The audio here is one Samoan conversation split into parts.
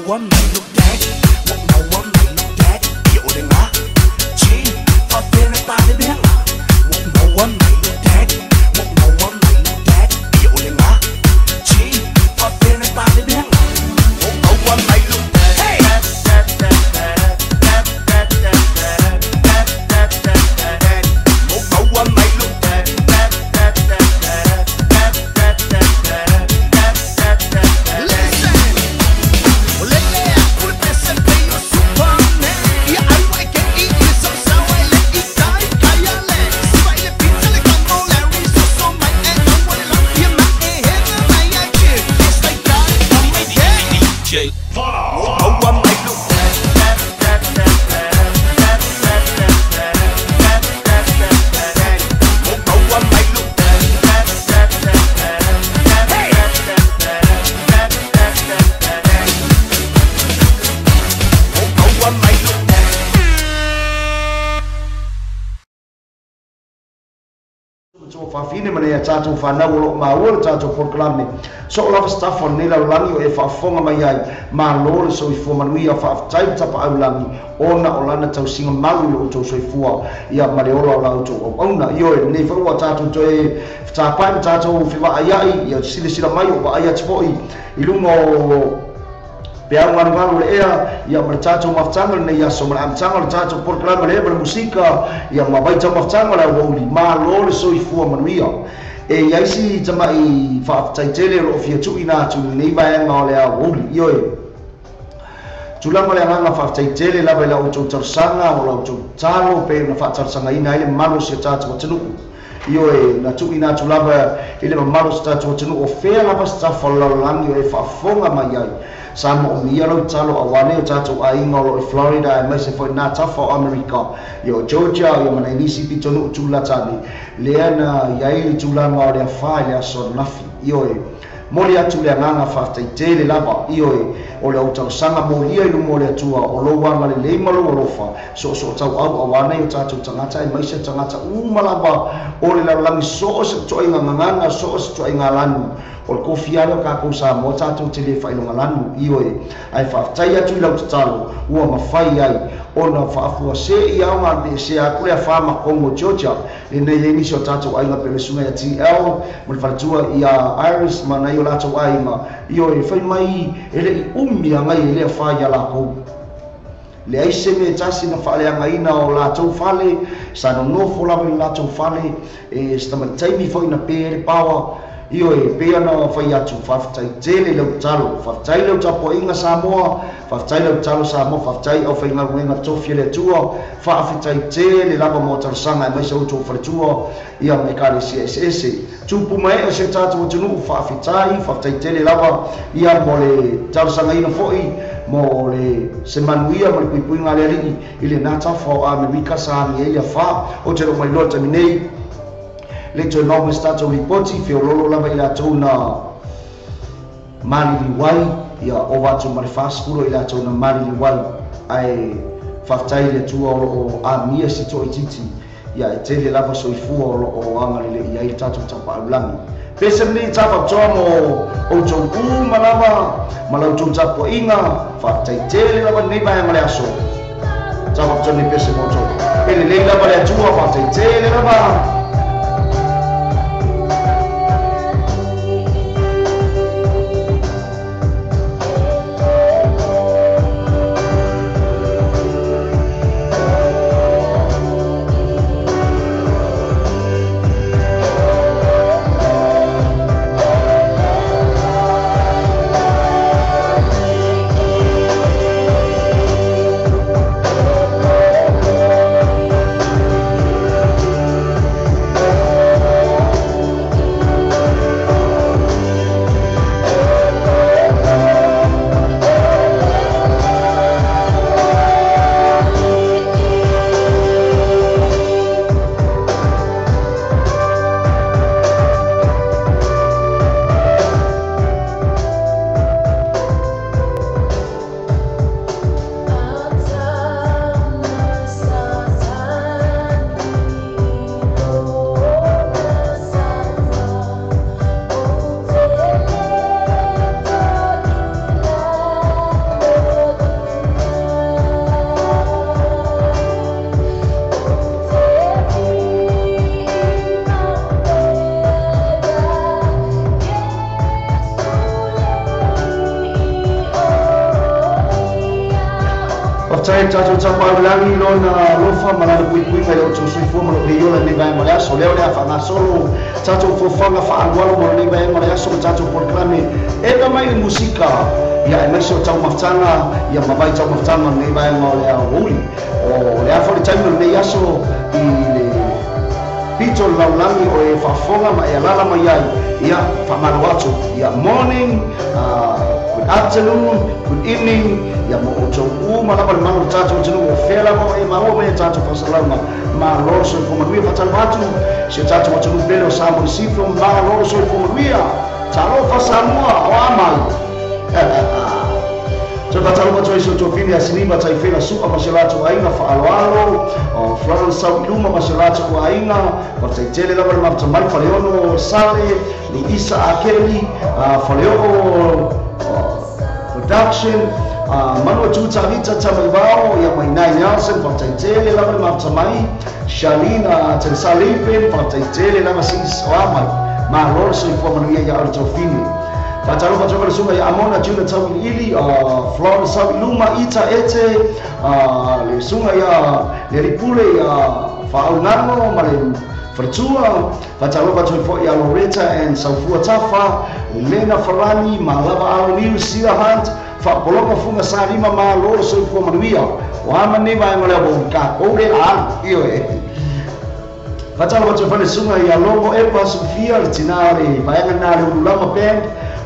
Maua mai lou daddy, ua maua mai lou daddy Ia o le gā G, faapea le palemega. Ua maua mai lou daddy, ua maua mai lou daddy Ia o le gā G, faapea le palemega. Ua maua mai lou. Hey! Ua maua mai lou. Listen! O lele aku le pese pei o Superman. Ia ai wa e ke i i le sausau ai le i kai kai a le. Siva i le pizza le combo Larry soso mai e aua le lau ia ma e hega mai ai chip. Yes, I got it from my daddy. DJ. Ua maua mai lou. Ua maua mai lou. Hey! Ua maua mai lou. Tua fafine ma nei a tatou fanau o loo maua le tatou polokalame. So o lava staff o lenei lalolagi o e faafofoga mai ai, malo le soifua manuia, faafetai le tapaau lagi ona o lana tausiga mau i lo outou soifua ia ma le ola o la outou auauna. Ioe, lenei foi ua tatou toe fetapai ma tatou fevaaiai ia silasila mai o vaai atu foi i luga o peau galugalu le ea ia ma le tatou mafutaga lenei aso ma le amataga o le tatou polokalame le ea ma le musika ia ma vaitau mafutaga o le auauli. Malo le soifua manuia. E iai si tama'i faafetai tele o loo fia tuuina atu lenei vaega o le auauli. Ioe, tulaga o le agaga faafetai tele lava i la outou talosaga o la outou tatalo pe ona faatalosagaina ai le mamalu o si o tatou atunuu. Ioe, na tuuina atu lava i le mamalu o si tatou atunuu o fea lava se tafa o le lalolagi o e faafofoga mai ai, sa moomia lau tatalo auā nei o tatou aiga o loo i Florida aemaise foi lena tafa o Amerika ia o Georgia ia ma nai nisi pitonuu tulatani lea na iai le tulaga o le afā i le aso ananafi. Ioe, moli atu le agaga faafetai tele lava. Ioe, o le ou talosaga molia i luma o le Atua o lou agalelei ma lou alofa soosootauau auā nei o tatou tagata aemaise tagata uma lava o le lalolagi, soo se toaiga gagana, soo se toaiga lanu o le kofia ale o kakou Samoa tatou te lē faailogalanu. Ioe, ae faafetai atu i lau tatalo ua mafai ai ona faafuasei aoga veesea aku le afā ma Kogo Georgia lenei ai nisi o tatou aiga pe o le susuga ia TL ma le faletua ia Iris ma nai o latou aiga. Ioe, fai mai e leʻi umi agai e le afā iā lakou, leai se mea tasi na faaleagaina o latou fale, sa nonofo lava i le latou fale e se tamaitaimi foi na pē ai le paoa. Ioe, pei ona fai atu, faafetai tele i lau tatalo, faafetai lau tapuaiga Samoa, faafetai lau tatalo Samoa, faafetai aufaigaluega tofi a le Atua, faafetai tele lava mo talosaga aemaise outou faletua ia ma ekalesia eseese tupu ma ee o si o tatou atunuu. Faafetai, faafetai tele lava ia mo le talosagaina foi mo le se manuia ma le puipuiga a le Alii i lenā tafa o Amerika sa agi ai le afā. Ou te loo mailoa le taimi nei le toe maua mai se tatou lipoti feololo lava i latou na maliliu ai ia ova atu ma le 40 i latou na maliliu ai, ae faafetai i le Atua o loo amia se toaitiiti ia e tele lava soifua o loo agalelei ai le tatou tapaau lagi. Pese lenei tafaatoa mo outou uma lava ma la outou tapuaiga. Faafetai tele lava lenei vaega o le aso tafaatoa lenei pese mo outou. E lelei lava le Atua. Faafetai tele lava. Whaftai tātou tapaulagi lona alofa ma lana puipuiga i o outou soifua ma loo leiola i lenei vaega o le aso. Lea o le a faagasolo tatou foafoaga faaalualu mo lenei vaega o le aso ma tatou polokalame epa mai le musika ia aemaise o taumafataga ia ma vai taumafataga o lenei vaega o le aoauli. O le a foi le taimi o lenei aso i le pito o le lalolagi o e faafofoga ma e alaala mai ai ia faamalo atu ia morning, good afternoon, good evening ia mo outou uma lava le malu o le tatou atunuu o fea lava o e maua mai a tatou faasalalauga. Malo le soifua manuia. Faatalofa atu si o tatou atunuu pele o Samoa i Sifo. Malo le soifua manuia. Talofa Samoa o a mai. Toe faatalofa atu ai si o tofine ia Siliva Taifela Su'a ma si o latou aiga faaaloalo, o Florence Sauiluma ma si o latou aiga, faafetai lava le mafuta mai Faleono Sale, le Isa Akeli, Faleoo Production, Manu atu Tavita Tamaivao, ia Mainai Nelson, faafetai tele lava le mafuta mai, Shalina Tensalipe, faafetai tele lava sis o a mai. Malo le soifua manuia ia o le tofine. Faatalofa atu ai le susuga ia Amona Juna Tauiliili, Florence Sauiluma, Ita Ete, le susuga ia le Alipule ia Faaaugago ma le Faletua. Faatalofa atu ai foi ia Loretta and Saufua Tafa, Lena Farani, Malava Alo Niu, Sia Hunt, Faapologa Fuga Salima. Malo le soifua manuia. O a manei vaega o le aoauli takou le alu ioe. Faatalofa atu ai foi le susuga ia Logo Epa Sofia, le tinā o le vaega na le Ululama Band,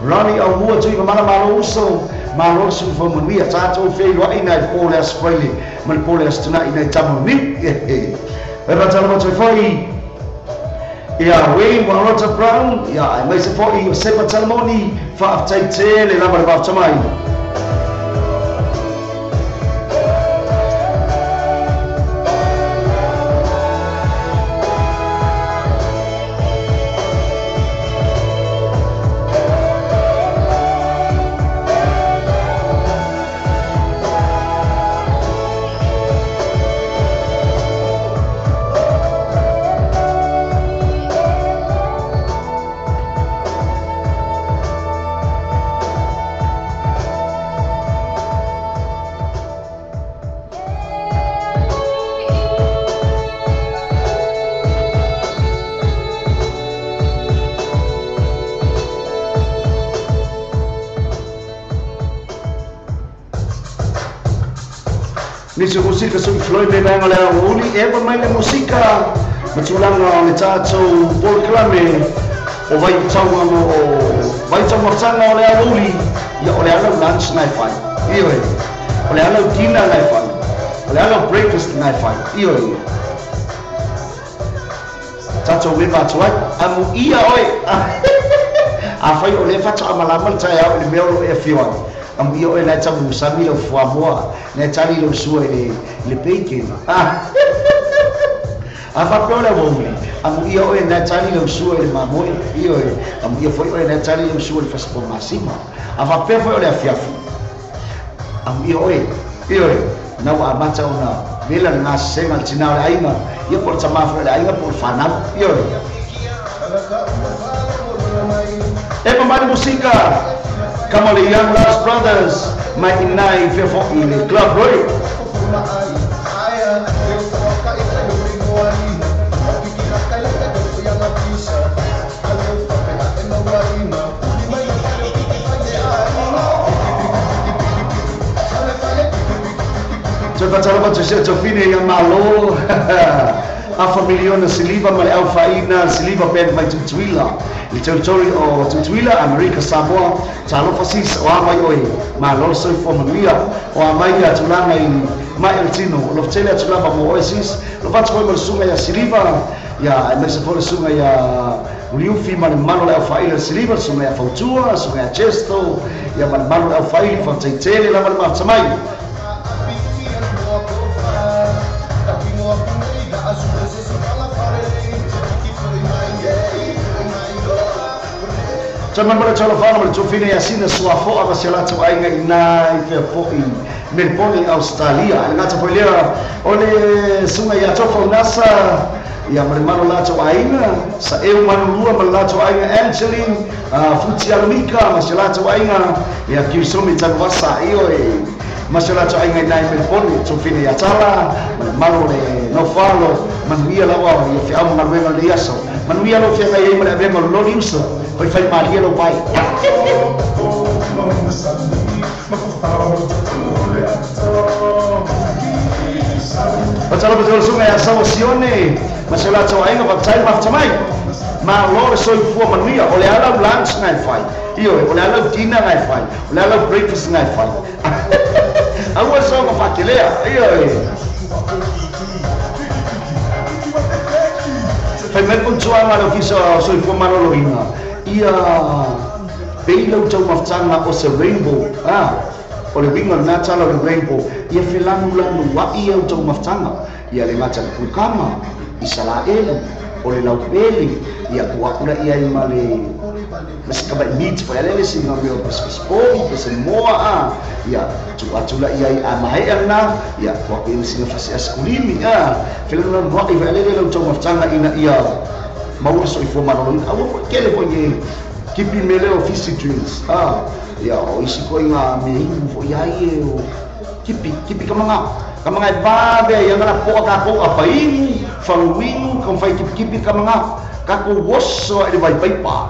Ronnie Aumua Tuigamala. Malo uso, malo le soifua manuia. Tatou feiloai nai po le Aso Faraile ma le po le Aso Tona'i nai tama niu. E faatalofa atu ai foi ia Wayne Warota Brown, ia aemaise foi Iosepa Talamoni. Faafetai tele lava le mafuta mai. Nisi o musika sui Floyd le vaega o le aoauli epa mai le musika ma tulaga o le tatou polokalame o vaitauga mo vaitaumafataga o le aoauli. Ia o le ala o lunch na e fai, ioe, o le ala o dinner na e fai, o le ala o breakfast na e fai, ioe. Tatou mema atu ai amuia oe afai o lea faatoamalama le taeao i le mea o loo e afio ai. Amuia oe la e tamusami lau fuamoa na e tali lau sua i le bacon. A faapea o le aoauli amuia oe na e tali lau sua i le mamoe, ioe. Amuia foi oe na e tali lau sua i le fasipomasima. A faapea foi o le afiafi amuia oe, ioe, na ua amata ona vela le gasesega le tinā o le aiga ia po o le tamā foi o le aiga po o le fanau, ioe. Epa mai le musika kama le Young Last Brothers mai inai fea foi le Club Roy. Toe faatalofa atu sia tofine ia malo afa miliona siliva ma le aufaina Siliva Band mai Tutuila i territory o Tutuila, Amerika Samoa. Talofa sis o a mai oe, malo le soifua manuia. O a mai ia tulaga i mai o le tino o lofetele atu lava mo oe sis. Lofa atu foi ma le susuga ia Siliva ia aemaise foi le susuga ia Uliufi ma le mamalu o le aufaili o le Siliva, le susuga ia Fautua, le susuga ia Chesto ia ma le mamalu o le aufaili. Faafetai tele lava le mafuta mai. Toe malemale taualofana ma le tofine ia Sina Suafo'a ma si o latou aiga i nai fea fo'i Melbourne i Australia. Le gata foi lea o le susuga ia Tofa Unasa ia ma le mamalu o latou aiga, Sa'eu Manulua ma le latou aiga, Angeline Futi Alomika ma si o latou aiga ia Kiusomi Tanuvasa, ioe. Ma se o latou aiga i nai Melipone tofine ia tala ma le malo le nofalo manuia lava ia feau ma galuega o lenei aso manuia lou feagai ai ma le avega o lololi uso faifai malie lou vai. Fatalofa susuga ia Saua Sione ma se o latou aiga faafetai le mafuta malo le soifua manuia o le ala u lunch na e fai ioe o le ala u dinner na e fai o le ala u breakfast na e fai aua soga faakelea ioe fai mai putuaga le ofisa o soifua maloloina ia pei lau taumafataga o se rainbow o le uiga o lenā tala o le rainbow ia felanulanu aʻi au taumafataga ia le gata le kukama Isalaelu o le laupele ia tuaku la ia ai ma le ma se kamaʻi meat foi ale le sina mea o pesipesipoʻi pesemoa a ia tuu atu la ia ai a maeʻa lena ia tuaku ia ma sina fasi asikulimi a felanulanuaʻi foi ale le lau taumafataga ina ia maua le soifua maloloina aua foi kele foi e kipi mea lea o fizzy drinks a ia o isi koiga mea inu foi ai e o kipi kipi kamaga kamaga e vave ai aga lapoa kakou apainu faguinu kamafai kipikipi kamaga kakou oso aʻi le vaipaipa.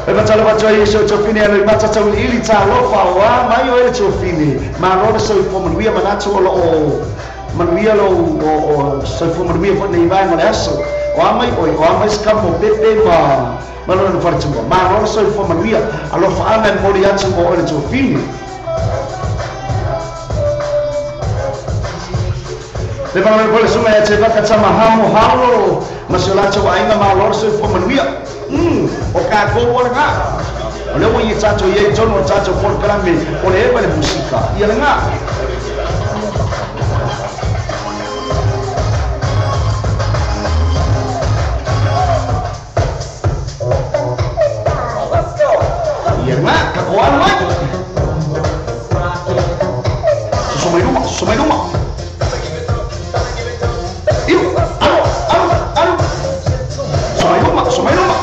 E fatalofa atu ai e tofine alo i mata tauiliili talofa oa mai o e le tofine malo le soifua manuia manatu o loo manuia lou o soifua manuia foi nei vaega o le aso o a mai oe o a mai se kamo pepe ma malona faletua malo le soifua manuia alofaaga e momoli atu mo oe le tofine le fagamai po le suga ia te vakatama hamohalo ma se o latou aiga malo le soifua manuia o kakou o legā o lea ua ia tatou iai tonu o tatou polokalame o le eva le musika ia legā. Ia legā kakou alu ai soso mai luma soso mai luma iu alu alu alu soso mai luma soso mai luma.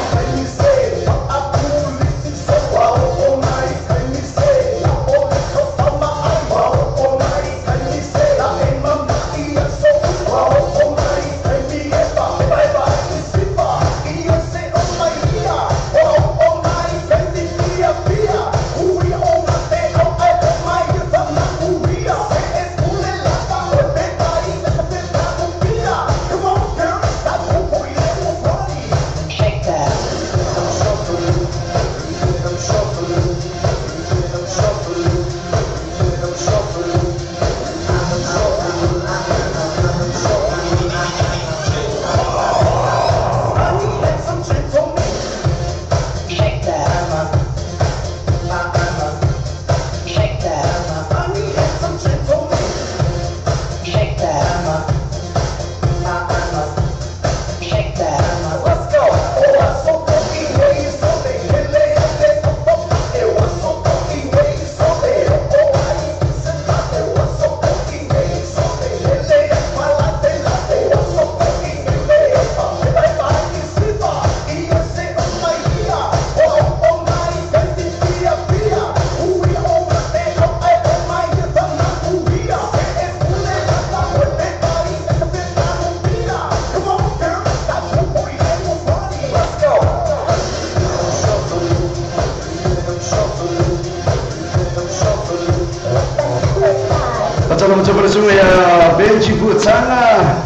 Ia Benji Puatanga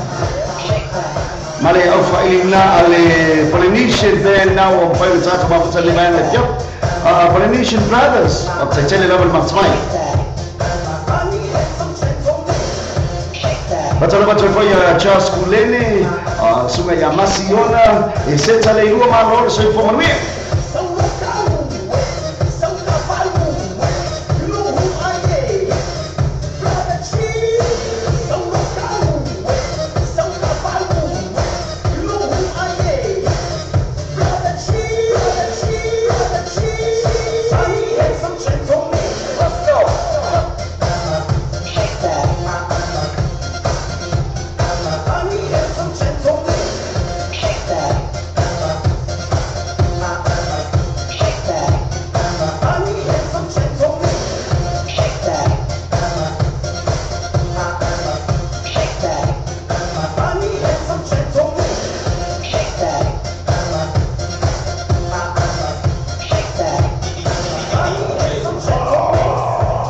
ma le aufaʻiliga a le Polynesian Band na ua mafai o tatou mafutali mai le fiap Polynesian Brothers faafetaitele lava le mafutamai. Fatalofa atu ai foi ia Charles Kulene suga ia Masiona e seta le ilua malo le soifua manuia.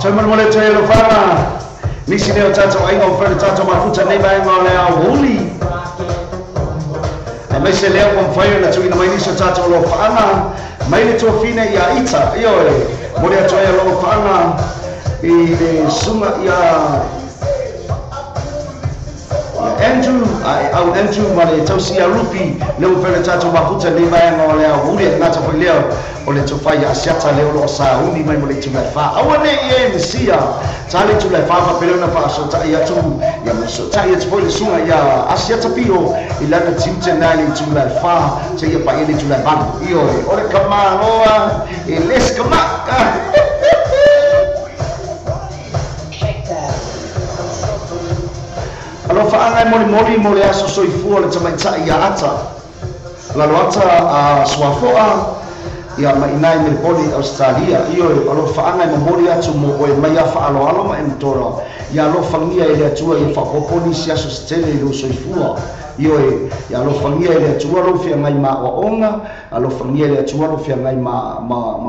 Faafetai molemole atu ai alofaga nisi lea o tatou aiga ua mafai ona tatou mafuta nei vaega o le aoauli aemaise lea ua mafai ona tuuina mai nisi o tatou alofaaga mai le tofina ia ita ioe momoli atu ai alofaaga i le susuga ia Andrew, au Andrew ma le tausi ia Rupi lea ua mafai ona tatou mafuta nei vaega o le aoauli e gata foi lea o le tofa ia Asiata lea o loo sauni mai mo le itula e fa. Aua ne i e misia ta le itula e fa faapea lea ona faasotai atu ia ma sotai atu foi le susuga ia Asiata Pio i lana tiute na i le itula e fa seia paia le itula e valu. Ioe, o le kamaloa e les kama. Alofaaga e molimoli mo le aso soifua o le tamaitai ia Ata. Lalo Ata a Suafoa ia ma inai Meleboni Australia. Ioe, alofaaga e momoli atu mo oe mai a faaloalo ma e matora. Ia alofagia e le Atua ia faaopoopo nisi aso se tele i lou soifua. Ioe, ia alofagia e le Atua lou feagai ma aoaoga, alofagia e le Atua lou feagai ma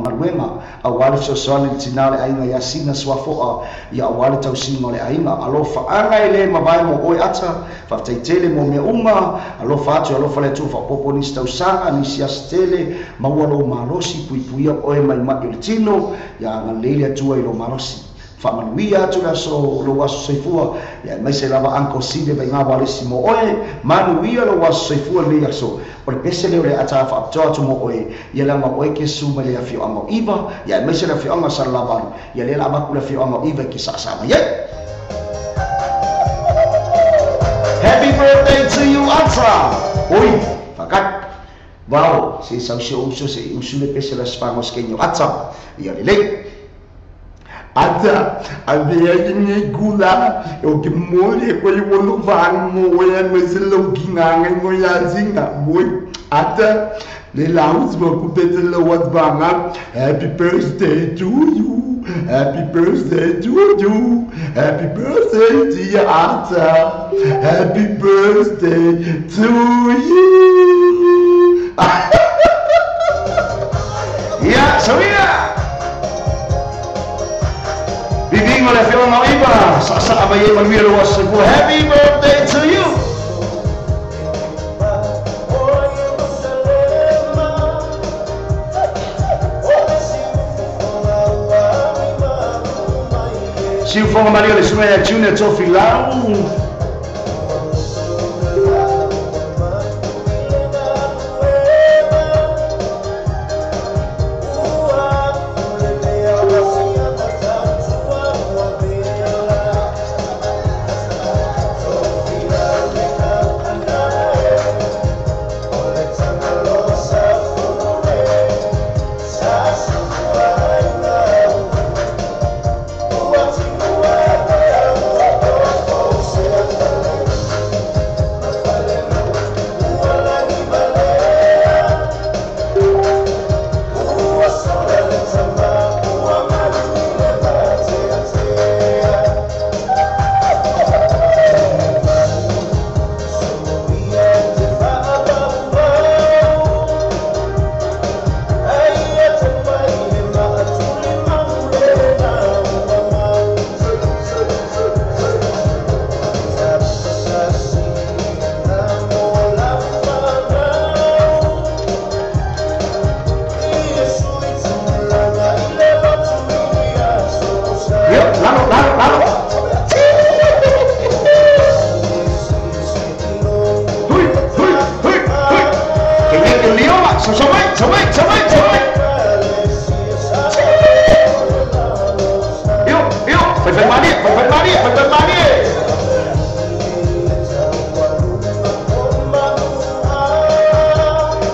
galuega. Auā le fesoasoani le tinā o le aiga ia Sina Suafoa, ia auā le tausiga o le aiga. Alofaaga e le mavae mo oe Ata, faafetai tele mo mea uma, alofa atu, alofa le Atua faaopoopo nisi tausaga, nisi aso tele, maua lou malosi, puipuia oe mai mai o le tino, ia agalelei le Atua i lou malosi. Faamanuia atu le aso lou aso soifua, ia aemaise lava Uncle Sile vaiga walesi mo oe, manuia lou aso soifua lenei aso. O le pese lea o le ata faapitoa atu mo oe, ia leaga oe ke su mai le afioaga o Iva, ia aemaise le afioaga o Salalavalu, ia lea la avatu le afioaga o Iva i ke saasaa mai ai. Happy birthday to you Ata! Oi, fakat. Vao, se sau se uso se usu le pese la spango skenyo Ata. Ia lelei. Ata, avea i nei gula, o ke mole koe i wolo vang mo oe a me se lau ki nganga ngo ya zinga. Moi, Ata, le laus ma kupete le wat vanga. Happy birthday to you. Happy birthday to you. Happy birthday dear Ata. Happy birthday to you. Ia, Sabina! Vivingo le afioga o Iva, saasaa mai e manuia lou aso soifua. Happy birthday to you! Siufoga malia le susuga ia Junior Tofilau.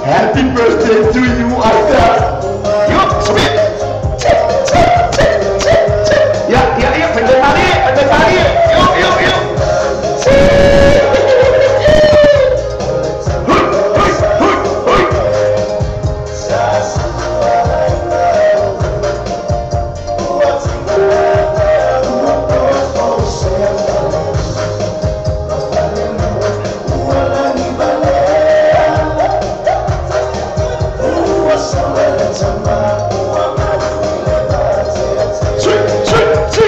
Happy birthday to you, Ata. Yo, sabit. Ya, ya, ya, fai mali, fai mali. Yo, yo, yo. Hui, hui, hui, hui. Sui, sui, sui.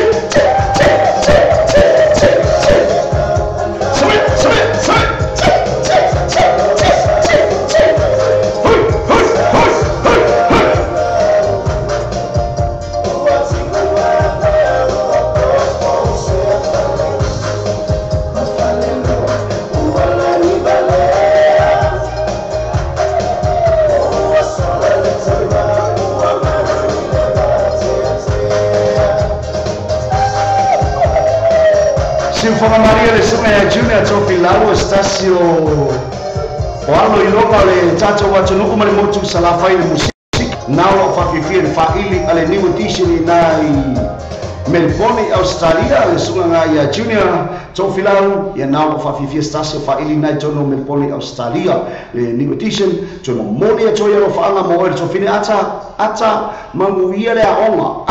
Siufoga Maria le suga ia Junior Tofilau o se o o alo i loga o le tatou atunuu ma le motu salafai le musika na o loo faafifia le faaili a le new edition i na i Melbourne Australia le sugaga ia Junior Tofilau ia na o loo faafifia se tasi o faaili na i tonu o Melbourne Australia le new edition toe momoli atu ai alofaaga mo oe le tofine ata ata maguia le aoga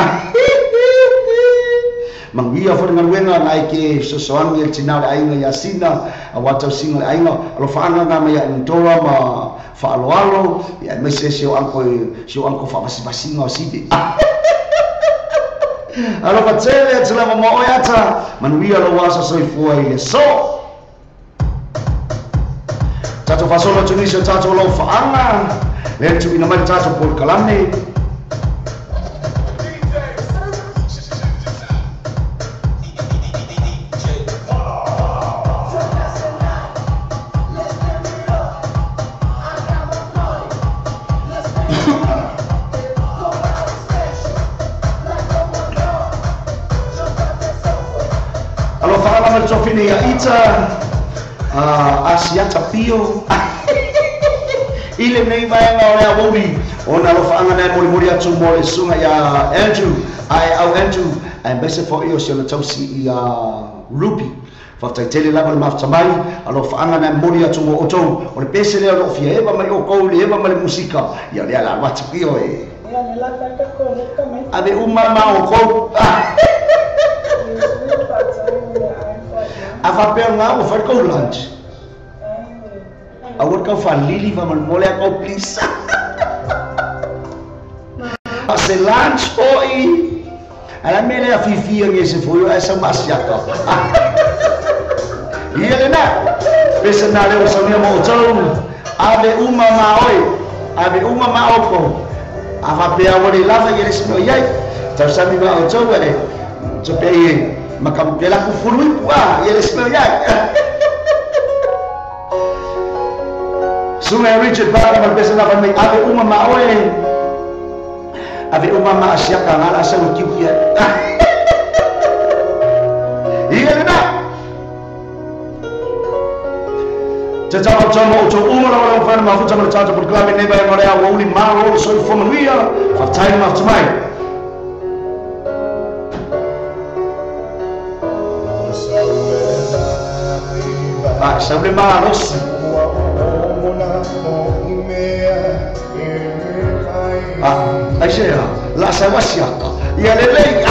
manuia fo le galuega na e ke fesoasoani e le tinā o le aiga ia sina auā tausiga le aiga alofaaga ga mai ia ma faaloalo ia aemaise si o anko si o anko faavasivasiga o sive alofa tele atu lava ma oe ata manuia lou aso soifua i le so tatou faasolo atu nisi o tatou lofaaga lea tuuina mai le tatou polokalame. Alofaaga ma le tofine ia ita asiata pio i lenei vaega o le aoauli ona alofaaga na e molimoli atu mo le suga ia Andrew ae au Andrew aemaise foʻi o si ona tausi ia Ruby faafetaitele lava le mafuta mai alofaaga na e momoli atu mo outou o le pese lea o loo fia eva mai oukou le eva ma le musika ia lea la alu atu pio e ave uma ma oukou a faapea ga ua fai kou lunch aua le kau faalili faamolemole a kou please a se lunch foʻi ae la mea lea fifia gese foi o ae sau maasiaka ia lena pese na lea ua saunia ma outou ave uma ma oe ave uma ma oukou a faapea ua le lava ia le isi mea o iai tausami ma outou e topei e maka ke laku fulu ipu a ia le isi mea o iai Sungai Richard Bara ma pese na mai ave uma ma oe ave uma ma asiaka ngala sa o kiu kia ia lena te tau tau mo tau uma la wala whana mafuta ma le tātou polokalame nei vai marea ua uli malo le soifua manuia faafetai le mafuta mai. Ah, sau le malosi. Ah, ai se la sa wasiaka. Ia lelei.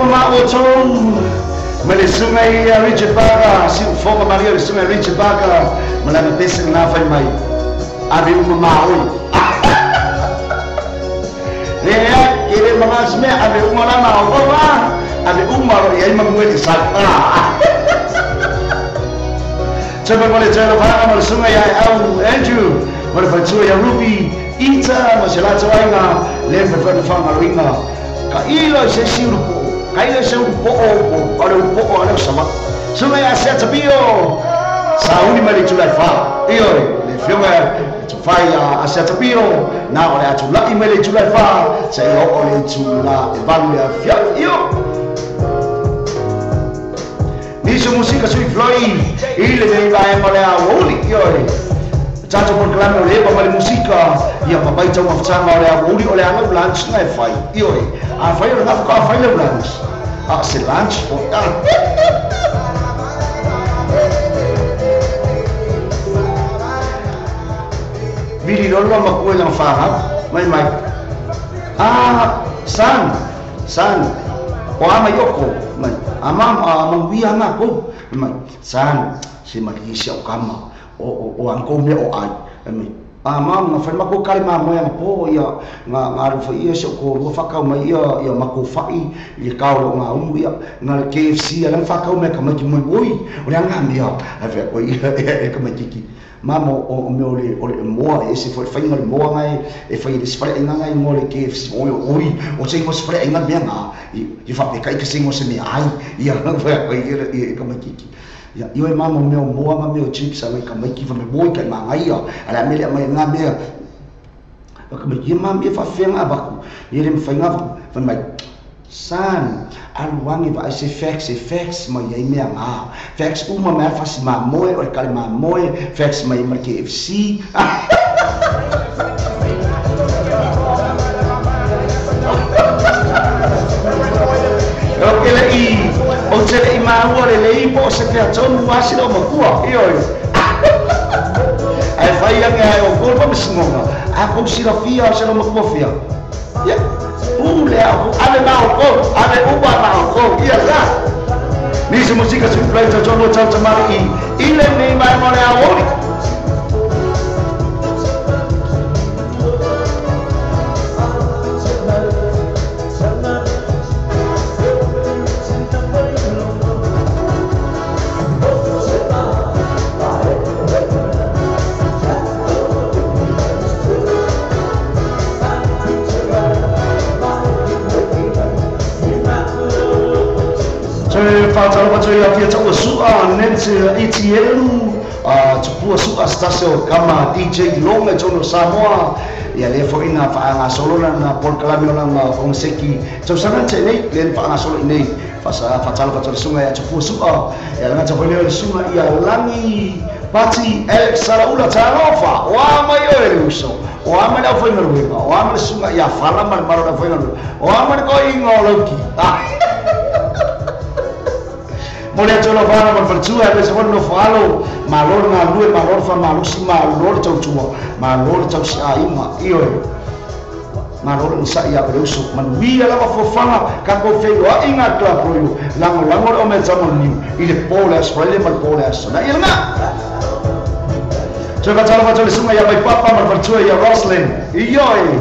uma ma o tau ma le sunga ia Richard Barker si ufonga maria le sunga Richard Barker ma la pese na fai mai ave uma ma oi le ke le ma sme ave uma la ma o ma ave uma ro ia ma ngwe sa Tama mo le tala fanga ma le sunga ia au Andrew ma le fatua ia Ruby Ita ma se lato ainga le fatua fanga ringa ka ilo se siuru po ka ilo se uru po o ale po o ale sama sunga ia se tapio sauni ma le tulai fa io le fionga tu fai a se tapio na o le atulai ma le tulai fa se o le tula e valu ia fia io Niso musika sui floi ile le vai ma le aoli io Tato por klame o le ma le musika ia papai tau maftanga o le aoli o le anga lunch na e fai io a fai o na ka fai le lunch a se lunch o ta Vili lolo ma kue lang faha mai mai a san san o ama yoko mai ama ama wi anga ko mai san se mari se o kama o anko me o ai mai ama nga fai mako kare ma moe po ia nga nga ru fai ia se ko ru fa ka mai ia ia mako fai ia ka o nga umu ia nga KFC ala fa ka me ka mai mo boi o le anga me ia a fe ko ia e ka mai kiki mamo o me o le moa e se foi fai nga moa ngai e fai le sfare nga ngai mo le KFC o oi o se mo sfare nga me nga i fa pe kai ke se mo se me ai ia fa ko ia e ka mai kiki ia io e mamo me o moa ma me o chips a ka mai ki fa me boi ka ma ngai ia ala me le mai nga me ka mai ia ma me fa fenga ba ku ia le fai nga fa mai san aluangi va se fax mai ia me nga fax uma me fa si ma moe o ka ma moe fax mai ma KFC o ke le i o te le i maua le lei po se pea tonu wasi lo makua io ai fai anga o kolpa misingonga a ko sila fia o se lo makua fia ia u le a ave ma o ko ave uba ma o ko ia la nisi musika su play to tono tau tamari i ile nei mai mo le a ori Whātau ia fia tau sua Nancy Etielu tupua sua stase o kama DJ Long e tono Samoa ia le foina whaanga solo na Paul Kalame o langa Fongaseki tau sanga te nei le whaanga solo i nei whātalo whātalo sunga ia tupua sua ia langa tau le sunga ia Langi Pati Alex Saraula Talofa o a mai o e uso o a mai lau whainga ruenga o a mai sunga ia whala mara mara lau whainga ruenga o a mai ko inga o lauki Mo le tolo fana ma fatua le se no falo ma lo na lue ma lo fa ma lo si ma lo tau tua ma lo tau si ai ma io ma lo sa ia le uso man wi ala ma fofanga ka ko fe lo inga to pro yo lango lango o me tamo ni i le pole as le ma pole as na il na Tso ka talo talo sunga ia mai papa ma fatua ia Roslyn io e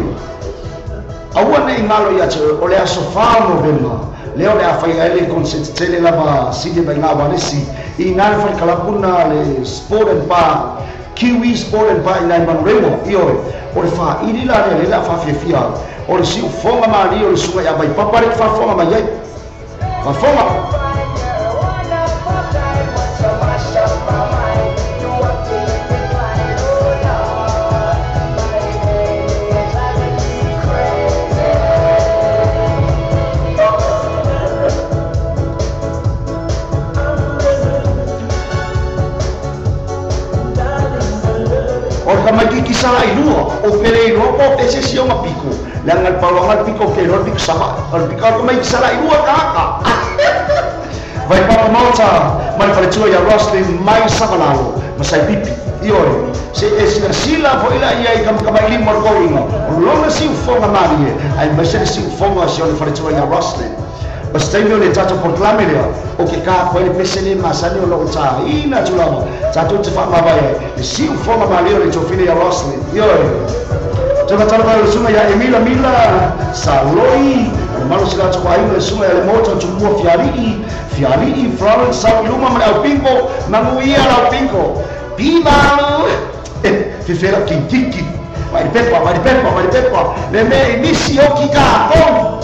aua nei ngalo ia te o le aso fa november leo le afai ai le concert tele lava sile mai ngā walesi i ngā whare kalapuna le sport and bar Kiwi sport and bar i nai Manurewa i ore o le wha iri la le la wha fia o le siu fonga maari o le sunga ia mai papa le wha fonga mai ai wha fonga Kisa i lua o pele i lua po pese si o mapiko le ngal palo piko ke lo piko sama al piko ko mai kisa i lua ka vai papa mauta mai faletua ia Roslyn mai savalalo masai pipi io se e sila sila fo ila ia i kama kama ili morko inga o lona si ufonga marie ai mai se si ufonga si o le faletua ia Roslyn O se taimi o le tatou polokalame lea o ke ka koe le pese le masani o loo tāina atu lava tatou te faamavae ai le siufoga malie o le tofine ia Roslyn. Ioe. Toe faatalofa le susuga ia Emila Mila Saloi le malosi latou aiga le susuga ia le Mota Tumua Fialii Fialii Florence sau i luma ma le aupingo manuia le aupingo pivalu fefela kikiki vai pepa vai pepa vai pepa le mea i nisi o ki kākou.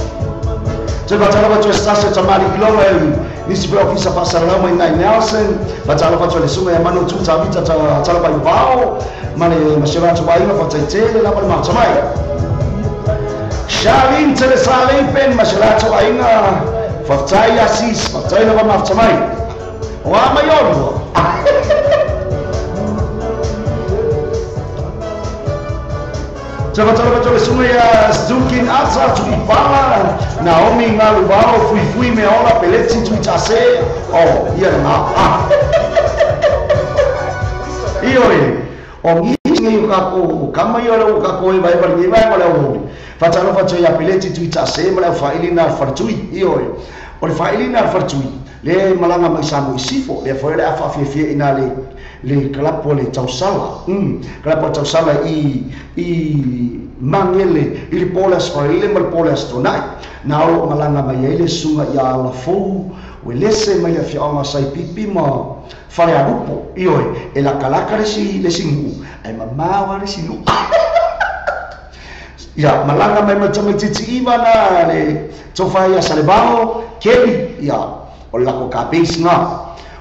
Toe faatalofa atu e se tasi o tamali iloga e nisi foi ofisa faasalalau mai nai Nelson. Faatalofa atu le susuga ia Manu Tutavita talafai vao ma le masio latou aiga faataitele lava le matamai. Charlene Telesaleipen masio latou aiga faafetai Asis faafetai lava matamai. O a mai olua. Toe faatalofa atu le susuga ia Stukin Ata Tuipala Naomi Ngaluvao Fuifui Meaola Peleti Tuitase o ia le ma. Ioe o ngisi ngai o kākou kama ia o le o kākou e vae vale vae ma le au faatalofa atu ia Peleti Tuitase ma le au faailina a le faletui. Ioe o le faailina a le faletui le malaga mai sa mo i sifo lea foi o le a faafiafia ina le kalapo le tausala kalapo tausala i mangele i le pole asfaile ma le pole astonai na o malaga mai ai le susuga ia Alafou ua lese mai le afiaoga Saipipi ma Falealupo. Ioe e lakalaka le si nuu ai mamao a le si nuu. Ia malaga mai ma tamaitiiti na le tofa ia Salevao Keli ia o le lako kapesi ngā.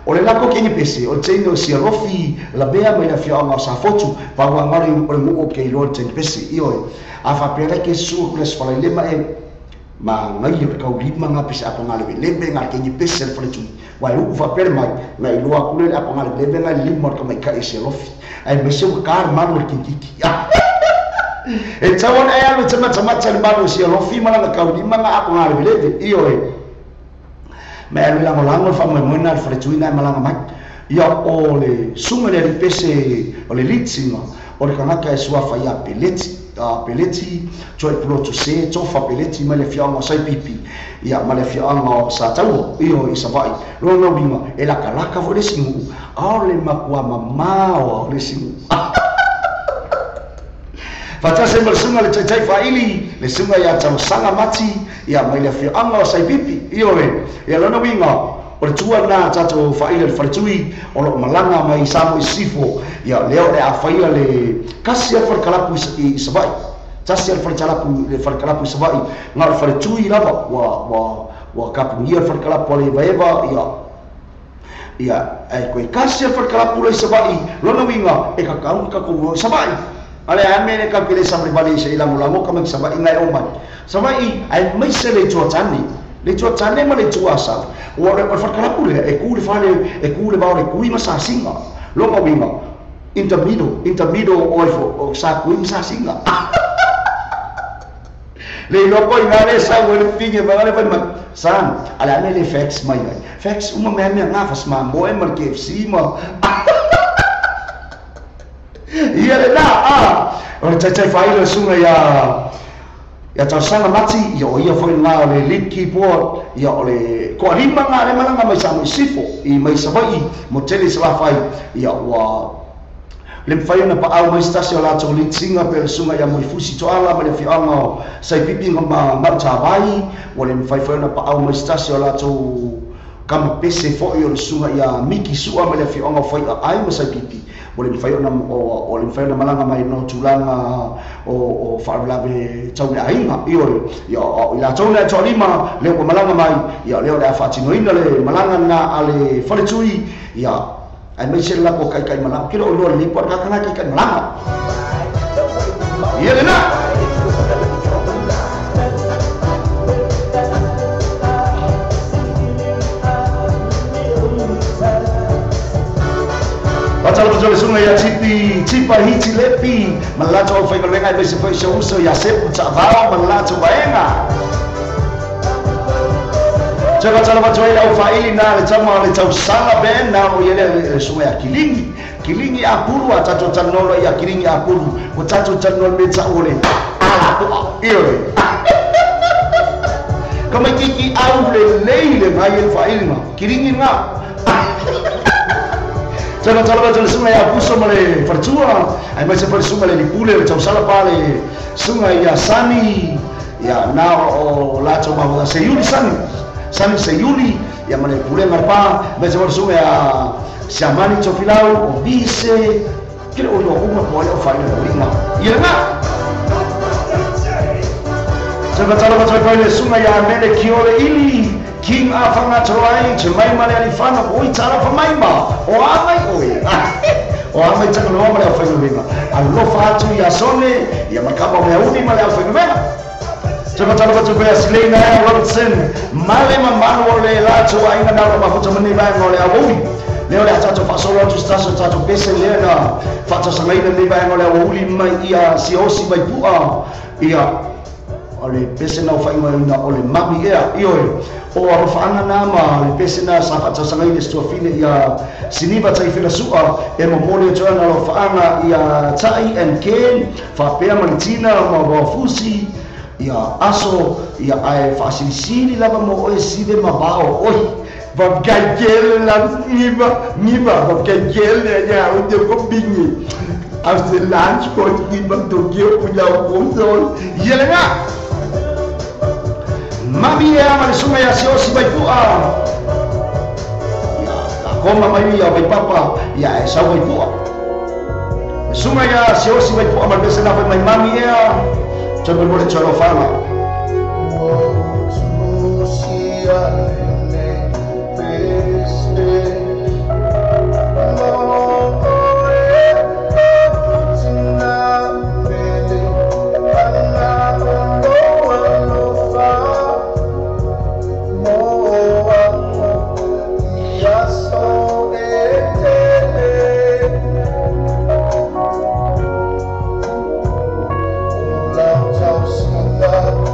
O le lako kenge pese, o le teine o sialofi lavea mai le afioaga o Safotu, pauaga o le nuu o ke iloa le teine pese. Ioe, a faapea lai ke sua kule asofalailema e magaia o le kaulima ngā pese apaga leveleve ngā kenge pese le faletui. Uae u'u faapea le mai, na iloa aku le apaga leveleve ngā lima o le kamaikai e sialofi. Ae maise ua kā le malu o le kikiki. E tau ona e alu te matamata le malu o sialofi ma lana kaulima ngā apaga leveleve. Ioe. Ma e alu lagolago le faamoemoena le faletuina e malaga mai. Ia o le suga le alipese o le litiga o le tagata e suafa ia Peleti. Peleti toe pulotu se tofa Peleti mai le afioaga o Saipipi ia ma le afioaga o Sataua io i Savaii. Lona uiga e lakalaka foi le isi nuu ao le makuā mamao o le isi nuu. Faatasi ma le susuga le taitai faaili le susuga ia Talosaga Mati ia mai le afioaga o Saipipi. Ioe ia lona uiga o le tua lena tatou faaili le faletui o loo malaga mai sa mo i sifo ia lea o le afaia le kasi a le falekalapu i Savaii. Tasi a le faletalapu le falekalapu i Savaii na o le faletui lava ua kapugia le falekalapu a le evaeva ia ia e koe kasi a le falekalapu la i Savaii. Lona uiga e kakau kakou i Savaii. Ale a me le ka pele sa le vale se ila mo ka mai Savaii ngai o mai Savaii ai mai se le tua tani le tua tane ma le tua sa ua le falekalapu le e ku le fale e ku le vao le kui ma sa singa longa uiga intermiddle o ifo o sa kui ma sa singa le iloa poi ngā le sa ua le pinge ma le fai mai san ale ane le fax mai ai fax uma mea mea ngā fas ma moe ma le KFC ma ia le na a o le taitai faailo e susuga ia Talosaga Mati ia o ia foi lena o le lead keyboard ia o le koalima ngā le malaga mai sa mo i sifo i mai Savaii mo tele i Salafai ia ua le mafai ona paau mai se tasi o latou lead singer pe le susuga ia Moefusi Toala ma le afioaga o Saipipi ma Mautavai ua le mafai foi ona paau mai se tasi o latou kama pese foi o le susuga ia Miki Sua ma le afioaga o Faiaai ma Saipipi ua le mafai ona o le mafai ona malaga mai no tulaga o faalavelave tau le aiga. Ioe ia o i latou le toalima le ua malaga mai ia lea o le a faatinoina le malaga lena a le faletui ia ai mai se le lako kaikai malaga ke loo iloa lelei po o le kakana kaikai malaga ia lena. Faatalofa le susuga ia Tipi Tipa Hiti Lepi ma le latou aufaigaluega aemaise foi si ou uso ia Sepu Taavao ma le latou vaega. Toe faatalofa atu ai le aufaaili na le tama o le tausaga ben na o ia le susuga ia Kilingi Kilingi Apulu a tatou talanoa ia Kilingi Apulu ua tatou talanoa le mea ta'u o le alapo'a. Ioe Kamaitiki au le lei le ngai e whaelinga. Kiringi ngā. Tana tala ba tala sunga ya puso ma le fartua. Ai mai se sunga le lipule le tausala pa le sunga ya sani. Ya na o lato ma se yuli sani. Sani se yuli ya ma le pule marpa. Mai se sunga ya siamani tofilau o bise. Kile o no uma po le o whaelinga winga. Ia ngā. Tana tala ba tala le sunga ya mele kiole ili. King a whangatroai, te mai male alifana, oi tala whamaima, o amai oe. O amai taka loa male au whainga. Alofa atu ia sone, ia makapa mea uni male au whainga. Te matala watu pea Silena ea Robertson, male mamanu o le lato a inga nau mafuta mani vaenga o le awoui. Leo le atato whaasolo atu stasa tato pese lea na whatasangaina ni vaenga o le awouli mai ia siosi mai pua. Ia o le pese nau whainga o le mami ea, ioe. O arofaanga nā ma le pese nā sa whatasangai le stuafine ia siniva taifela sua e momoli atu ana arofaanga ia Tai and Ken whapea ma le tina ma wafusi ia aso ia ae whaasilisili lava mo oe sive ma bao oi. Vapkaikele la ngiba ngiba vapkaikele ya o te ko bingi. After lunch ko ngiba Tokyo punya konsol. Ia le ngā. Mami ea ma le sunga ia siosi mai pua. Ia la koma mai ia mai papa ia e sau mai pua. Sunga ia siosi mai pua ma le pese na mai mami ea. Tō mo le tō whanga. Love.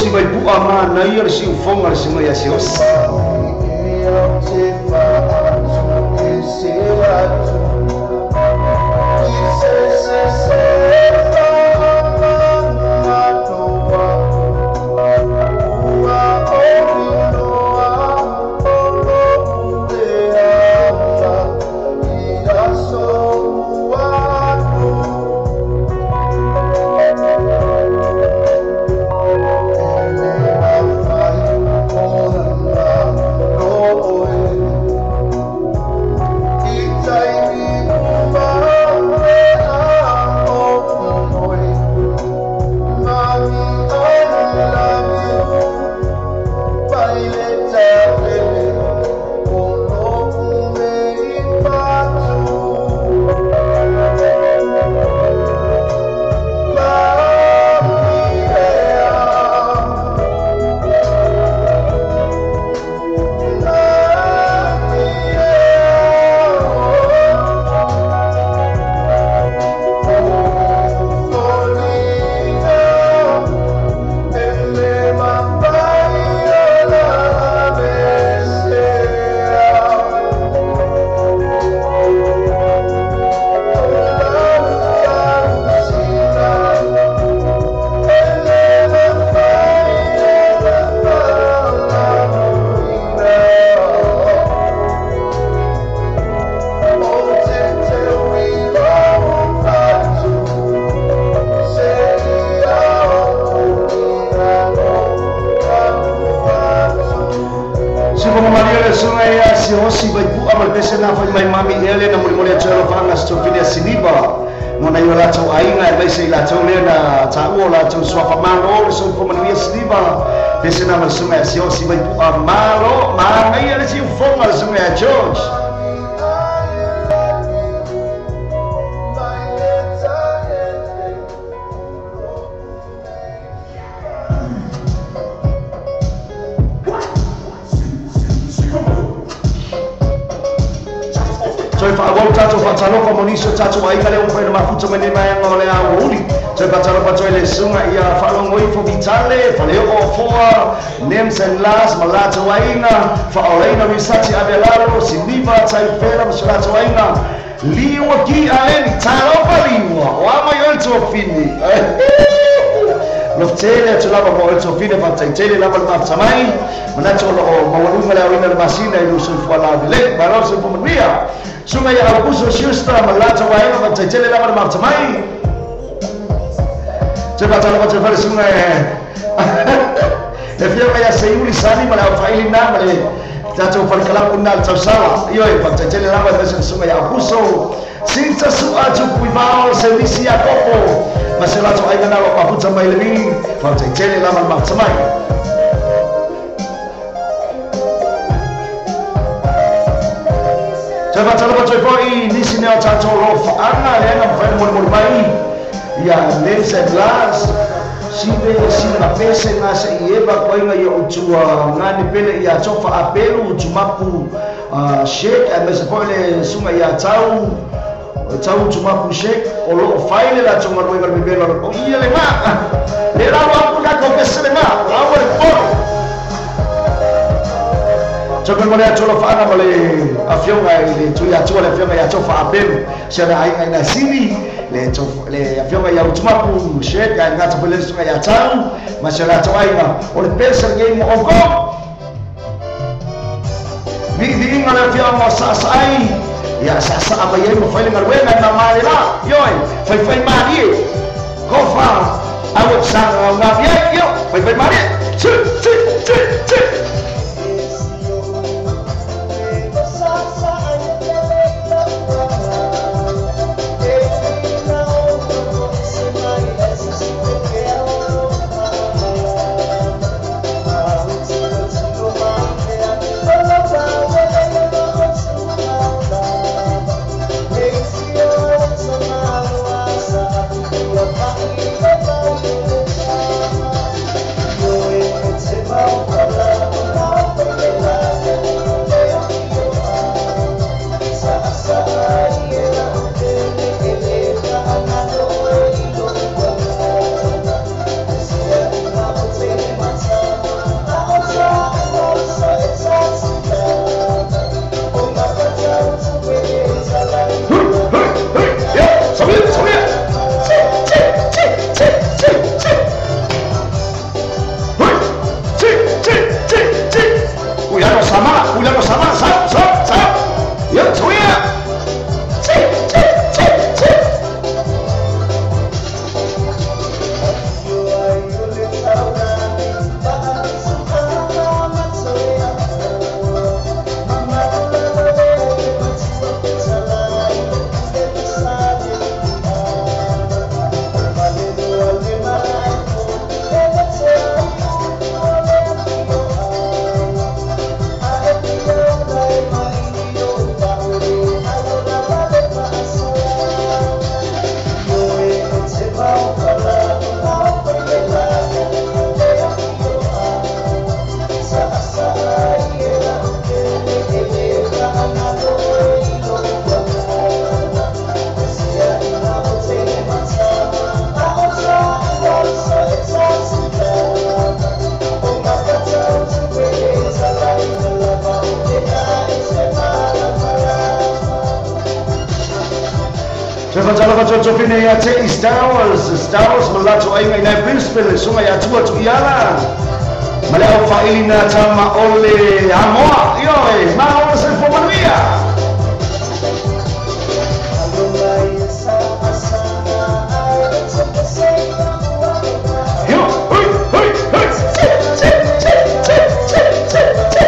Sihosi vai pua manaia le siufoga le suga ia Sihosi. Sihosi vai pua ma le pese na fai mai mami ele na molimoli atu alofaga sitofili siniva mo nai o latou aiga e maise i latou lea na taua o latou suafamalo le soifua siniva pese na ma le suga ia Sihosi vai pua malo magaia le siufoga le suga ia George. Toe whaawau tātou whatalofa moniso tātou aiga le umwhai na mafuta mai nei mai anga o le au uli. Toe whatalofa toe le sunga ia whalongo ifo vitale, whaleo o foa, nems and las, ma lātou aiga, whaoreina risati avelaro, siniva, taifera, ma lātou aiga. Liwa ki aleni, talofa liwa, o ama i oe tōfini. Loftele atu lava mo oe tōfini, whataitele lava le mafuta mai. Manatu o loo mawalunga le awina le masina i lusoifua lavile, marau soifua manuia. Sunga ia Augusto Schuster ma latou aiga whataitele lava le mafuta mai. Te whatalofa te whare sunga e le fioga ia Seiuli Sani ma le au whaili nā ma le tātou whalikalapu nā le tausala. Ioe whataitele lava le sunga ia Augusto. Sinta sua tupu i vao se nisi ia kopo. Ma se latou aiga nā lo mafuta mai le mi. Whataitele lava le mafuta mai. Te whatalofa toe foi nisi neo tātou lo whaanga le anga mwhaina moli moli mai ia Nems and Lars sive sina na pese ngā se i eva koinga ia utua ngā pele ia tofa apelu utumapu shek a mese foi le sunga ia tau tau utumapu shek o loo faile la tunga luenga le bebelo o ia le ngā le rau apu ka kopese le ngā rau le poro. Toko mo le atu lo whaanga mo le afioga i le tui atua le afioga ia tofa apelu se na aiga ina sini le afioga ia utumapu shek ai ngata pele sunga ia tau ma se latou aiga o le pese le mo oko viiviiga le afioga o saasaai ia saasaa mai ai ma fai le galuega ma male la ioe faifai malie kofa au saga ngafi ai io faifai malie tsi tsi tsi tsi. Bye. Tsofa ia te Star Wars malato ainga ina Brisbane sunga ia tua tu iala. Male au faili na tama ole amoa. Io e ma ole se fo manuia. Yo, hui, hui, hui. Che, che, che, che, che, che, che.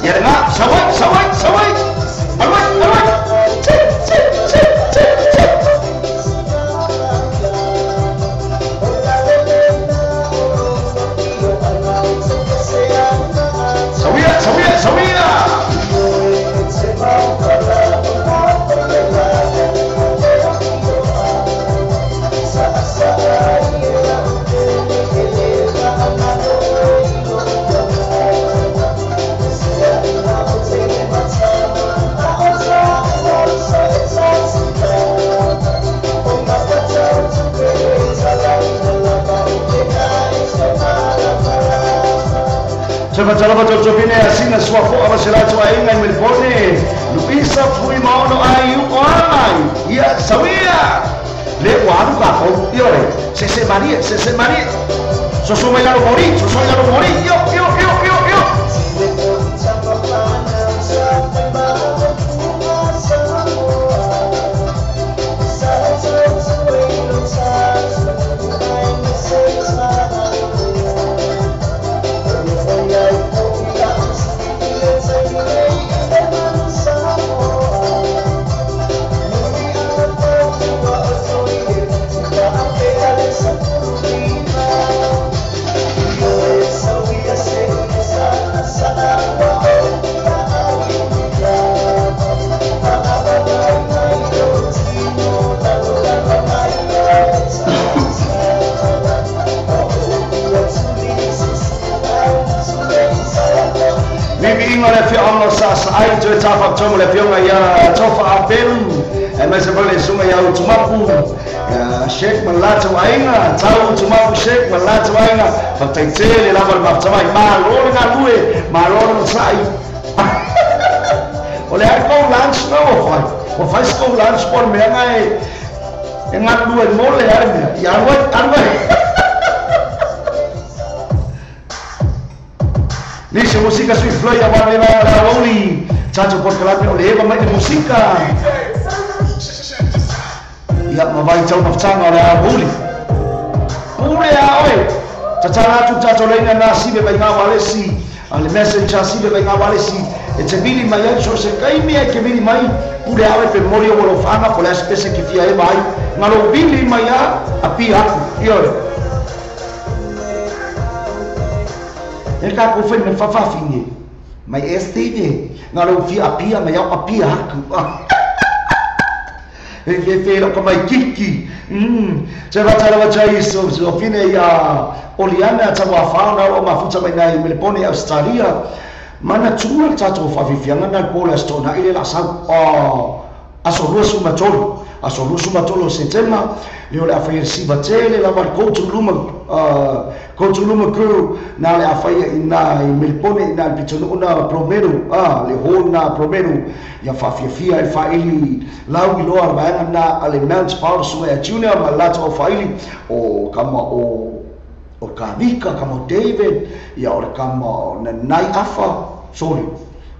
Ya nga, sawai, sawai, sawai. Alwai, alwai. Che, che, che, che, che. Sawia, sawia, sawia. Tsofa tsotsofine asina suafo abaselato ainga i Melbourne. Luisa fui maono ai u oamai. Ia sawia. Le waru ka ko iore. Se se marie, se se marie. Soso mai lalo mori, soso mai lalo mori. Io, io, io, io, io. Sa ai toe tafa tomo le fionga ia tofa apelu e mai se pale sunga ia utumapu ya Sheikh Malato ainga tau utumapu Sheikh Malato ainga fataitele lava le mafutamai malo le galue malo le matai o le ai kou lunch no o fai o fai se kou lunch po le mea gae e galue mo le ai mea ia alu ai alu ai Nisi musika sui floi a wale la loli Tato por kalame o le eva mai le musika. Ia mawai tau maftanga o le a huli. Pule a oe. Tatara atu tato leina nā sive mai ngā walesi. A le message a sive mai ngā walesi. E te vili mai ai so se kaimi ai ke vili mai. Pule a oe pe mori o walo whanga po le aspese ki fia eva ai. Ngalo vili mai a a pi aku. Ia oe. E ka ko whai me whawhawhinge. Mai e steve. Ngā rau fia apia, mai au apia haku. E whewhe rau ka mai kiki. Se wata rawa chai so fine ia Oliana tawa whaona o mafuta mai nai Melbourne Australia. Mana tūra tātou whawhiwhianga nai pōle astona ile la sau. Aso luasu matolu. Aso luasu matolu setema. Leo le awhai siva tele la wale koutu luma koutu luma crew na le awhai ina i Melbourne ina pitonu na Promero le hona Promero ia whawhiawhia e whaili lau i loa vaenga na ale Mount Power sunga ia Junior ma lato o whaili o kama o Kavika kama David ia o le kama Nanai Afa sorry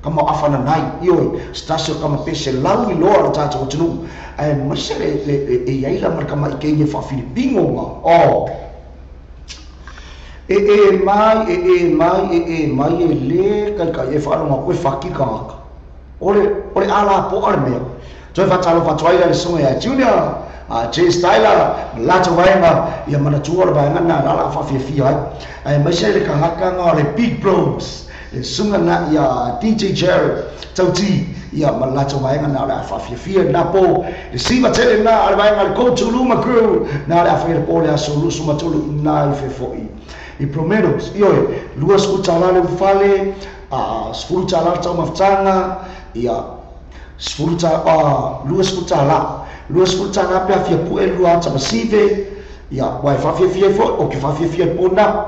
kama afa na nai ioi stasio kama pese lau i loa le tātou o tunu e mase le e iaila mar kama i keinge wha Filipingo ma o e e mai e e mai e e mai e le kai kai e whaalonga koe whaki kangaka ole ala po ale mea toi whatalo whatuaila le sunga ia Junior a J Styler lato vaenga ia mana tua le vaenga na lala whawhiawhia ai e maise le kangaka ngā le Big Bros le sunga na ia DJ Jared tauti ia malato vaenga na le whawhiawhia na po le siva tele na ale vaenga le koutu luma crew na le awhia le po le aso lusu matulu ina i fefoi i Promeros ioi lua sku tala le ufale a sfuru tala tau maftanga ia sfuru tala lua sku tala lua sku tala pe afia pue lua ata masive ia wai whawhiawhia fo o ke whawhiawhia po na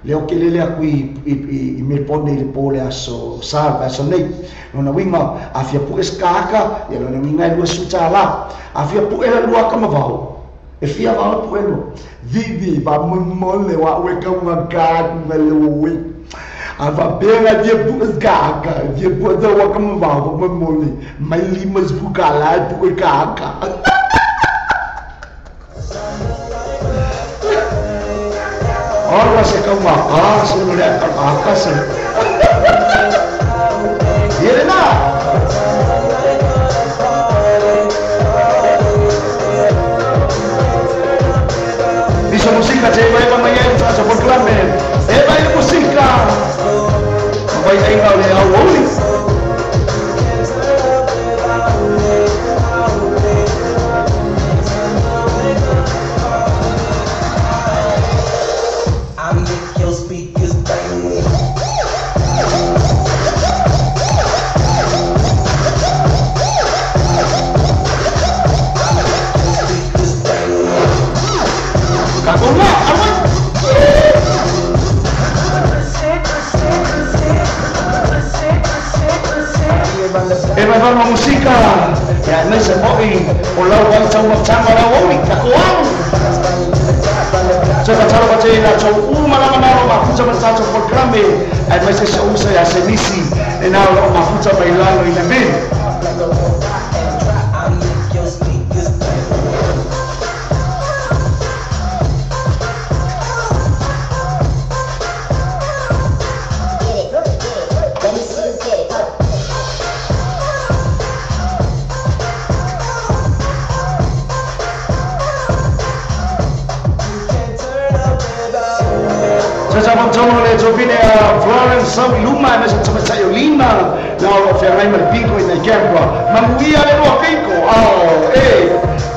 Leo ke lele aku i Melbourne i le po le aso sa le aso nei. Lona uiga afia pue se kaaka, ia lona uiga e 20 tālā. Afia pue la lua aka ma vao. E fia vao pue lua. Vivi va mole wa we ka nga ka nga le we. Ava pega dia pue se kaaka, dia pue da wa ka ma vao va mole. Mai lima se pukala pue kaaka. Ora se ka uma casa, mulher a casa. E ele lá. Isso música, che vai para amanhã, tá por clame. E vai música. Vai aí na le au oli. E vai fare una musica e a me se poi o lau vai tau matanga lau oli ka ko au so ka talo ka la tau uma la manalo mafuta matato programe e me se usa ya se misi e na lo mafuta bailando i le mele. Florence sau luma me se tama sai lima na o ferai mai pinko i Canberra manuia le lua pinko oh eh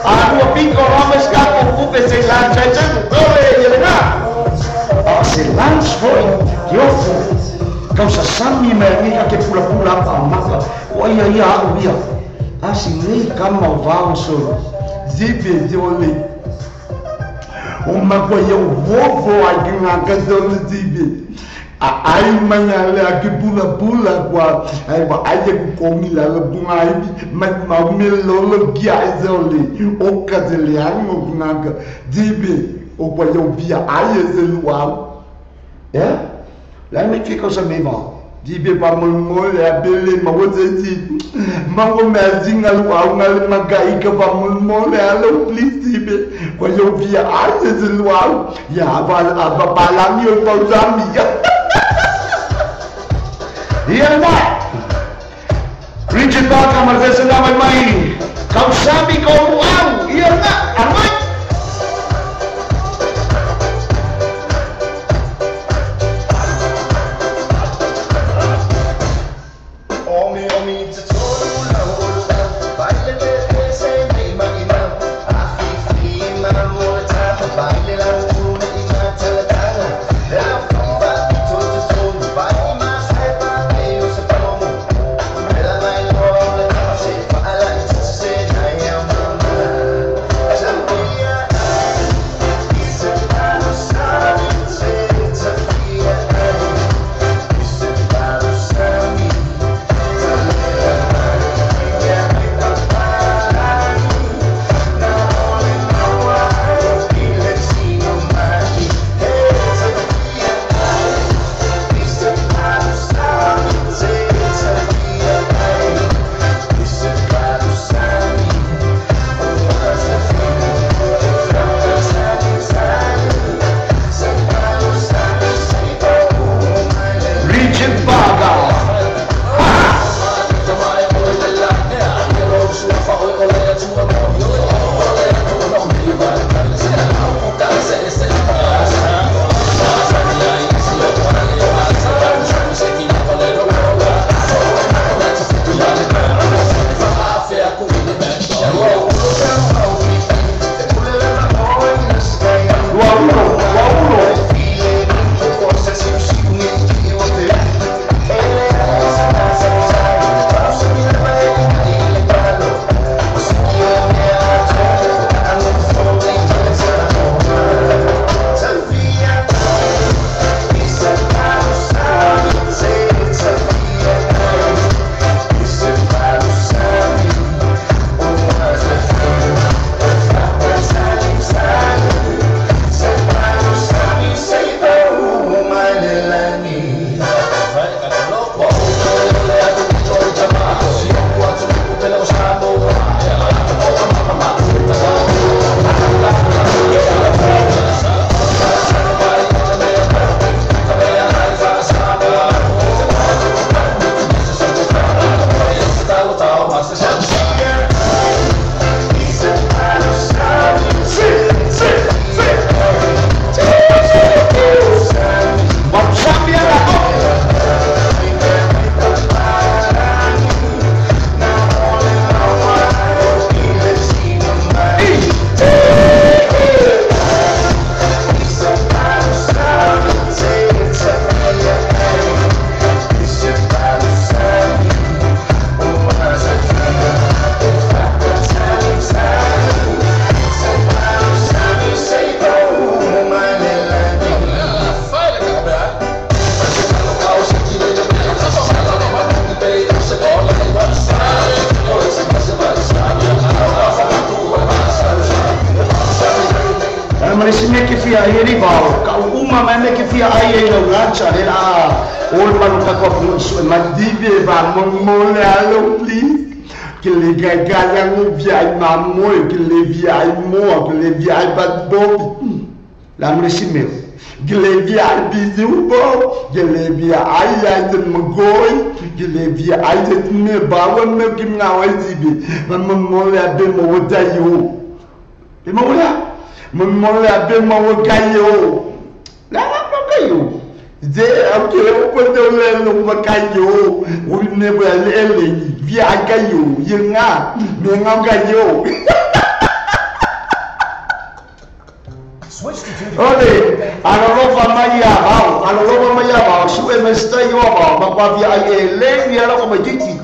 a lua pinko rames ka ko kupe se lan chai chai ko le ye na o se lan foi kiofo kausa sami me ni ka ke pula pula pa maka o ia ia au ia a si nei kama o vao so zibe ziole o ma ko yo vovo a ki nga ka zole zibe ai manya le a ke pula pula kwa ai ba ai ke kongi la le bunga ai ma ma me lolo ki ai zole o ka zele ang o nga ka zibe o kwa yo via ai ze luau ya la me ki ko sa me va dibe pa mo mo ya bele ma wo tse ma wo me zinga luau nga le magai ka pa mo mo le alo please dibe kwa yo via ai ze luau ya ba ba ba la mi o pa zami ya. Ia na Richard Barker marvesa na mai mai kau sami kau luau ia na armai. Something ai ai lau lancha le la o le malu ka ko fu su e mai. Dibe va mo le alo please. Que le gaga ngo via ma mo que le via mo que le via bad bob. La mo le simeo. Que le via bizu bo, que le via ai ai de mgoi, que le via ai de me ba wa me ki nga wa dibe. Ma mo le abe mo da yo. E mo la Mo le abe mo ka yo. La la mo ka yo. De ok o po de le no ma ka yo. O ne bo le le via ka yo. Ye nga me nga ka yo. Ole, alolofa mai ia vao, alolofa mai ia vao, su e mai stai o vao, ma kwa via ai e le via la ko mai titi.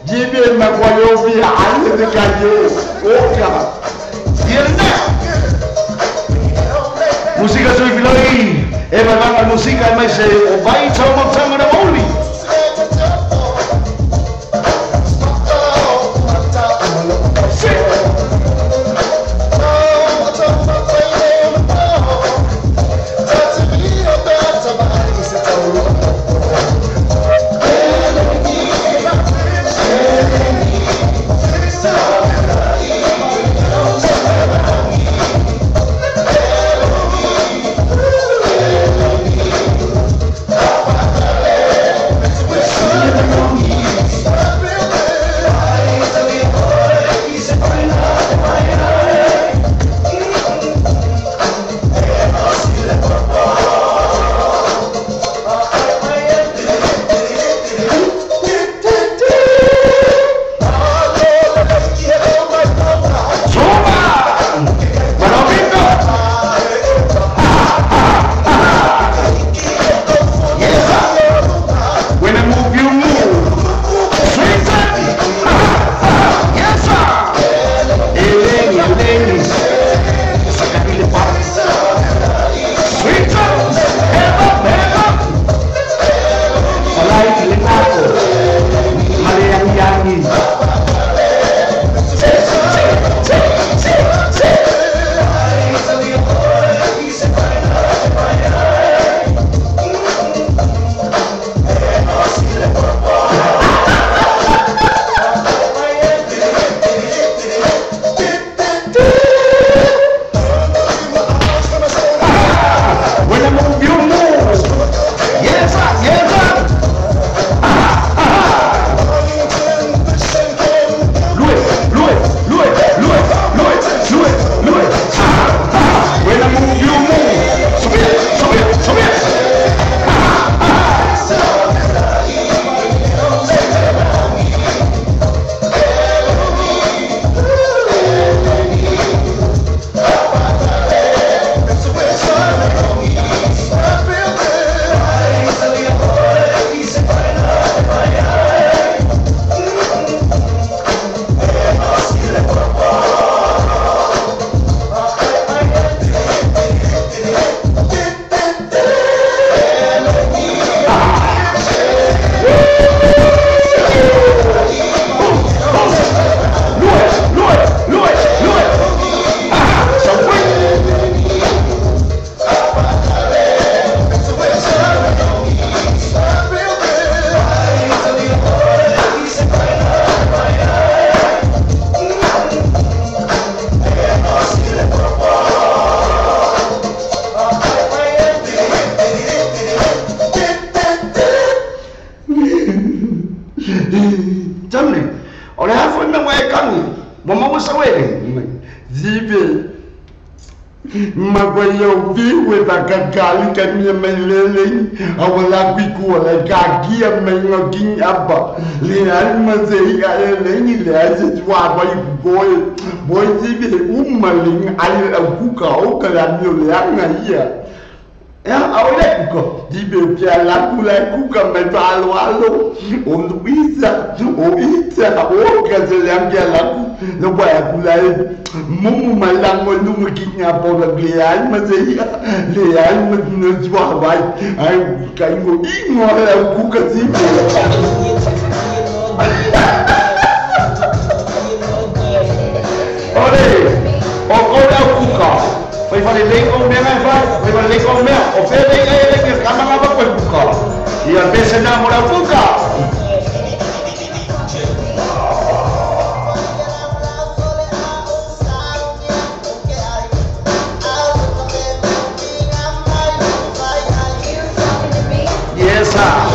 Jibe ma kwa yo via ai de ka yo. O ka. Tiene. Música sui filoi. E vai vai música e mai se o vai tau mo tau na moli. Magoyo viwe bakakali kamia melele awala kwiku wala kakia mengo king abba le alma sei ale ni le aje twa boy boy boy jibe ummaling ai kuka o kala mi le anga ia ya awale kuka jibe pia la kula kuka me palo alo o luisa o ita o kaze ambia la ku no boy kula mumu malango lungu kinya pola le alma sei le alma no twa bai ai kaingo ingo la kuka jibe. Ole, o kore au kuka. Fai fale lei o mea ngai fai, fai fale lei o mea. O fea lei ai lei ke kama Ia pese na mo lau puka. Yes, sir.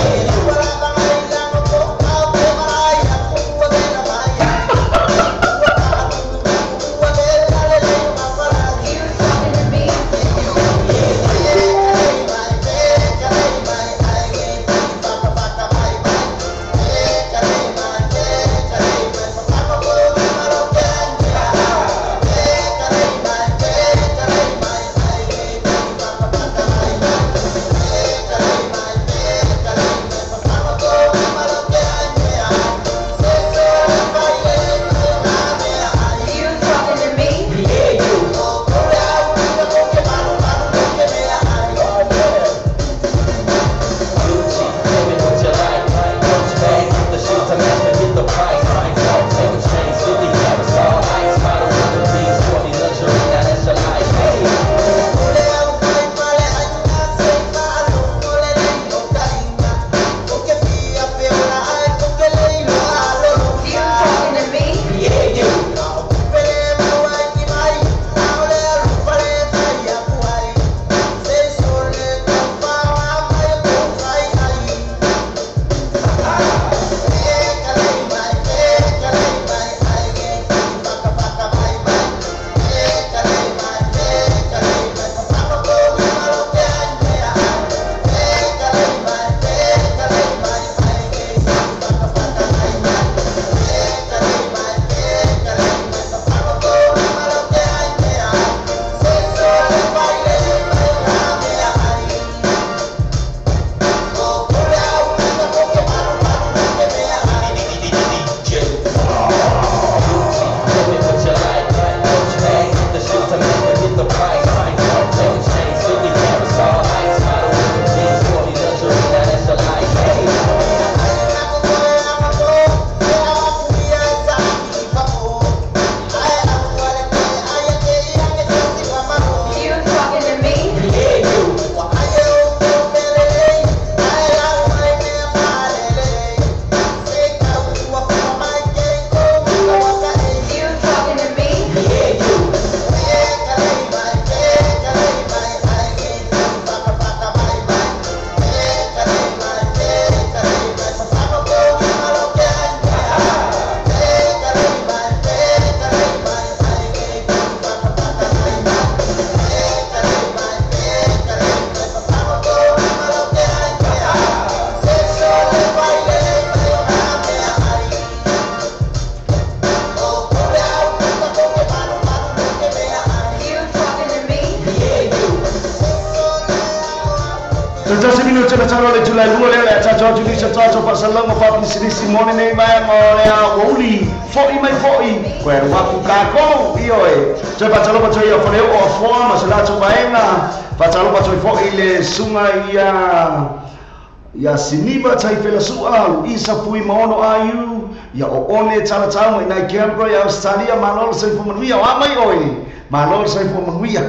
Ia siniva taifela sua Luisa Pui Maono Aiu ia o one talatau mai nai Canberra ia Australia malolo soifua manuia o a mai oe malolo soifua manuia.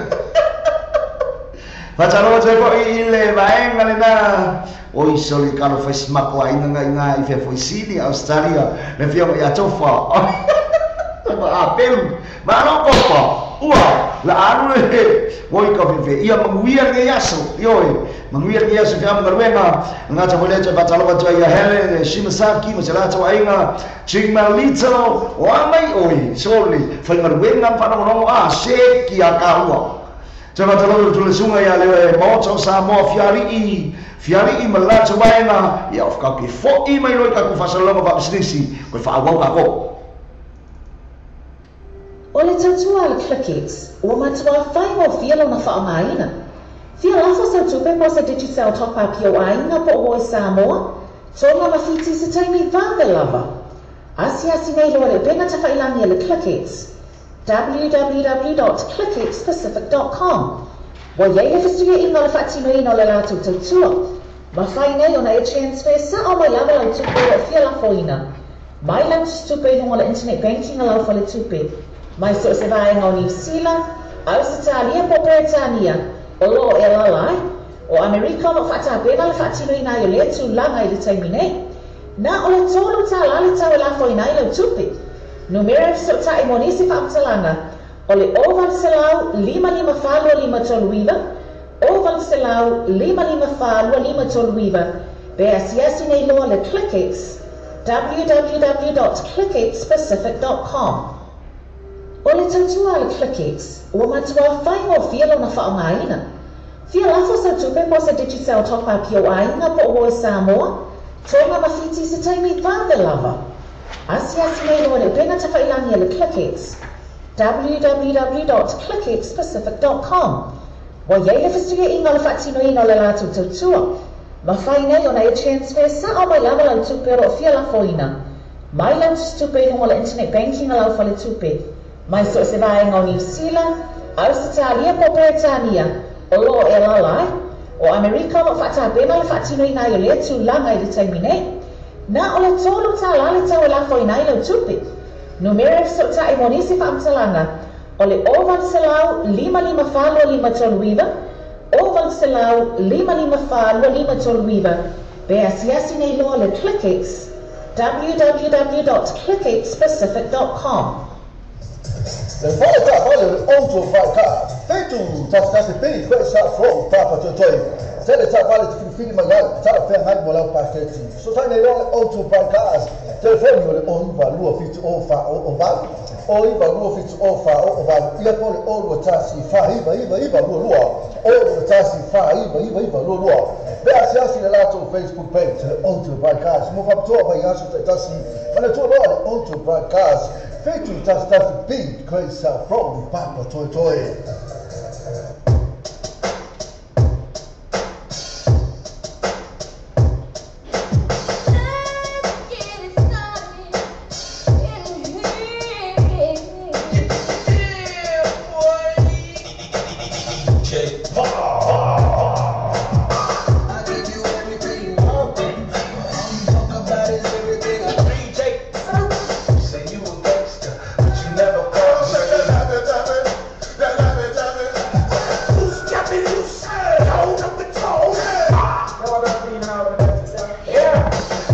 Fatalofa toe fo'i i le vaega lena oi sole kalo faisimakoa aiga gaiga i fefoisili Australia le fioga ia tofa apelu malo kopa ua la alu le oi ka fefe ia manuia lenei aso ioe manuia lenei aso feamu galuega gata foi lea toe faatalofa atu ai ia Helen Shimasaki ma se latou aiga Chingmalito o a mai oe sole faigaluega ma faalogologo a seki a kahua. Toe faatalofa atu le suga ia le maota o Samoa fiali'i fiali'i ma le latou vaega ia ofakauke fo'i mai loi kakou faasalaloga faapisinisi koe faaauau kakou. O le tautua a le ClickX, ua matua faigofie lona faaaogaina. Fia lafo sau tupe po se Digicel top-up i ou aiga po o oe Samoa, Tonga ma Fiti se taimi vave lava. Asiasi nei loa le upega tafailagi a le ClickX, www.clickxpacific.com. Ua iai le fesuiaiga o le faatinoina o le latou tautua. Mafai nei ona e transfer sa'o mai lava lau tupe o loo fia lafoina. Mai lau tupe i luga o le internet banking a lau faletupe. Mai so o se vaega o Niu Sila, Ausetalia po o Peretania o loo e alaala ai. O Amerika o loo faatapena le faatinoina ai o lea tulaga i le taimi nei. Na o le $3 le tau e lafoina ai lau tupe. Numera e fesootai mo nisi faamatalaga o le 0 800 554 2539, 0 800 554 2539, pe asiasi nei loa le ClickX www.clickxpacific.com. O le tautua a le ClickX ua matuā faigofie lona faaaogaina. Fia lafo sau tupe po o se Digicel top up i ou aiga po o ua i Samoa, Tonga ma Fiti i se taimi vave lava. Asiasi nei loa le upega tafailagi a le ClickX www.clickxpacific.com. Ua i ai le fesuiaiga o le faatinoina o le latou tautua. Mafai nei ona e transfer sao mai lava lau tupe o lo o fia lafoina mai lau tusitupe i luga o le internet banking a lau faletupe mai so o se vaega o Niu Sila, Ausetalia po o Peretania o lo o e alaala ai. O Amerika o lo o faatapena le faatinoina ai o lea tulaga i le taimi nei. Na o le $3 le tau e lafoina ai lau tupe. Numera e fesootai mo nisi faamatalaga o le 0 800 554 2539, 0 800 554 2539, pe asiasi nei loa le ClickX www.clickxpacific.com. Le fale taavale o le Auto Buy Car, 7 11 B Great South Road, Papatoetoe. Se le taavale te filifili mai ai, talafeagai mo lau paketi. Fesootai nei loa le Auto Buy Cars, telefoni o le 0 9 2 7 0 4 0 8, 0 9 2 7 0 4 0 8, ia po o le 0 2 1 4 9 9 9 2 2, 0 2 1 4 9 9 9 2 2. Pe asiasi le latou Facebook page le Auto Buy Cars mo faapitoa vaiaso taitasi. Manatua loa le Auto Buy Cars, 711 B Great South Road, Papatoetoe. Let's get it started in here, baby. Yeah, boy. DJ I give you everything you want. All you talk about is everything I DJ. You say you a gangster, but you never call me. Loose, chop it loose. Hold up the toe. Yeah.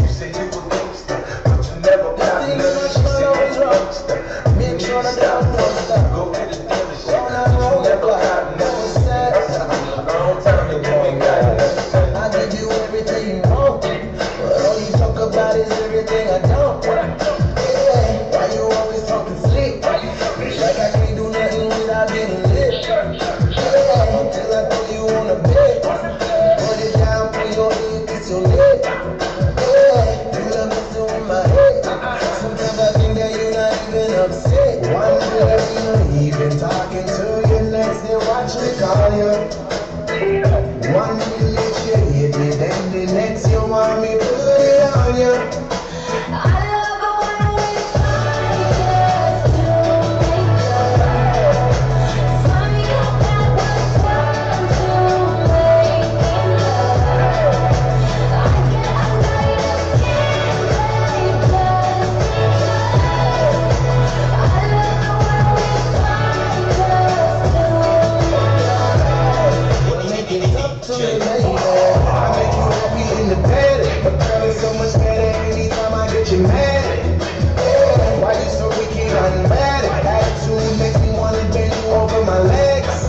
You say you a gangster, but you never call me. Nothing You much, say but you always a wrong. gangster. Make You sure need the to stop. down don't stop. Go to the dealership, Roll but out, you roll the never block. got No nothing. sex. Long time and you ain't got nothing. I give you everything you want, but all you talk about is everything I don't. Yeah, why you always talking slick? Like I can't do nothing without getting lit. Yeah, until I throw you on the bed. Put it down, put your head, kiss your leg. Yeah, you love messing with my head. Sometimes I think that you're not even upset. One minute we not even talking to you, next day watch me call you. One minute you hit me, then the next you want me put it on you. I love it when we fight just to make up. Funny how that was fun to making love. I get under your skin, babe, just because. I love it when we fight just to make up. Well, make it up to me, baby. I make you happy in the bed, but girl, it's so much better anytime I get you mad. Yeah, why you so wicked? I'm mad. Attitude makes me wanna bend you over my legs.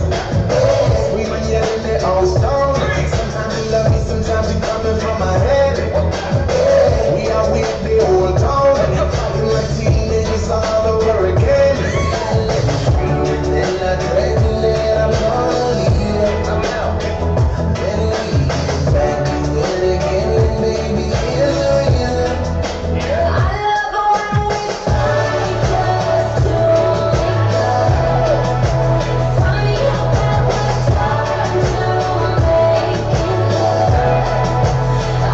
Yeah, screaming, yelling, it all stone. Sometimes you love me, sometimes you coming from my head. Yeah, we are with the old town, fighting like teenagers all over again. Then I threaten that I'm gonna leave. I'm out. Then we get back to it again, and baby, here's the reason. I love it when we fight just to make up. Funny how that was fun to making love.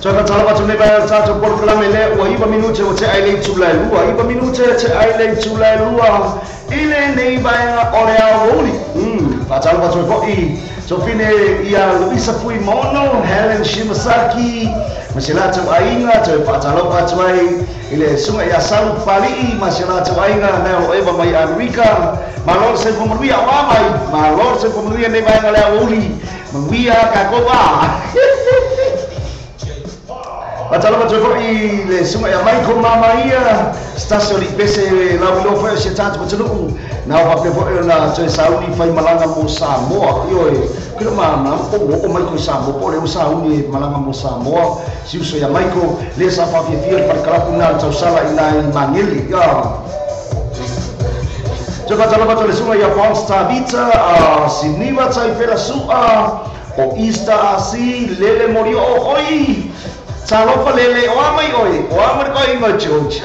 Tsoka tala tu ne vai tatou polokalame le ua 9 minute o te ai le tula lua 9 minute te ai le tula lua ile nei vaega o le aouli. Faatalofa atu ai fo'i Sofine ia Luisa Fuimono, Helen Shimasaki, ma se latou aiga, toe faatalofa atu ai i le suga ia Salu Pali'i ma se latou aiga na o lo eva mai Amerika. Malo le soifua manuia o a mai, malo le soifua manuia nei vaega o le aouli, manuia kakou a. Faatalofa atu ai fo'i le suga ia Michael Mamaia, se tasi o li'ipese lauiloa fo'i o si a tatou atunuu, na o faapea fo'i ona toe sauni faimalaga mo Samoa. Ioe, kilo ma po o mai ko Samoa po le o sauni e malaga mo Samoa, si uso ia Michael, le sa faafiafia le falekalapu na le tausala i nai mageli. Ia. Toe faatalofa atu le suga ia Fons Tavita, Siniva Taifela Su'a, o Easter Asi, Lele Morio o oi. Talofa lele, o amai oi, o amai koi mo George.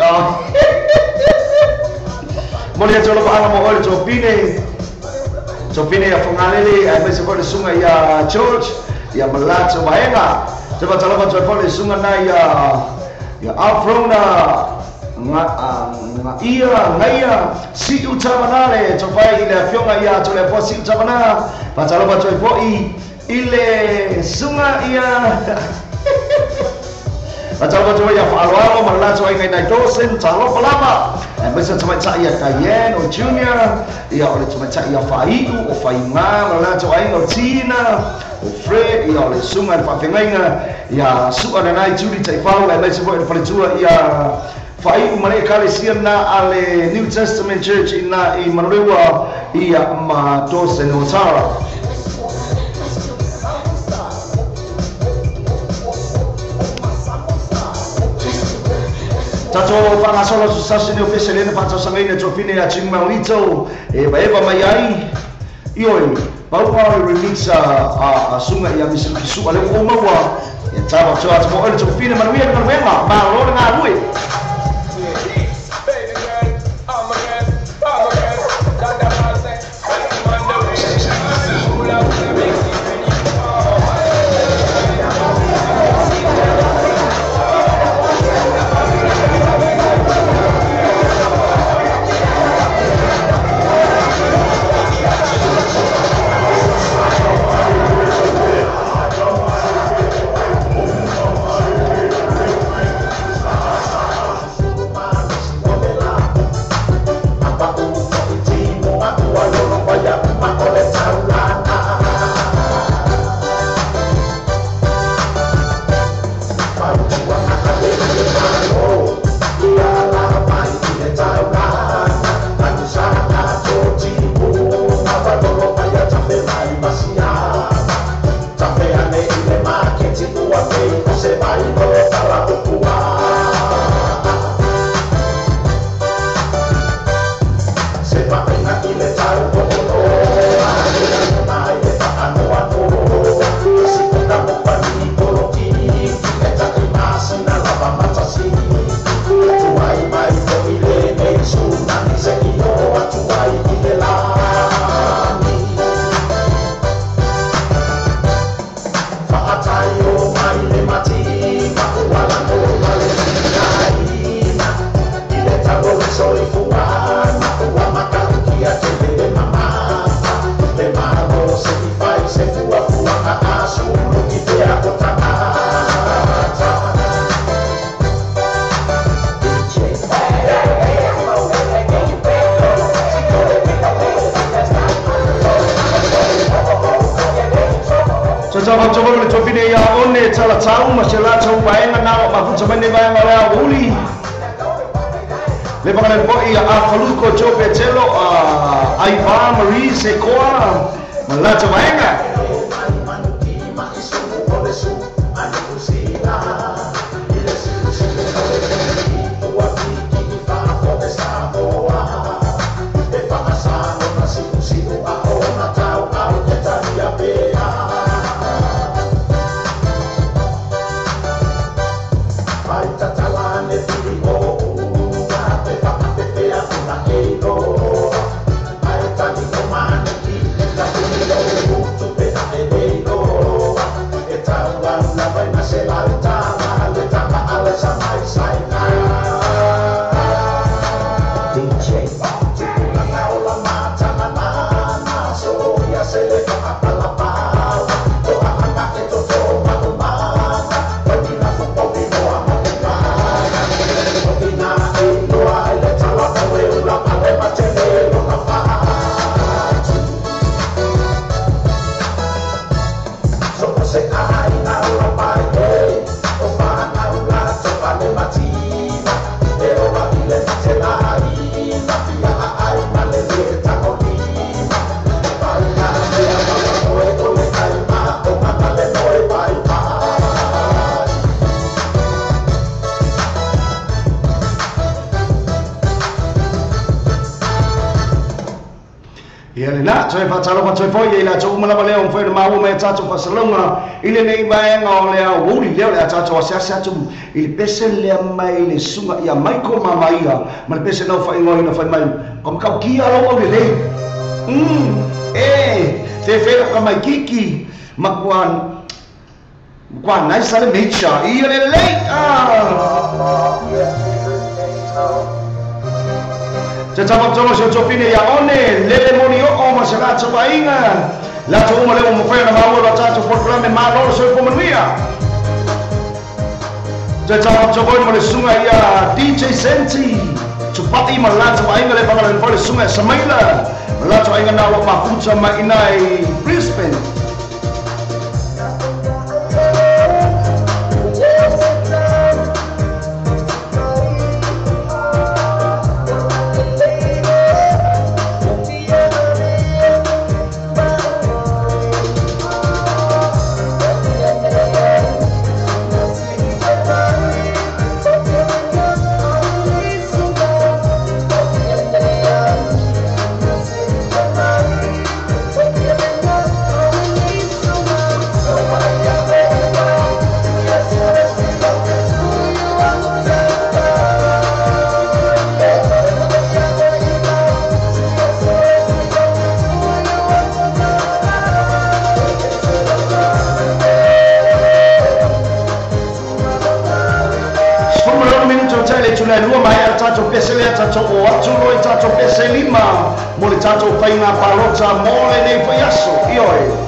Moli atu alofa anga mo oi le Topine. Topine ia Whangalele, ai mai se foi le suga ia George, ia Malato Vaega. Te faatalofa atu ai foi le suga na ia Afrona, nga ia, ngaia, Si'u Tamanale, tofai i le afioga ia Toleafoa Si'u Tamana. Faatalofa atu ai foi i le suga ia Faatalofa atu ai ia Fa'aloalo ma le latou aiga i nai Dawson, talofa lava. Ae maise tamaitai ia Cayenne o Junior, ia o le tamaitai ia Fai'u o Faiga ma le latou aiga o Tina, o Fred, ia o le suga i le faafegaiga ia Su'a nanai Tuli Taifau, ae maise foi le faletua ia Fai'u ma le ekalesia na a le New Testament Church ina i Manurewa ia ma Dawson o Tara. Tatou whangasolo sasi ni o feselena whatausanga ina tōpine a Ching Maulito e vaeva mai ai. Ioi, pau pau le remix a sunga ia Mr. Kisua le o maua. E tawa atu atu mo ole tōpine manuia ni manuema, malo le ngā rui. Se la Ia, toe whātalo toe foi i la tō umalawa leo mwhai na maua mai tātou whasalonga i le nei vaenga o lea uli leo lea tātou asiasi atu i le pese lea mai le sunga ia maiko mamaia ma le pese nau whaingoa ina whai mai ko makau kia lau au le lei te whea ka mai kiki makuan kua naisa le mecha i le lei Te tama se topine ia one, lele moni o ma se lato vainga. Lato uma leo mo whena maua la tātou programe malo se pomanuia. Te tama tolo mo le sunga ia DJ Senti. Tupati ma lato vainga le pangala le sunga Samaila. Lato vainga na lo mafuta ma inai Brisbane. Tato whainga palota mole nei whaiaso, ioi.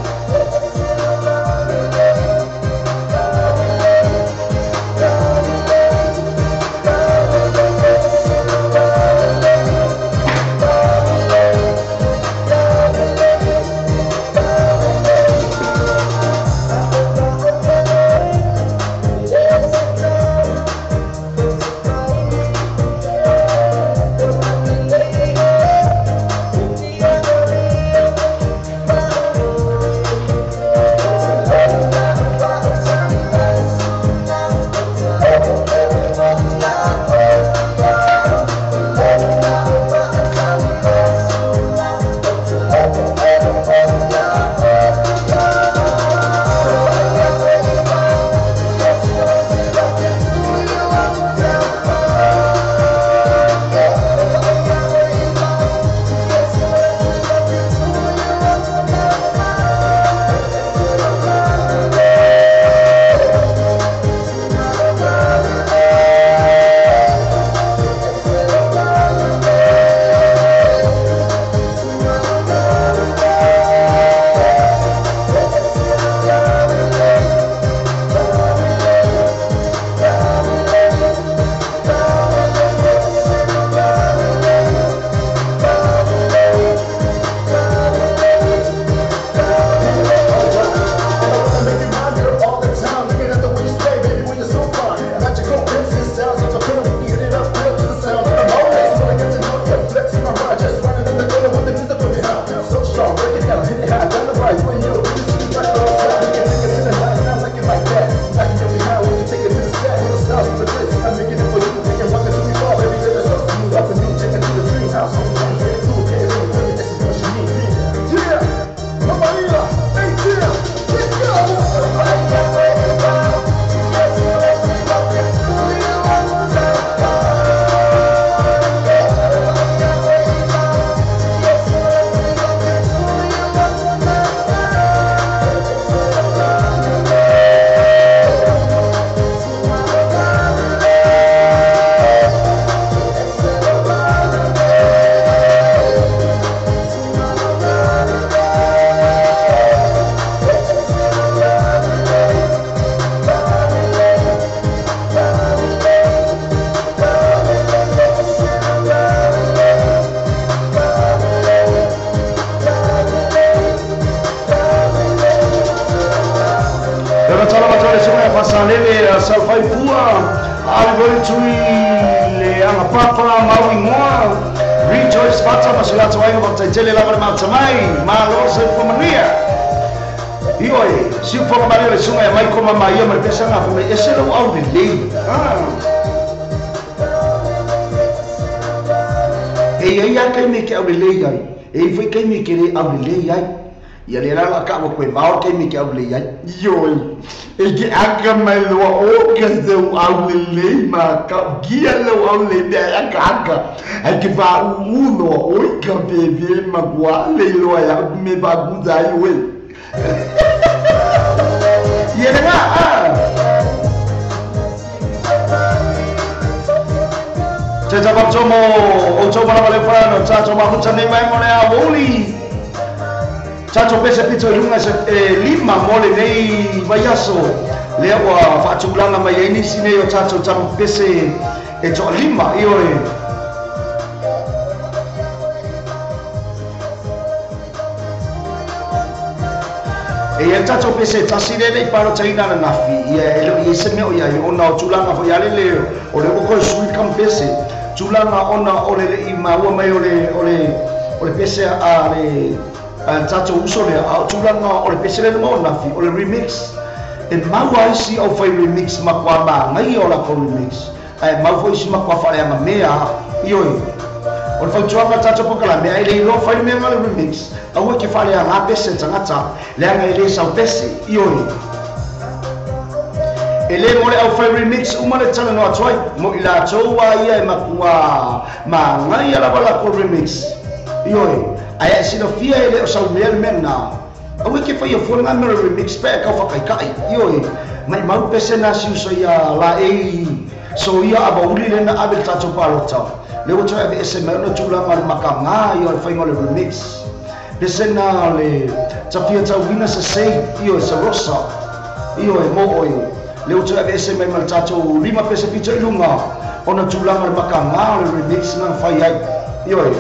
E ia kai me ke au le lei ai. E i fai kaimi ke le au lelei ai. Ia le la ka wa koe vao kaimi ke au lelei ai. Ioi, e ke aka mai loa o ka se au lelei ma ka gia lo au lelei aka aka. Ai ke va u loa oi ka bebe ma kua le loa ya me va ku dai we. Ia le nga Te tapatomo, o tō mana wale whano, tātou mahuta nei mai mo le a woli. Tātou pese pito i runga se lima mo le nei vaiaso. Lea ua whaatulanga mai ei nisi nei o tātou tamu pese e toa lima, i oe. E ia tātou pese tasi le lei paro taina na nafi, ia e leo i se meo ia i ona o tūlanga fo ia lele o le oko e sui kam pese. Tūlanga ona o le i maua mai o le pese a le tātou uso lea, a o tūlanga o le pese le mo nafi, o le remix. E maua isi au whai remix ma kua maangai o lako remix. Ae mau fo isi ma kua whaleanga mea, i oi. O le whautuanga tātou pokala mea, e le iloa whai mea ngā le remix. Aua ke whaleanga pese tangata, leanga e le sau pese, i oi. E le mo le au whai remix uma le tala no atuai, mo i la tōua ia e makua maangai ala wala ko remix. I oi, aia e silafia e le o sau mea le mea nā. Aua ke whai a fua ngā mea remix pe e kau whakaikai. I oi, mai mau pese nā siuso ia la e so ia aba uli le na awe le tātou palota. Le o tau ave ese mai ona tūlanga le maka ngā ia le whainga le remix. Pese nā le tawhia tau wina sa sei, i oi sa rosa, i oi mo oi. Le o tau ave ese mai ma le tātou lima pese pito i lunga ona tūlanga le maka ngā le remix ngā whai ai. I oi.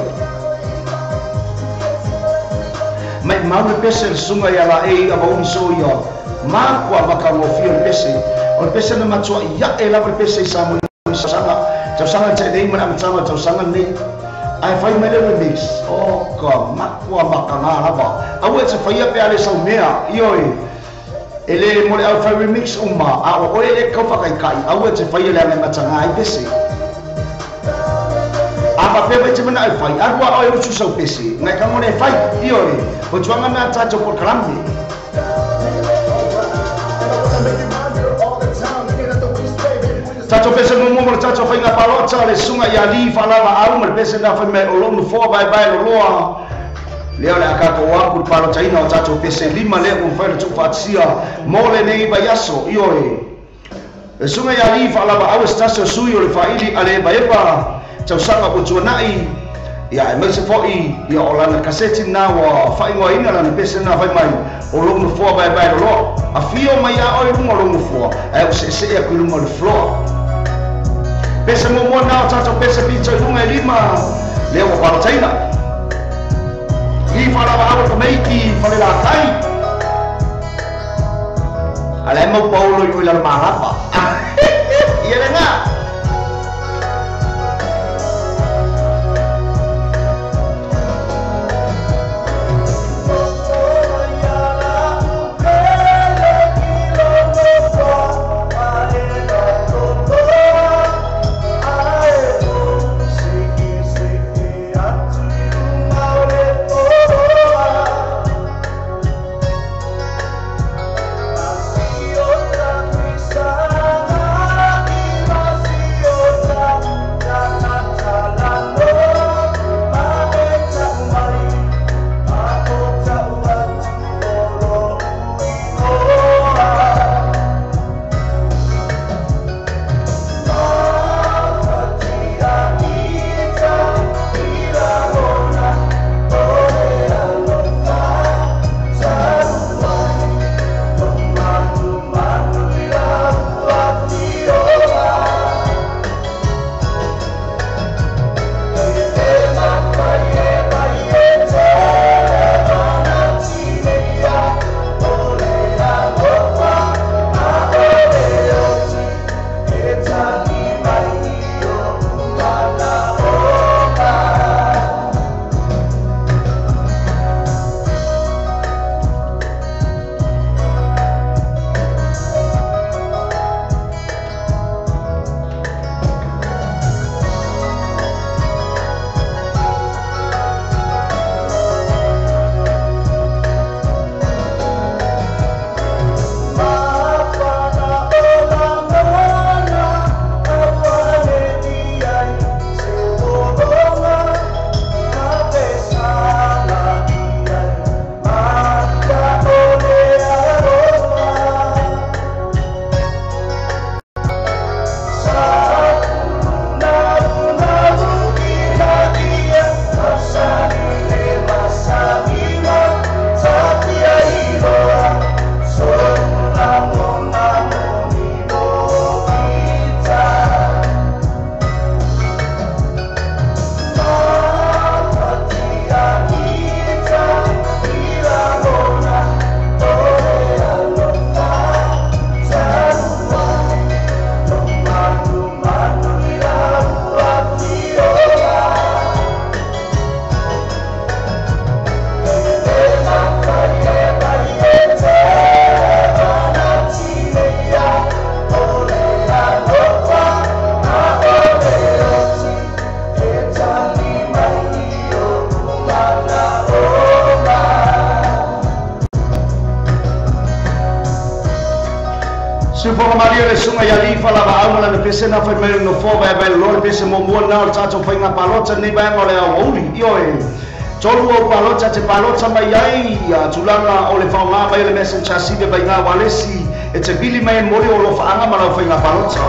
Mai mau le pese le sunga ia la e aba uni so ia makua maka ngofia le pese. O le pese na matua ia e lava le pese i sa mo i sanga. Tau sanga te nei mana matanga tau sanga nei. Ai whai mai le remix. O ka makua maka ngā lava. Aua e te whaia pe ale sau mea. I oi. E le mo le au whai remix uma. A o oe le kau whakaikai. Aua e te whaia le ame matanga ai pese. A whapea mai te mana au whai. Arua oe usu sau pese. Ngai kangone e whai. I oi. O tuanga nā tātou por kalamne. Tātou pese mumu mo le tātou whainga palota le sunga ia li whalava au ma le pese nā whai mai o lonu foa bai bai loloa. Lea le akako waku le palota ina o tātou pese lima lea o mwhai le tuwhatia mo le nei vaiaso, i oe. Le sunga ia li whalava au e stasi o sui o le whaili a le eba tausanga o tuanai. Ia e maise fo'i ia o lana kaseti nā wa whaingoa ina lana pese nā whai mai o lonu foa bai bai loloa. A whio mai a oe lunga o lonu foa, ae o se se e kui lunga o le floa. Pese mo nā o tātou pese pito i lunga e lima, lea ua palotaina. I whalawa awa ka meiki, whale la kai. A le mau paulo i oi lala malapa. Ia le ngā. Sanga Pese na fai mai no fo vai vai lo pese mo mo na o tatou fai ngā palota nei vai o le aouli io e tolu o palota te palota mai ai a tulanga o le whaonga mai le messenger si vai ngā walesi e te vili mai mori o lo whaanga ma lau fai ngā palota.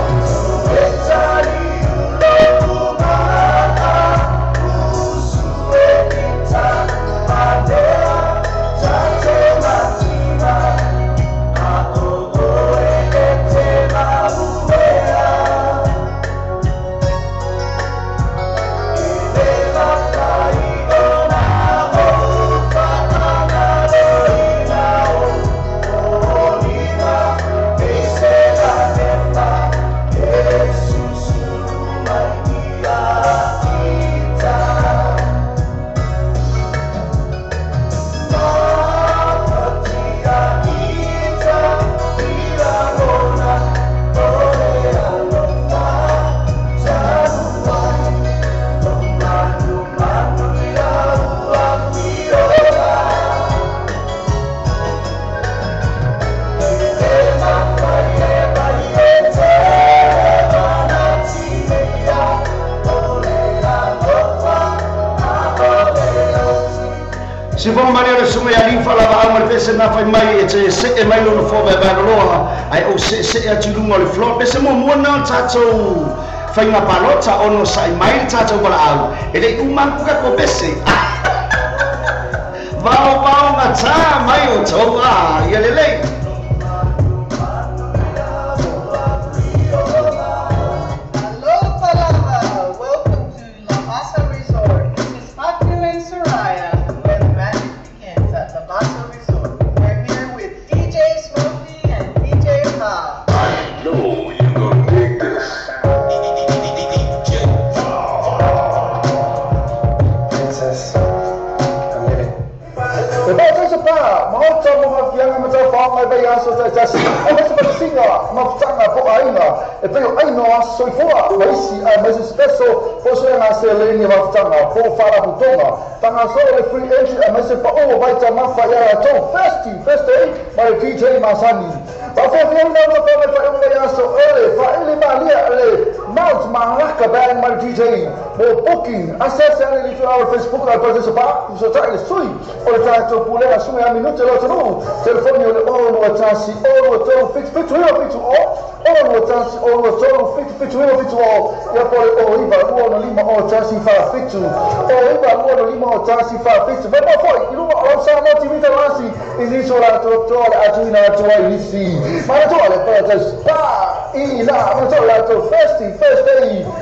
Na fai mai e te se e mai lono fo vai vai loa ai o se se atu lunga o le floor pese mo mo na tatou fai ngā palota ono sai mai tatou wala au e le umangu ka ko pese vao vao ngā tā mai o tau a ia le lei. First day, my DJ Masani. Mount Malaka Band, my DJ. More booking. Access any little our Facebook, I participate. So try to sui. Or try to pull a sui a minute or two. Telephone you all tasi all to fit fit fit all. All tasi all to fit fit fit all. Ya por o iba o lima o tasi fa fit. O iba o lima o tasi fa fit. But for you know all sa no TV tasi is so la to to atuina to isi. Ma to le pa ila ma to la to first day.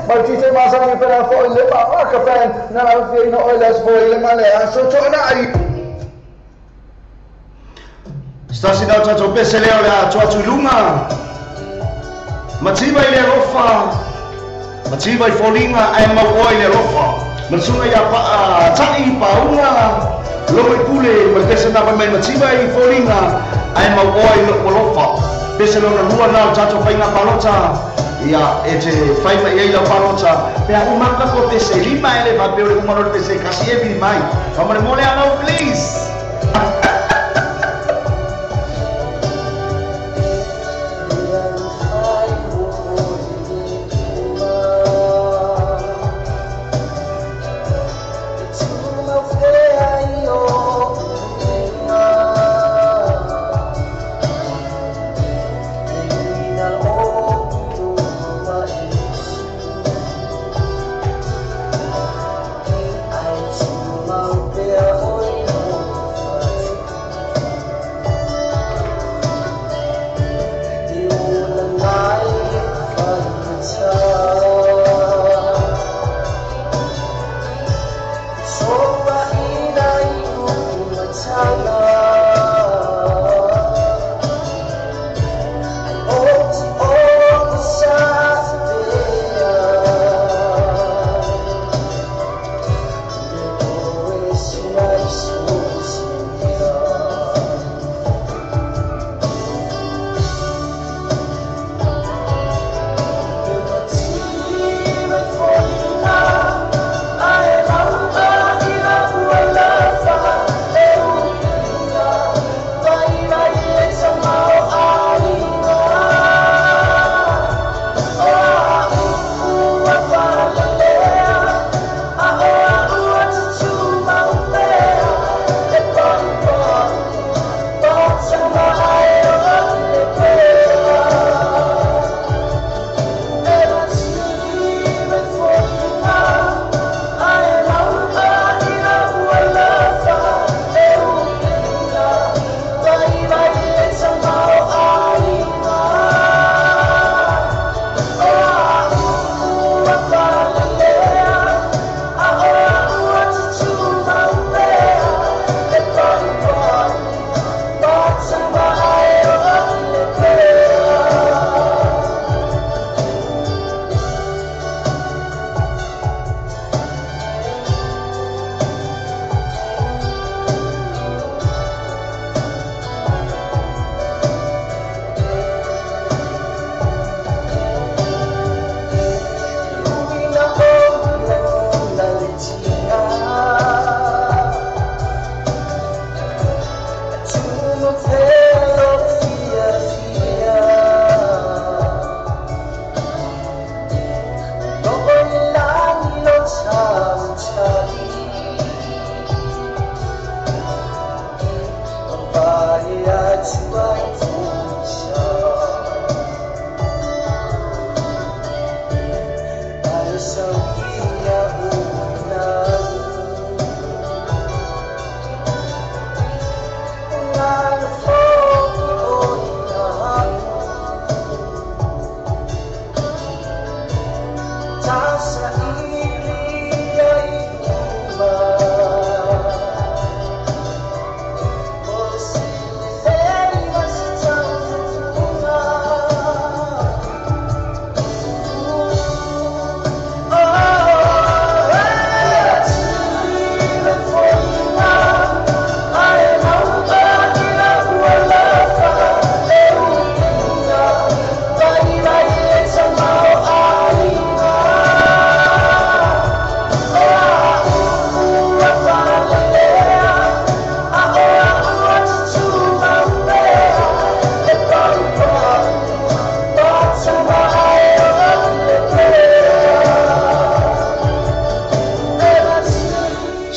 My DJ Masani pera for le pa ka fan na la fi no oil as for le male so to na ai. Stasi nau tatou pese leo le atu atu lunga. Mativa i le alofa, mativa i foliga ae mauoa i le alofa. Masuga ia ta'i paunga, logo i pule, ma le pese na mai mativa i foliga ae mauoa i lou alofa. Pese lona lua na o tatou faiga palota, ia e te fai mai ai lau palota. Pea umaka ko pese lima ele faapea o le uma lo le pese kasi e vili mai. Faamolemole alau please. Oh,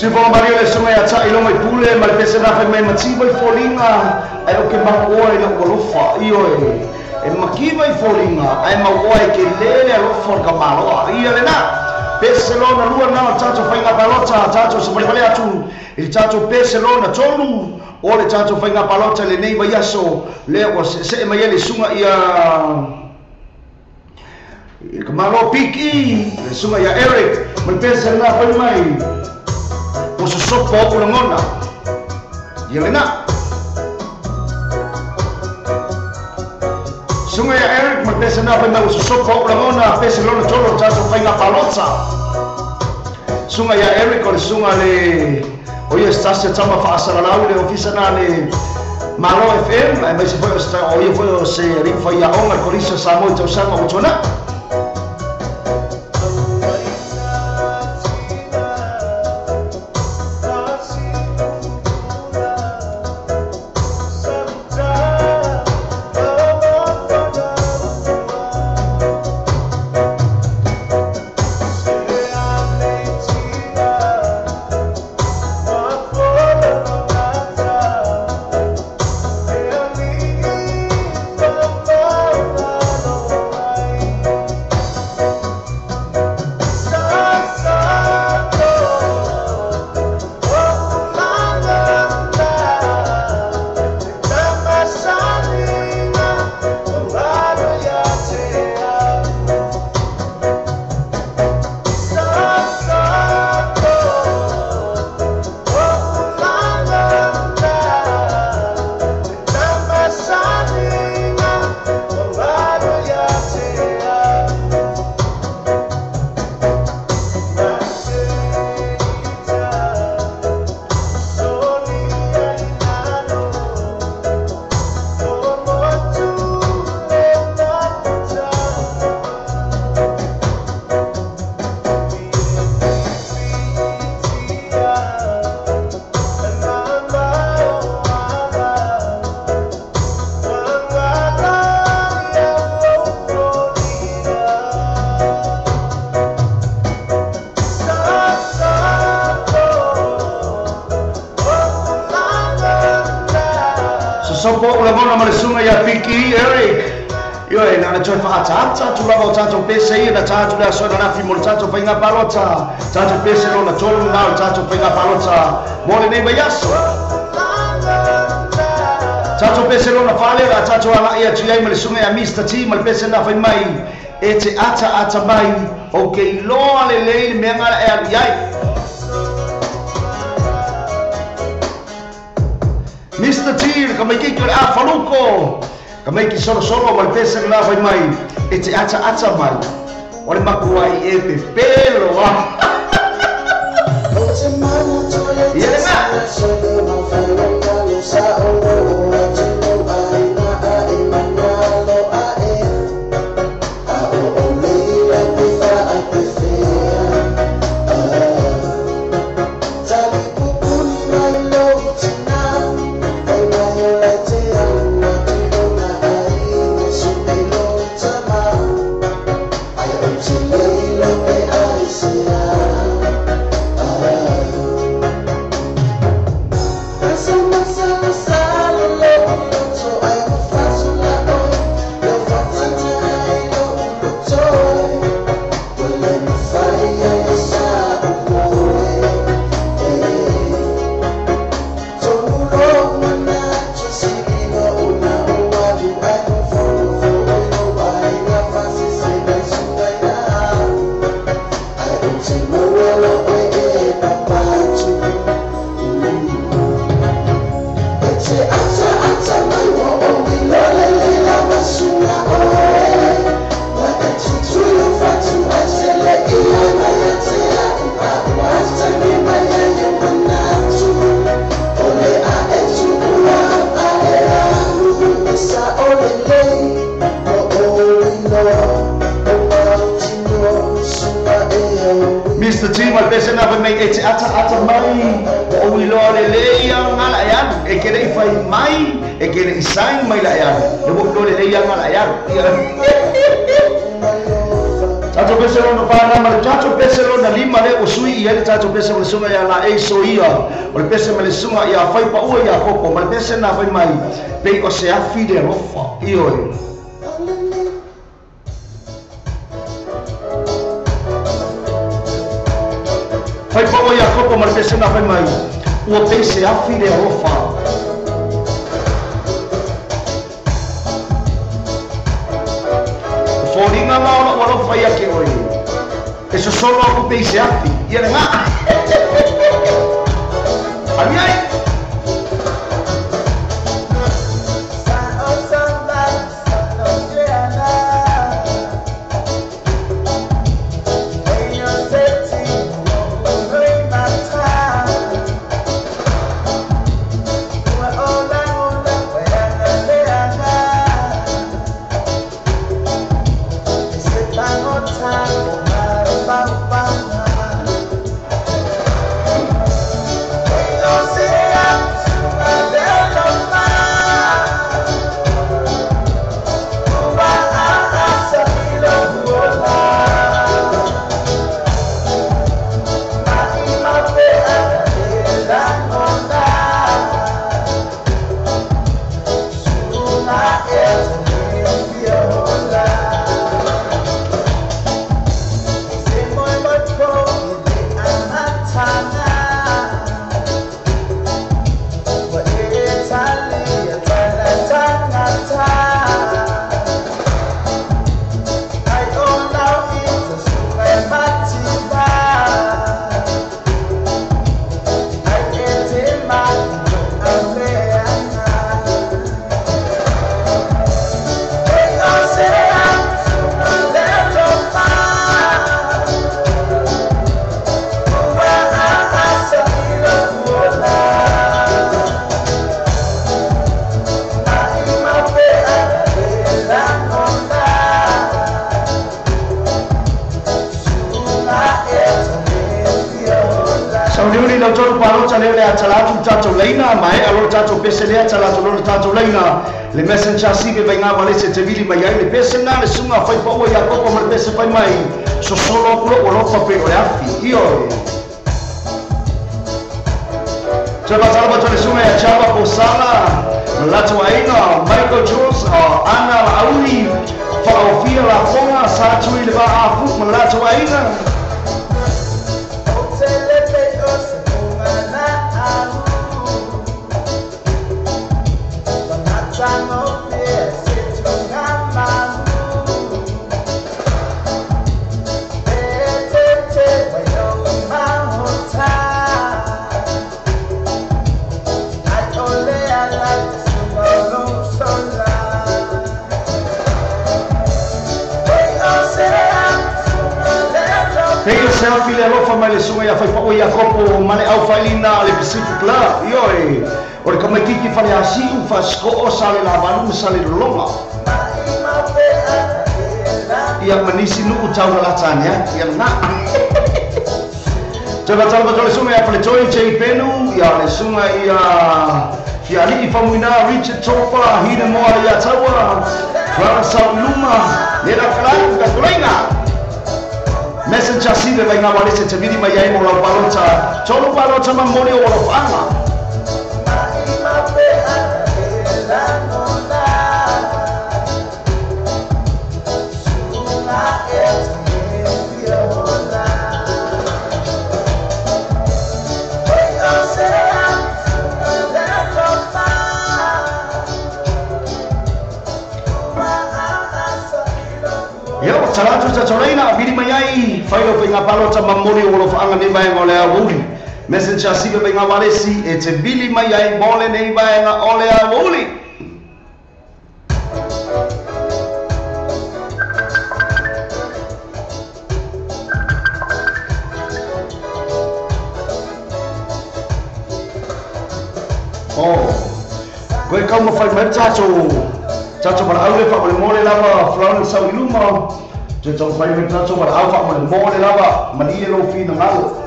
Sifoga Maria le suga ia taʻi loga i pule ma le pese na fai mai mativa i foliga ae o ke mauoa i la'u alofa ioe e makiva i foliga ae mauoa e kelē le alofa o le kamaloa ia lenā pese lona lua na o tatou faiga palota tatou savalivali atu i le tatou pese lona tolu o le tatou faiga palota lenei vaiaso lea ua se'ese'e mai ai le suga ia le kamalo piki le suga ia Eric ma le pese lena fai mai ua sosopo o'u lagona ia lenā suga ia Eric ma le pese lena fai mai ua sosopo o'u lagona pese lona tolu o le tatou faiga palota suga ia Eric o le suga le o ia se tama faasalalau le ofisa na le Malo FM ae maise foi o ia foi o se alii faiaoga le Kolisi o Samoa i tausaga ua tuanai. Sopo o lagona ma le suga ia Piki Eric ioe na na toe faataata atu lava o tatou pese ia na tatou le aso ananafi mo le tatou faiga palota tatou pese lona tolu na o le tatou faiga palota mo lenei vaiaso tatou pese lona fale la tatou ala'i atu i ai ma le suga ia Mr T ma le pese na fai mai e te ataata mai o ke iloa lelei le mea gala e alu i ai. Mr. T, le kamaikiki o le afaluko kamaiki solosolo ma le pese lena fai mai e te ataata mai o le makuai e pepelo a ia lenā. Mr. T ma le pese na fai mai e te ataata mai o iloa lelei aga la e alu e ke le'i fai mai e ke le'i sign mai la e alu le ua iloa lelei aga la e alu. Tatou pese pese lona whana ma le tatou pese lona lima le o sui i le tatou pese ma le sunga ia la e soia o le pese ma le sunga ia whai pa ua ia koko ma le pese na whai mai pei o se afi le alofa ioe. Whai pa ua ia koko ma le pese na whai mai ua pei se afi le alofa. Fōringa maola ua alofa ia ke oe. E sosolo aku pei se afi. Ia le ngā. Ani ai. Le messenger si pe vainga wale se te vili mai ai le pese na le sunga whai paua ia koko ma le pese whai mai sosolo aku lo alofa pe o le afi ioe. Tō patala pato le sunga ia Chava Kosala Lato Aina Michael Jones Ana Lauli Whaofia La Fonga Satui le Vaafu ma Lato Aina. Fili alofa mai le sunga ia whai ia kopo ma le au whailina le Pacific Club ioe o le kamaikiki whale asiu whasko o sa le lavalu sa le lolonga ia manisi nuu taura latane ia ngā. Tō patala pato le sunga ia whale toi J Penu ia le sunga ia Fialii Famuina Richard Topa Hina Moa ia Taua Clara Sauluma le la kalai ka Messenger si le vainga wale se te vili mai ai mo lau palota tolu palota ma moni o lau whaanga. Salatu sa toreina vili mai ai whailo whainga palota mamori o whaanga nei vaenga o le awouli. Messenger si whainga walesi e te vili mai ai mole nei vaenga o le awouli. Oh, koe kau mawhai mai tātou. Tātou mara aure wha o le mole lava Florence sau iluma. Te tau whai mai tātou mara au wha o le mole lava mani e lo whina ngalo.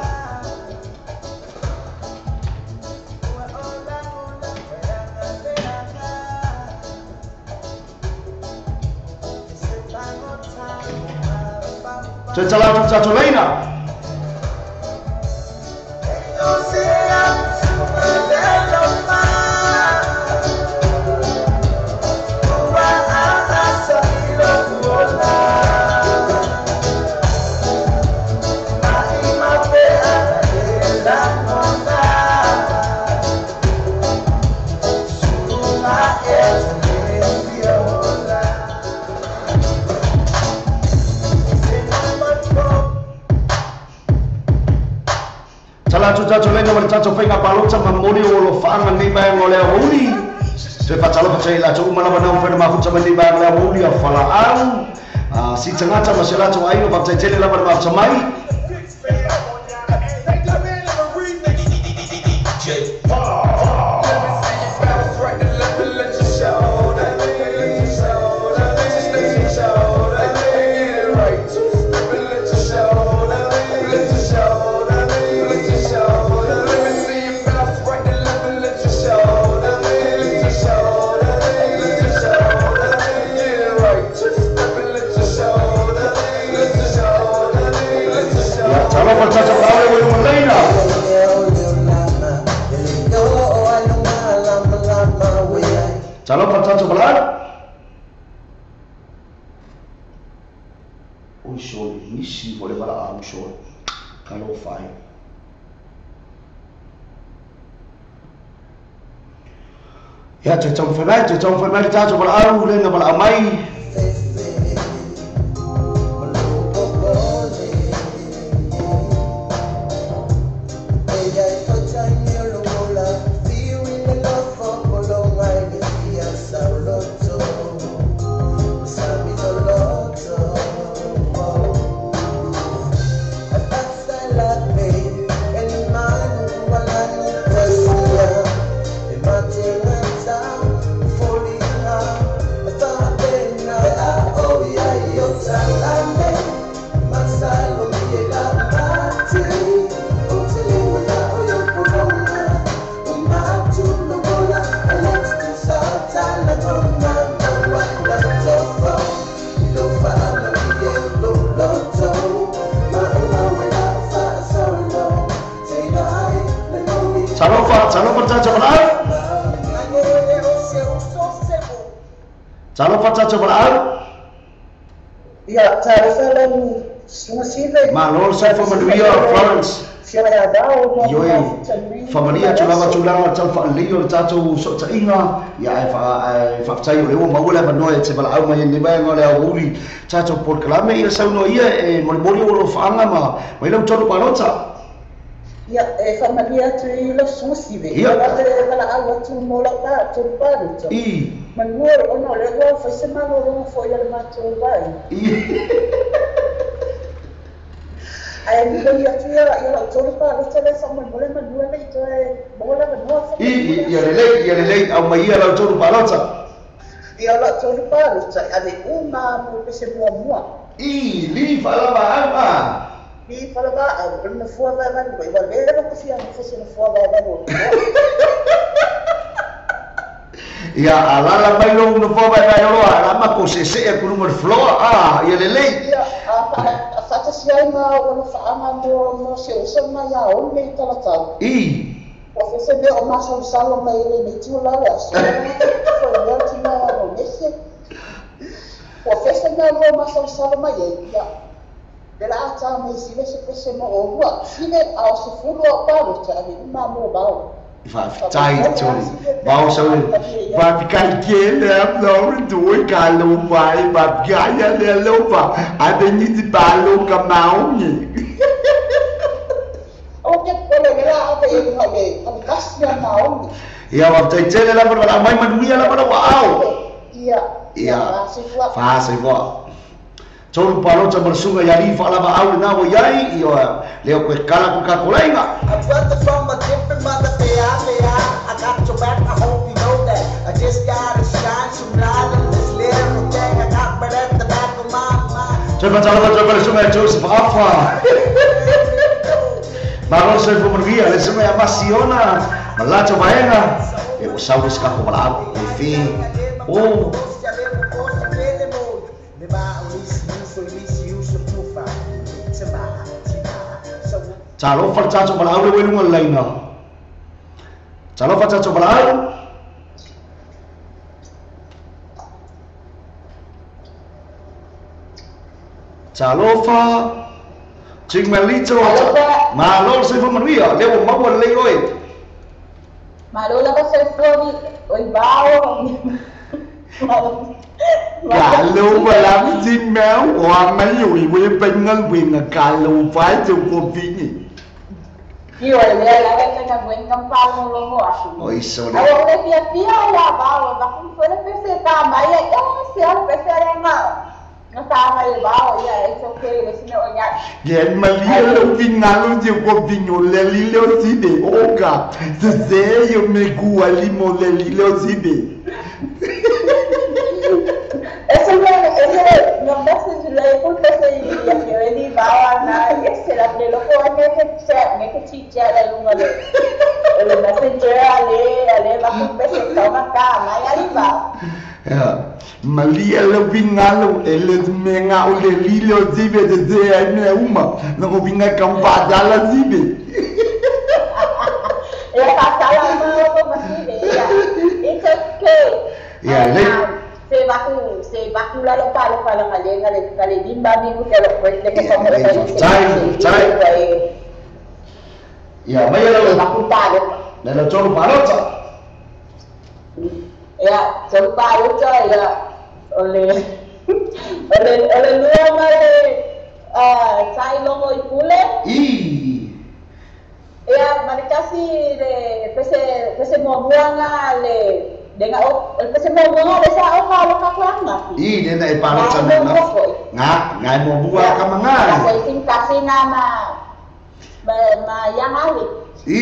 Toe talatu tatou laina. Talatu tatou laina ma le tatou faiga palota ma moli o lo whaanga nei mai o le aouli. Toe whatalofa tei latou uma lava nau whaina mafuta mai nei mai o le aouli a whalaau. Si tangata ma se latou aiga whataitele lava le mafuta mai. Talofa tatou balai. Oi soli, nisi mo le wala au soli. Talofa ai. Ia, te tau whai mai, tatou wala au, lena wala au mai. Talofa tatou balai. Ia, talofa lau sunga. Malo sai whamanuia, Florence. Ioi, whamania tulaga tulaga tau whaalei o le tatou sotainga. Ia, ai whaatai o le ua maua le manoa e te walaau mai nei mai ngā le aouli. Tatou polokalame ia saunoa ia e molimoli o lo whaanga ma mai lau tolu palota. Ia, e whamania atu i lau sunga sive. Ia. Ia, te walaau atu mō lau pā, tolu palota. I. Manua ona o le ua whaise malo rongo fo ia le mātou vai. I. Ai ni atu ia lau tolu palota le whamolemole manua le i toe mō la manua. I, ia lelei, au mai ia lau tolu palota. Ia lau tolu palota, ave uma mo pese mua mua. I, li whalava au a. Li whalava au, o le nafua vai vai, i wa leva ko fia mo fese nafua vai vai. Ia, alala mai lo nafua vai vai oloa, alama ko sese e kuru mo floa, a, ia lelei. Ia, a whatasi ai ma o na whaanga mo se osa mai a o nei talatau. I. O fese mea o masalosalo mai le nei tiu lau aso, fo leo tina o nese. O fese mea mo masalosalo mai e, ia. Le la ata mai sile se pese mo o hua, sile a o se fulu o palota, a me uma mo bao. Whaafitai, sorry. Bao sorry. Whaafikai ke lea Florence, oi ka lofa e whaafikai a lea lofa. A te nisi palo ka maongi. O ke pole le la ate e le kasi a maongi. Ia, whaafitai tele la wala mai manuia la wala wa au. Ia. Ia. Whaasifua. Tolu palota ma le suga ia alii faalavaau lenā ua iai ia lea koe kala ko kakolaiga. A brother from a different mother, they are. I got your back, I hope you know that. I just gotta shine some light on this little thing I got right at the back of my mind. Toe fatalofa toe fale suga ia Joseph Afa. Malo soifua manuia le suga ia Masiona ma latou vaega e ua sau le sikako valaau e fe o. Talofa le tatou valaau le ua i luga o le laina. Talofa tatou valaau. Talofa. Tigmalito. Malo le soifua manuia. Lea ua maua lelei oe. Malo lava soifua ni oi bao. Kalau malam jingmau, orang Melayu ibu pengal winga kalau fai tu kopi ni. Io le la vecchia che campano lo mo. Oi sole. Allora pia pia la bao, ma come fare per se ta mai e se al per se ma. No ta mai bao, ya it's okay, le sine o ya. Gen malia lo vingalo je ko vinyo le li le si de oga. Se se yo me ku ali mo le li le si de. Eso no message le put se ya que veni bao na ese la de lo ko ne ke chat ne ke chit chat la lunga le. El messenger ale ale va con pese toma ka mai ali va. Ya malia lo vingalo ele menga o le li le si de de ai me uma no ko vinga kampa dala si de. Ya ta la ma ko ma si de ya. It's okay. Ya le se baku la lo palo palo ngalenga le kale dimba mi ku ke lo le ke ko tai ya mai lo baku palo le lo tolu palo ta ya tolu palo ta ya ole ole ole luoma le tai longo i pule i ya manikasi le pese pese mo muanga le dengan o pese mo mo le sa o ka lo ka klanga i le na e palo ta na nga nga mo bua ka manga ka se sin kasi na ma ma yang ali i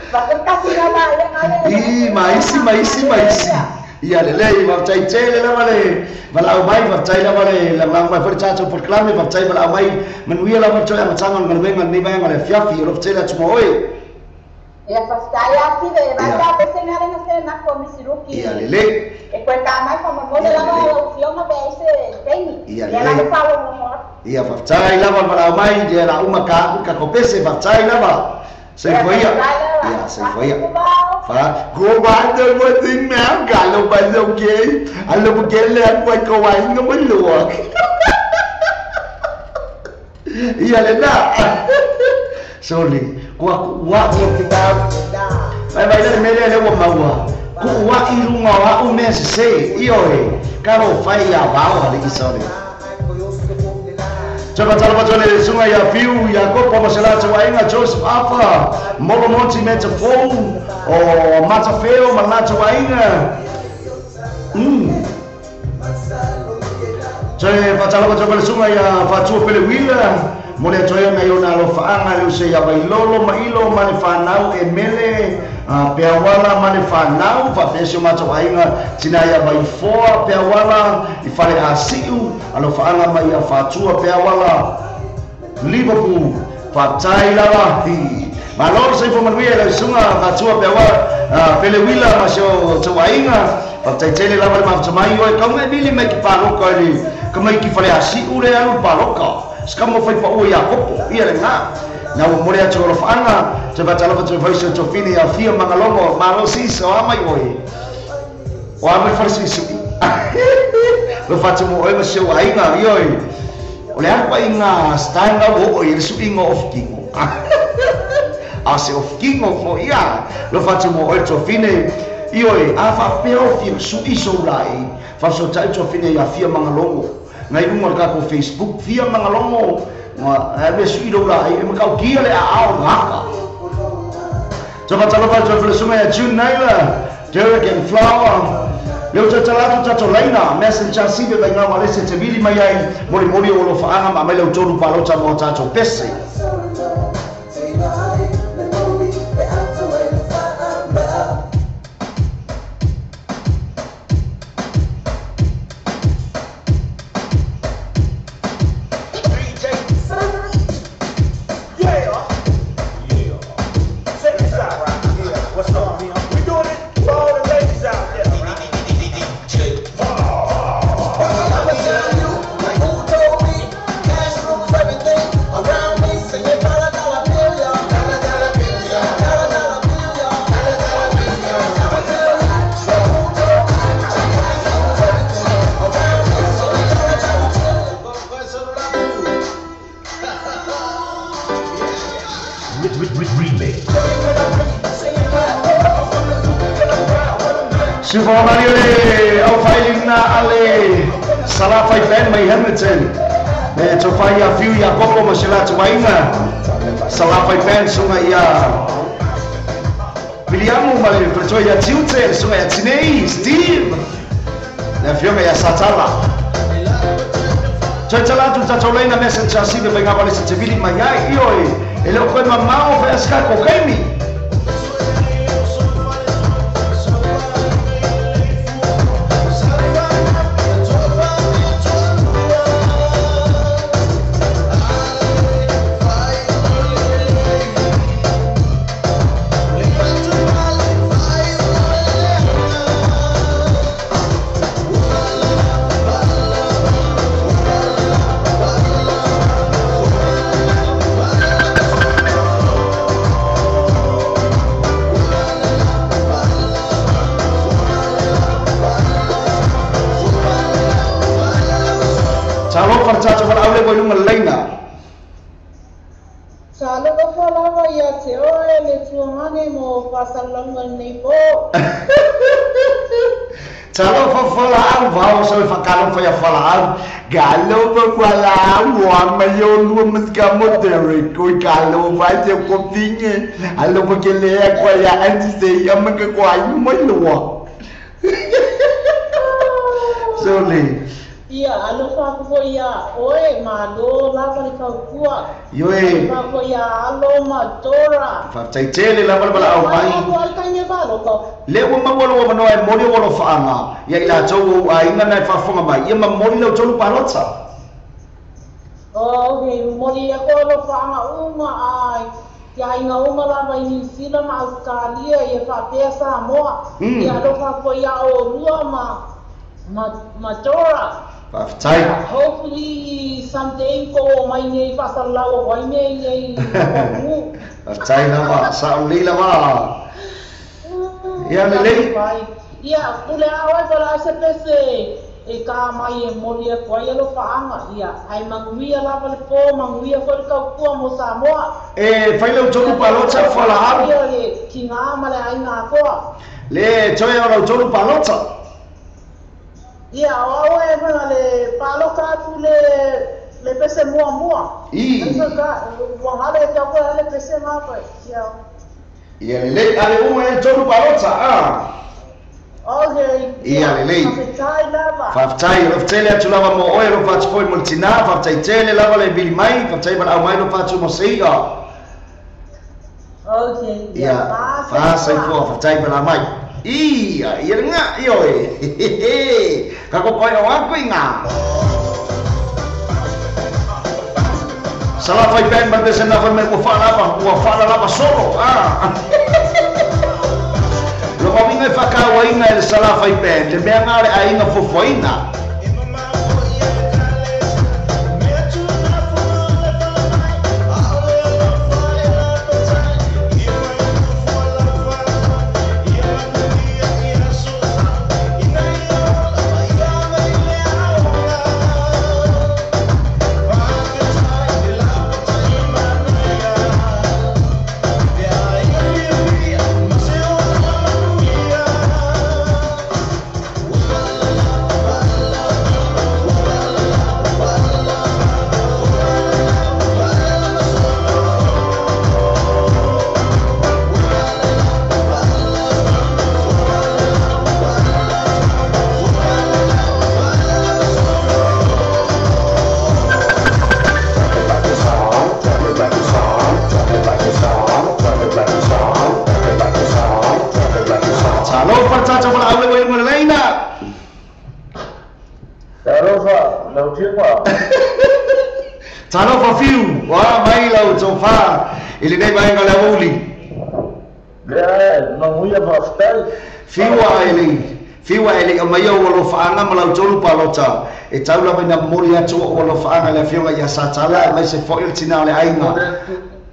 ba kasi na ma yang ali i maisi maisi maisi ia le le va tai tele la vale valau mai va tai la vale la la mai for chacho por klame va tai valau mai manuia la va toi matanga ngalwenga ni ba ngale fiafi lo tele tmo oi. Ya fastai asi de va a pese ngare na se na komisiruki. Ia lele. E kwenta mai como mo la va opción a ese tenis. Ia lele. La palo mo. Ia fastai la va para mai de la uma ka ka kopese fastai la va. Se foi. Ia se foi. Fa go ba de mo tin me ga lo ba lo ke. A lo ke le kwa ko wa no mo lo. Ia le na. Sorry. Kua wa vai vai le mele le wa maua ku wa i runga wa u me se i oi ka ro fai ya va le isore Chapa chapa chapa le sunga ya fiu ya ko po sela twa inga Joseph Afa molo monti me te fo o mata feo mala twa inga Chapa chapa chapa le sunga ya fatu pele wila Mole toia mai ona lo faanga le se ya bailolo mailo mane whanau e mele peawala mane whanau whawhesio mato ainga tina ya baifoa peawala i whare asiu alo faanga mai a whatua peawala Liverpool whatai lawa Maloro se manuia le sunga whatua peawala pelewila masio tauainga whatai tele lawa le mawhatamai oe kaunga e mili mai ki paloka ele kamai ki whare asiu le alu paloka Skamo fai pa o ia kopo ia le nga na o more atu o whaanga te vatalofa te vaisa to fini a fia mangalongo malo sisa o amai oe o amai wharisi sui lo whatu mo oe masio ainga i oe o le akwa inga stanga o o i le sui ingo ofkingo a se ofkingo mo ia lo whatu mo oe to fini i oe a whapea o fia sui soulai whaso tai to fini a fia mangalongo ngai lunga le kako Facebook fia mangalongo nga me sui lo la e makau kia le a ao ngaka Tapa talofa tapa fele sunga ya June Naila Derek and Flower Leo tatalatu tatolaina messenger sive vai ngā walese te vili mai ai mori mori o lo whaanga ma mai lau tolu palota mo tatou pese. Everything. Siufawagali o le au whailina ale Salafai Band mai Hamilton. Le tofai ia fiu ia koko ma se latu wainga. Salafai Band sunga ia Williamu ma le pretoa ia Tiute, sunga ia Tinei, Steve. Le afioga ia Satala. Toe tala atu tatou leina messenger sive whainga wale se te vili mai ai ioi. E leo koe mamao whai aska ko kaimi. Galo pa wa mayo lu muska mo Derek ko galo va te ko pinge alo pa ke le kwa ya anti se ya ma ke kwa mo lo so le ia alo fa ko ia oe ma lo la pa ka kua yoe fa ko ia alo ma tora fa tai tele la bala au mai ko al ka ne ba lo ko le ua maua loa manoa e moli o alofaʻaga ia i latou ou aiga na e faafofoga mai ia ma moli lau tolu palota. Okay, moli ako alofaʻaga uma ai ia aiga uma lava i New Zealand ma Australia ia faapea Samoa ia alofa ko ia olua ma tora. Faafetai. Hopefully someday ko mai nei faasalalau o ai nei nei Faafetai lava saʻulei lava. Ia lelei. Ia, pule au e wala se pese e ka mai e moli e kua ia lo whaanga. Ia, ai manguia lava le pō, manguia fo le kaukua mo Samoa. E, whai lau tolu palota whala au. Ia le ki ngā ma le ai ngā koa. Le, toe o lau tolu palota. Ia, o au e whanga le paloka atu le pese mua mua. I. Wangale e kia koe le pese ngā koe. Ia. Ia lelei, ale uma e tolu palota, ah. Okay. Ia lelei. Faafetai lava. Faafetai, alofa tele atu lava mo oe, alofa atu foi mo le tinā, faafetai tele lava le vili mai, faafetai valaau mai alofa atu mo seiga. Okay. Ia, faasaifua, faafetai valaau mai. Ia, ia le ngā, ia oe. Ka kokoe o aku i ngā. Salafai Band ma pese na fai mai ua faalalava solo. Ah. Lo mawinga e whakauaina e le Salafai Band, le mea ngā le aiga fofoina. Talofa fiu, wa mai lau tofa, i lenei vaega le auli. Lea, manuia faafetai. Fiu a ele mai au alofaaga ma lau tolu palota. E tau lava ina momoli atu o alofaaga le afioga ia Satala, aemaise foʻi le tinā o le aiga.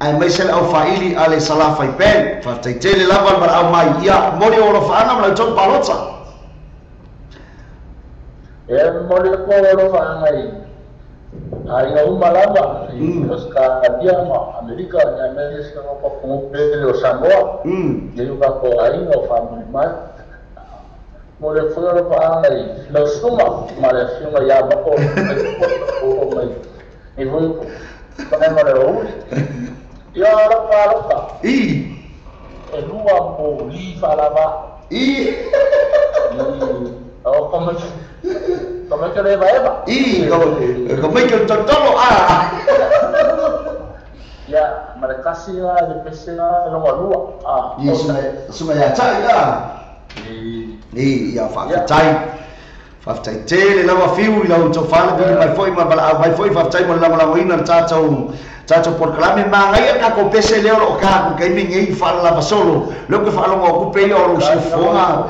Aemaise le aufaili a le Salafai Band. Faafetai tele lava le valaau mai ia momoli o alofaaga ma lau tolu palota. E momoli atu o alofaaga i aiga uma lava i Australia ma Amerika ia aemaise se papafogo pele o Samoa. Ia i o kakou aiga o faamuli mai. Mo le foi o pa ai lo suma ma le fiunga ya ba ko o mai e voi pa ma le o ya ra pa ra pa i e lua mo li fa la va i o como como que le va eva i como que totolo a ya ma le kasi la le pese la lo lua a i suma ya tai la i ia faafetai faafetai tele lava fiu i lau tofala vili mai foi ma valaau mai foi faafetai mo le lagolagoina le tatou polokalame magaia takou pese lea o loo kaku kaimi gei faalalava solo leo ke faalogo akupe ia o lou siufofoga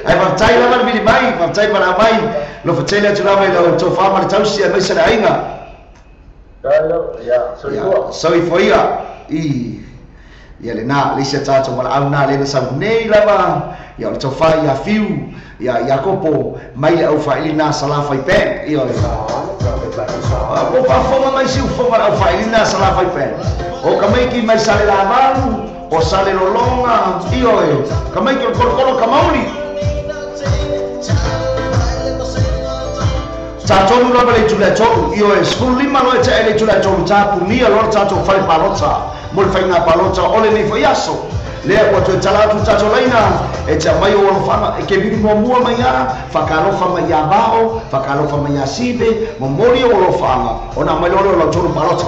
ae faafetai lava le vili mai faafetai valaau mai lo fatele atu lava i lau tofā ma le tausi aemaise le aiga soifua ia i ia lena le isi a tatou valaau na lena sau nei lava ia o le tofā ia fiu ia Iakopo mai le aufaailina Salafai Bank ia o faafofoga mai siufofoga le aufaailina Salafai Bank o kamaiki mai sale lavalu o sale lologa ioe kamaiki o le kolokolo kamauli tatolu lava le itula e tolu ioe 15 loe tae le itula e tolu tapunia loa le tatou fale palota mo le faiga palota o lenei foi aso lea ua toe tala atu tatou laina e te aumai o alofaga e kevili muamua mai a faakalofa mai iā vao faakalofa mai iā sive momoli o alofaga ona aumai loa lea o lau tolu palota.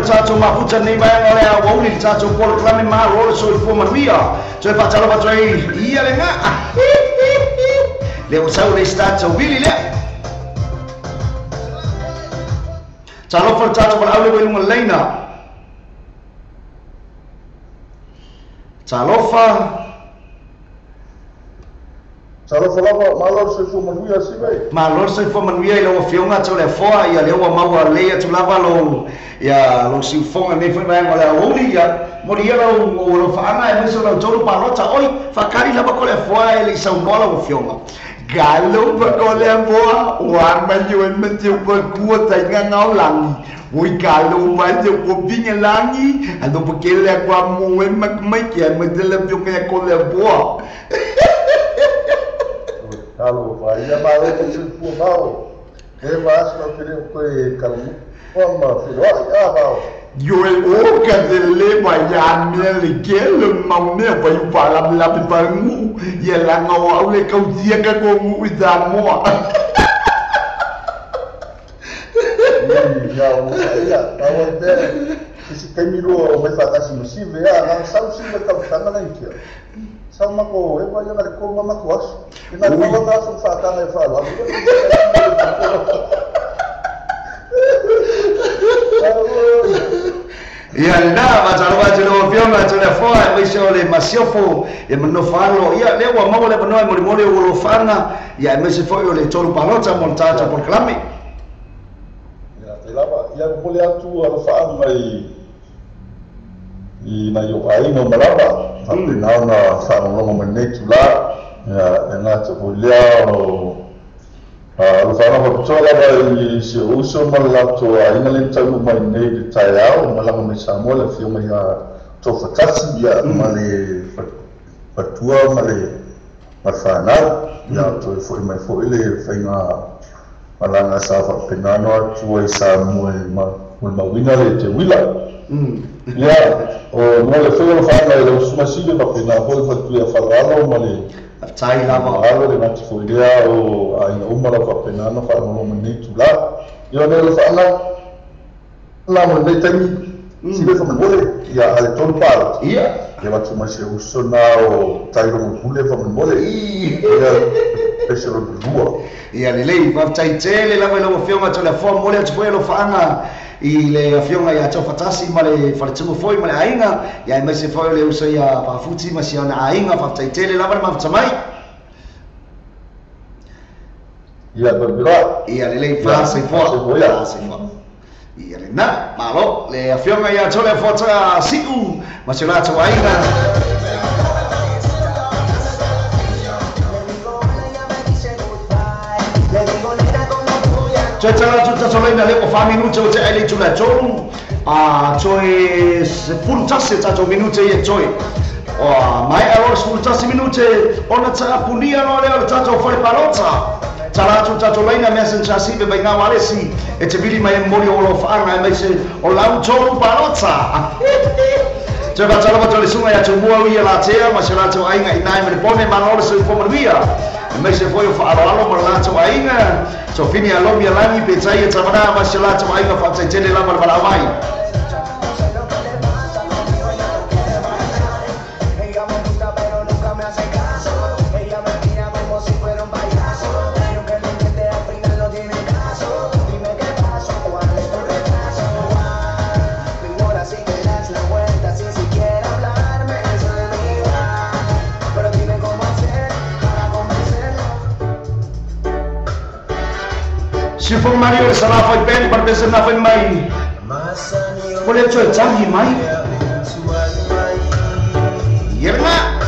Tatou mafuta nei vaega o le auauli le tatou polokalame malo le soifua manuia toe faatalofa atu ai ia le gaa le ua sau le isi tatou vili lea talofa le tatou valaau le ua i luga laina talofa Talofa lava, malo le soifua manuia sive. Malo le soifua manuia i lau afioga tau le afoa ia lea ua maua lei atu lava lou ia lou siufoga nei foi vaega o le aoauli ia moli ia lau alofaaga aemaise o lau tolu palota oi faakali lava ko le afoa e le'i saunoa lau afioga. Galo pa ko le afoa o ama yo e mete o kua tainga ngao langi. Oi galo ma te ko vinga langi ando pa ke le kwa mo e mak mai ke mete le afioga ia ko le afoa. Alo, vai, ia malo te soifua mao. E vaasi lau te leo koe kalamu. Oa ma whiroai, a mao. Yo e o ka te le mai ia mea le ke le mau mea pai upala lapi pa ngu. Ia langa o au le kautia ka ko ngu i tā moa. Ia o ia, tau ai pē, isi taimi loa o mai whaatasi mo sive, a ngā sau sive kautanga nei kia. Sau mako, e vai ana le koma mako aso. Ina le aso whaatanga e whaalamu. Ia lena, faatalofa atu lau afioga atu le afoa aemaise o le masiofo e manofa alo ia lea ua maua le avanoa e molimoli o alofaga ia aemaise foi o le tolu palota mo le tatou polokalame. Ia te lava, ia momoli atu alofaaga mai i nai o aiga o malava faapena ona faalogologo mai lenei tulā ia e gata foi lea o alofaaga faapitoa lava i si ou uso ma le latou aiga le taunuu mai nei le taeao malaga mai Samoa le afioga ia Tofatasi ia ma le fatua ma le fanau ia toe fo'i mai fo'i le faiga malaga sa faapena ona atu ai Samoa e molimauina le teuila. Ia o mo le faiga alofaaga i lau susuga sile faapena foi le faletua faaaloalo ma le faafetai lava alo le gati foi lea o aiga uma lau faapena ona faalogologo mai lenei tulā. Ia o le alofaaga la mo lenei taimi Sile faamolemole ia ale tolu palo. Ia. Ia watu mai se uso na o Tairo Pule faamolemole. Ia pese lo lua. Ia lelei, faafetai tele lava i lau afioga Toleafoa, momoli atu foi alofaaga i le afioga ia Taufatasi ma le faletumu foi ma le aiga, ia aemaise foi o le uso ia Pafuti ma si ona aiga, faafetai tele lava le mafuta mai. Ia toepiloa. Ia lelei, faasoifoa. Faasoifoa. Ia lena, malo, le afioga ia Toleafoa ta siu ma si o latou aiga. Toe tala atu tatolaina lea ua 4 minute o te ai le itula e 3, a toe 11 tatou minute ia toe. O maea loa le 11 minute ona taapunia loa lea o le tatou fale palota. Tala atu tatolaina messenger sipe mai ngā walesi e te vili mai e momoli o alofaaga aemaise o lau tolu palota. Toe faatalofa atu le suga ia Tumua ui ia Latea ma si o latou aiga i nai ma le pone malo le soifua manuia. Aemaise foi o faaaloalo ma le latou aiga. Sofini alomi alagi pe tai e tamana ma si o latou aiga faataitele lava le valaau mai. Sifo Mario le sala fai peni par pese na fai mai. O le toe tangi mai. Yerna.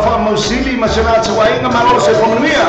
Faamausili ma se latou aiga malo se famanuia.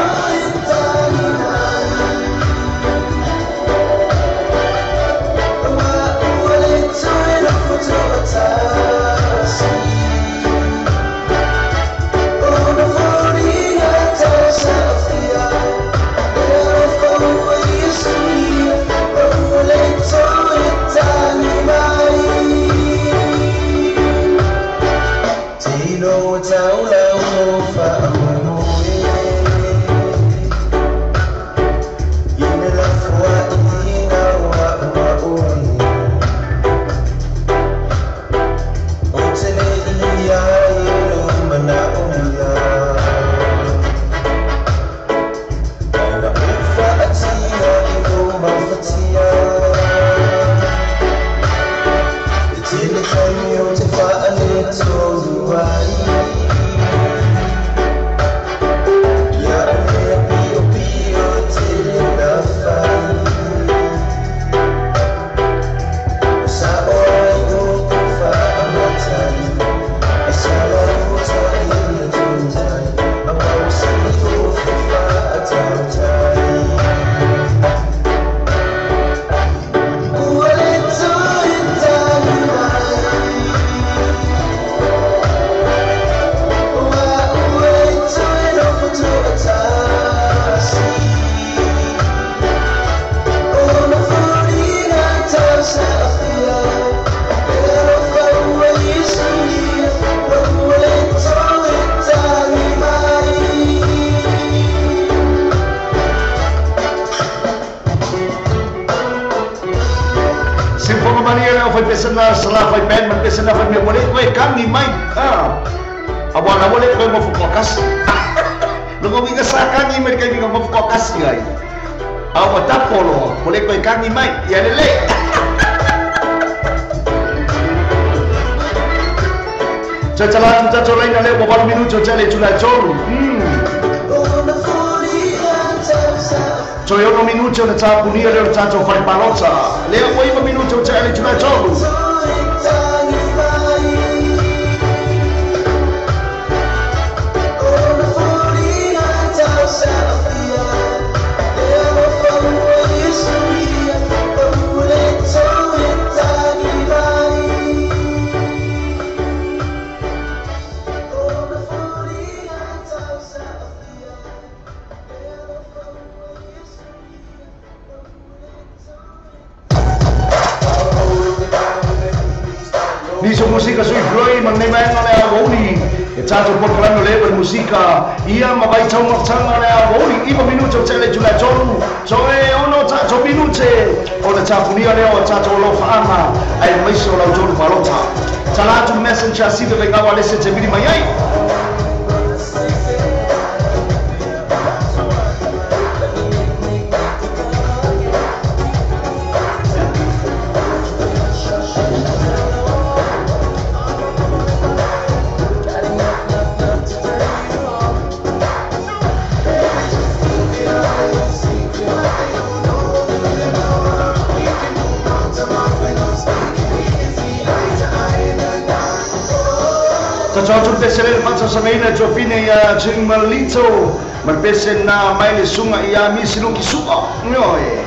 Pesana sala fai pen ma pesana fai me wole koe kangi mai awana wole koe mo fukokas longo winga sa kangi mai kai winga mo fukokas ngai awa tapolo wole koe kangi mai ia lele. Chala tu cha laina le mo minuto chale chula cholu. Toe 6 minute o le tapunia lea o le tatou fale palota. Lea ua 9 minute o tea le itula e 3. Niso musika sui floi mang nei maenga le awouni e tatou polokalame o le epa le musika ia ma vaitaumatanga le awouni 9 minute o tele itula e 3 toe 6 tatou minute o le tapunia lea o tatou alofaaga aemaise o lautolu palota tala atu messenger sive vaigaua le se te vili mai ai. Tatu pese le whatasangaina tofine ia Jingmalito ma pese na mai le sunga ia Misiluki Su'a Ngoi.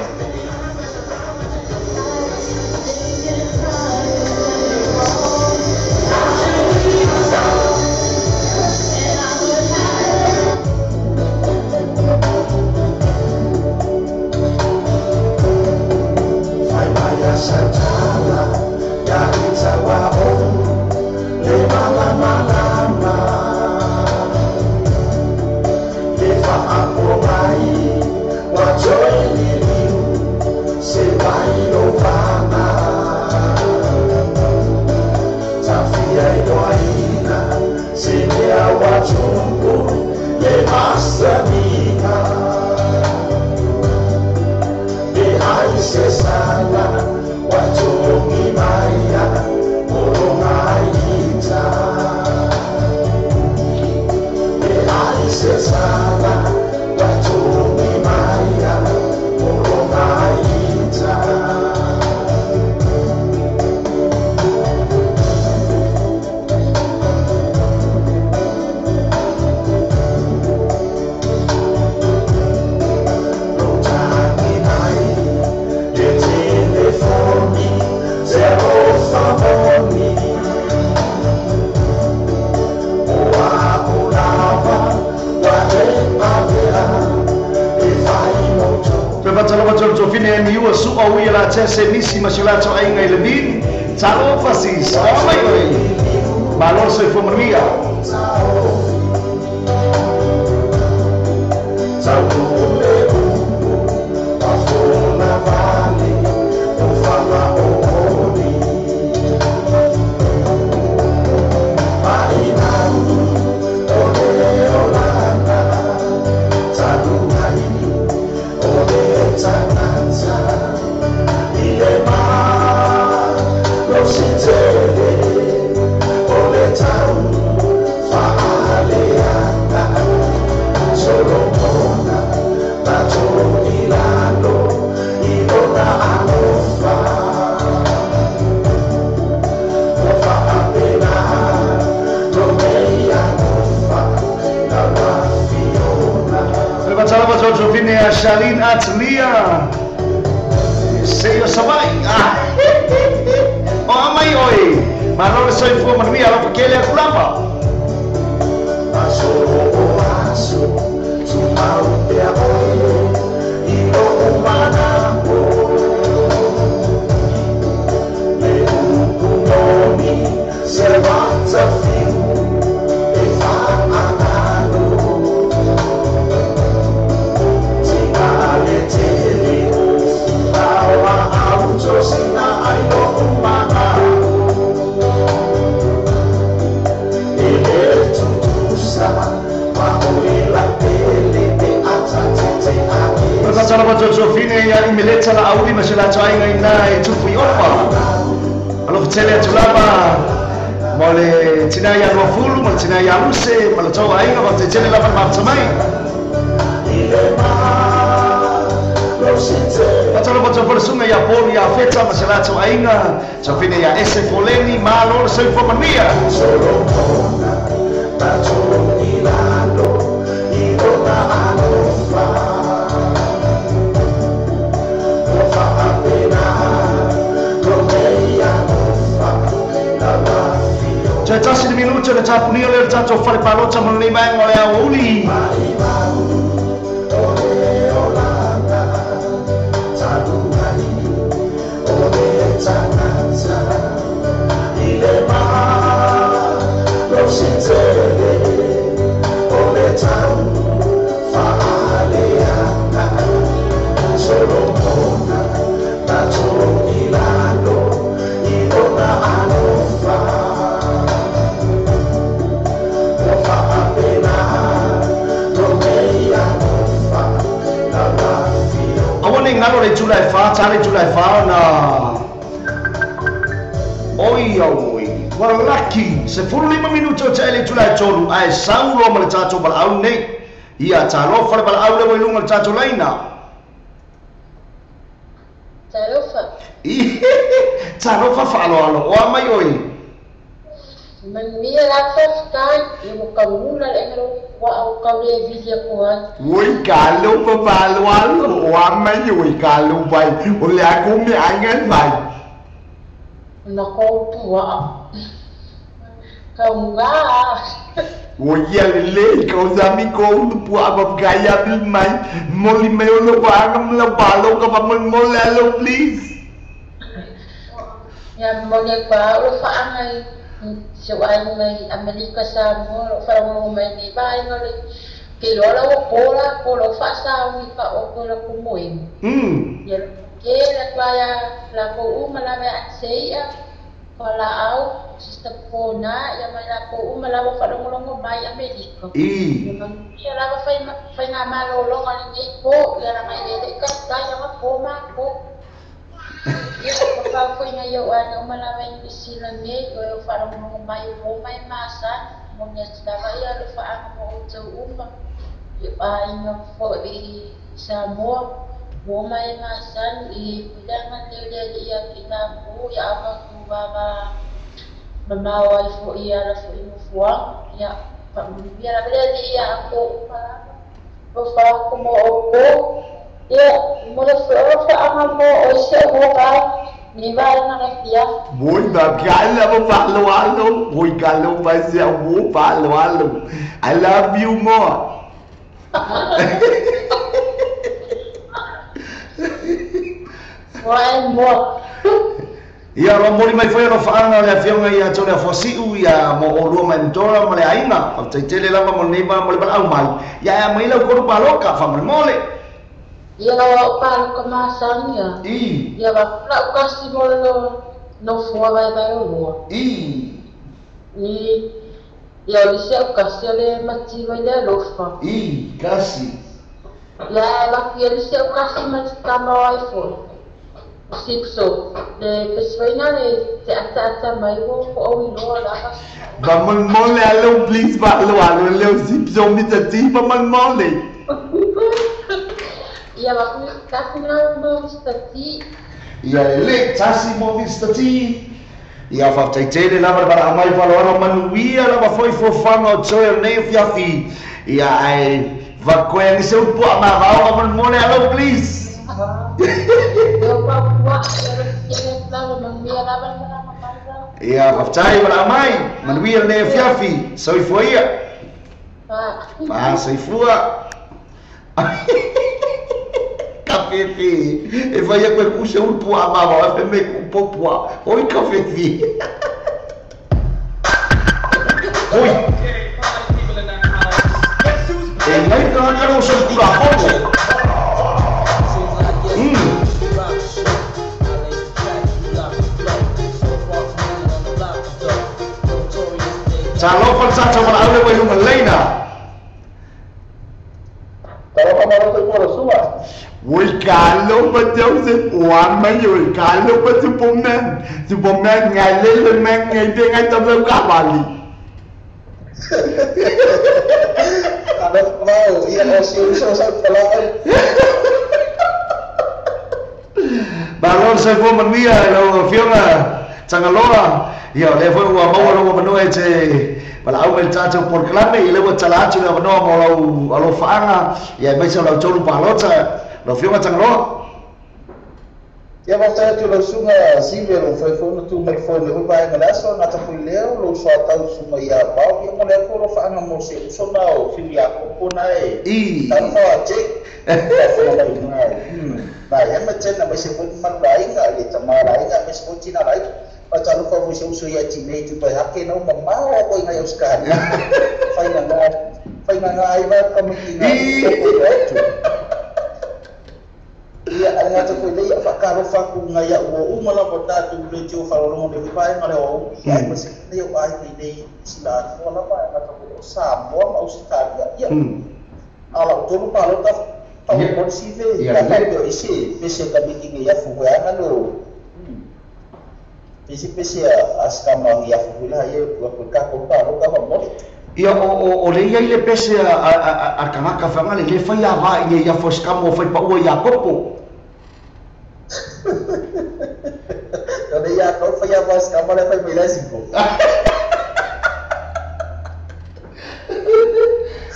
Se nisi masulato ai ngai le bin talo fasis o mai oi malo se fo manuia Charlene Atlia Seio Savai O amai oi Malo le soifua manuia alofa kele aku lava Aso o aso Tumau pea oe I loo manako Le upu moni Se wata fiu E whaangalo Tingale tele Awa auto sina ai loo manako Josefine ia imeleta la auli masela toaiga ina e tufu i ofa. Alofa tele atu lava mo le tina ia Luafulu ma le tina ia Luse ma le tau aiga ma te tele lava le mafuta mai. I le ma sunga ia poli ia feta ma se latou aiga tafine ia ese foleni malo le soifua manuia. Toe tasi le minuto le tapunia le tatou fale palota mo lenei vaega o le aoauli. Ngalo le tula e wha, tale tula e wha na oi au oi ua laki se 15 minuto te le tula e tolu ae saulo ma le tatou valaau nei ia talofa le valaau le ua i luga le tatou laina. Talofa. Talofa faaloalo oa mai oi. Manuia la fafetai i ua kaugula le aiga ua au kau le vili aku ai. Oi kalo pa faaloalo oa mai oi kalo vai o le aku me aiga vai. Na kou pua'a. Kauga. Oi ia lelei kau sami kou lu pua'a pa kai mai moli mai o lo vaega ma lau paloka faamolemole alo please. Ia momoli aku au lo faaga i si ou aiga i Amerika Samoa loo faalogologo mai nei vaega le keiloa la ua po lakou lou faasauni faaopo i lakou moega. Ia kele atu ai a lakou uma lava e aise i'a fualaau Sister Pona ia mai lakou uma lava faalogologo mai Amerika. Ia manuia lava faigamalologa lenei po ia laga e lele'i taitai aga po makou. Ia faafofoina i ou aiga uma lava i Niusila nei o e faalogologo mai o mai masani moni atu lava ia le faaga mo outou uma i aiga fo'i Samoa ua mai masani i pulega nei le alii ia te i lakou ia avatu vava mamao ai fo'i ala fo'i nofoaga ia faamanuia lava le alii ia akou uma lava o faaku mo outou. Ia mo le faaga mo o se o ka ni vaega le fiafi. Oi ma kala pa faaloalo oi kalo pa se au faaloalo I love you more. Wai mo. Ia lo moli mai foi lo faaga le afioga ia tau le afuasi'u ia mo olua mai mtola ma le aiga faafetaitele lava mo lenei mo le valaau mai ia ea mai lau kolu paloka faamolemole. Ia o paloka masani ia. Ia va lau kasi mo le nofoa vaevae o lua. Ia o lisi au kasi o le mativa i le alofa. Kasi. Ia e vaku ia lisi au kasi ma te tama o ai fo'i. Sipso, le pesivaina le te ataata mai ua fo'au iloa lava. Faamolemole alo please faaloalo leo Sipso Mr. T faamolemole. Ia vaku kasi na mo Mr. T. Ia lelei tasi mo Mr. T. Ia faafetaitele lava le valaau mai faaloalo manuia lava foi foafoaga o toe o lenei afiafi. Ia ae vakoe agi se upu a mavao faamolemole alo please. Ia faafetai valaau mai manuia lenei afiafi soifua ia. Faa soifua. Kafefe e fai aku e kuse ulu pua mava e me ku popua oi kafefe. Oi e mai tagata lo so kura hono. Talofa le tatou valaau le ua i luga leina. Talofa malo soifua le suga. Oi kalo pa Joseph oa mai oi kalo pa Superman Superman ngai le le man ngai te ngai tam lau kavali. Talofa mau ia o si uso sa palau. soifua manuia i lau Afioga Tagaloa. Ia o lea foi ua maua lou avanoa e te valaau mai i le tatou polokalame, ia lea ua tala atu le avanoa mo lau alofaaga, ia aemaise o lau tolu palota, lau Afioga Tagaloa. Ia faafetai atu i lau susuga Silvia o lo o fai foi ona tu mai foe nei foi vaega o le aso, gata foi lea o lou soatau susuga ia Vao, ia mo le atu alofaaga mo se uso na o Fiu Iakopo na e talofa Jake, faafofoga mai ina i Hamilton, aemaise foi le mamalu laina, le tama laina, aemaise foi tina laina. Faatalofa foi se uso ia Tinei Tupai-hake na uma mamao koe ngai Australia. Faiganga ai va kamiki na o atu. Ia ai ngata koe lei whakalofa ku ngai a ua uma lava tātou le tio whalolongo le whipae ma le o ia ai mase nei o ai nei nei sila atoa lava ai ngata koe o Samoa ma Australia. Ia ala o tolu palota whakamori sive ka whapeo ise pese kamiki ngai afu weanga lo pese pese a skama ngai afu wela ia ua koe ka kopa roka whamori. Ia o le ia i le pese a kangaka whangale le whai a wā i ia fo skama o whai paua i a kopo. O le ia kau whai a wā skama le whai mai lai siko.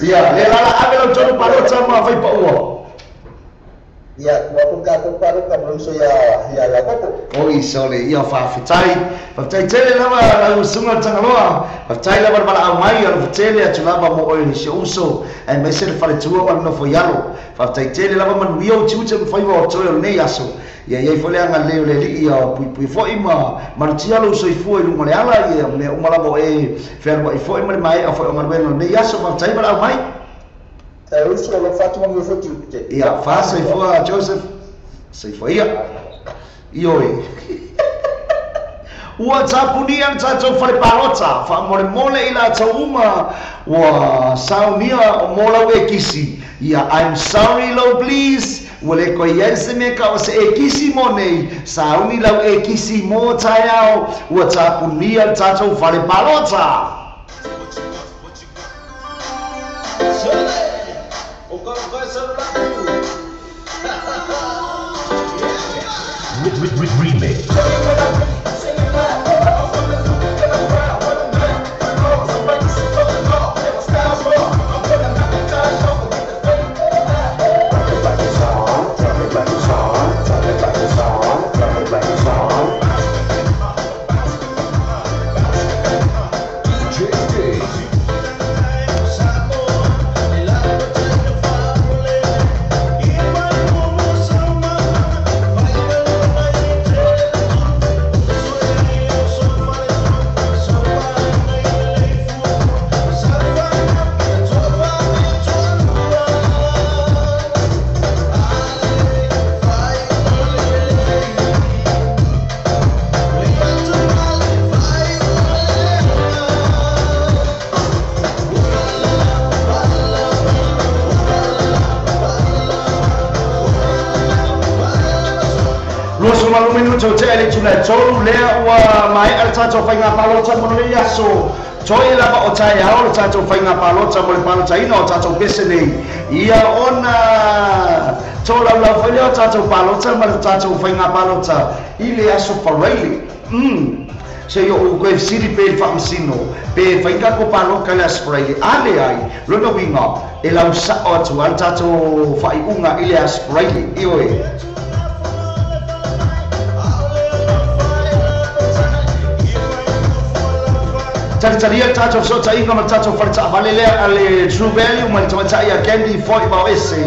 Ia, le lala ave lau tonu palota ma whai paua. Ia, kua kung kātou paro ka mauso ia ia kopo. Oi, sole, ia whaafetai. Whaafetai tele lava lau sunga Tagaloa. Whaafetai lava mala au mai, alo whatele atu lava mo oe se uso. Ai mai se le whaletua wala nofo ialo. Whaafetai tele lava manuia o tiute mwhaiwa o toi o nei aso. Ia iai fole anga leo le li ia pui pui foi ma marutia lo soifua i lunga le ala ia mea uma lava o e whenua i foi ma le mai a foi o ngaluega o nei aso. Whaafetai mala au mai. Ia, wha soifua Joseph, soifua ia, ioi. Ua tapunia tātou whare palota, wha more mole i la tau uma, ua saunia o molau e kisi. Ia, I'm sorry lo please, ua le koe iai se mea ka o se e kisi mo nei, sauni lau e kisi mo taiao, ua tapunia tātou whare palota. Remix. Minuto te ele tuna tolu lea ua mai al tatou whainga palota mo le aso. Toi lava o tai ao le tatou whainga palota mo le palotaina o tatou pese nei. Ia ona tō lau lau whaile o tatou palota ma le tatou whainga palota i le aso Faraile. Se i o koe siri pe whaamsino, pe whainga ko paloka le aso Faraile. Ale ai, lona winga, e lau sao atu al tatou whaiunga i le aso Faraile. Ioe. Taritaria tātou sota inga ma tātou whareta valelea a le True Value ma le tamatai a Candy Foi Vao Ese.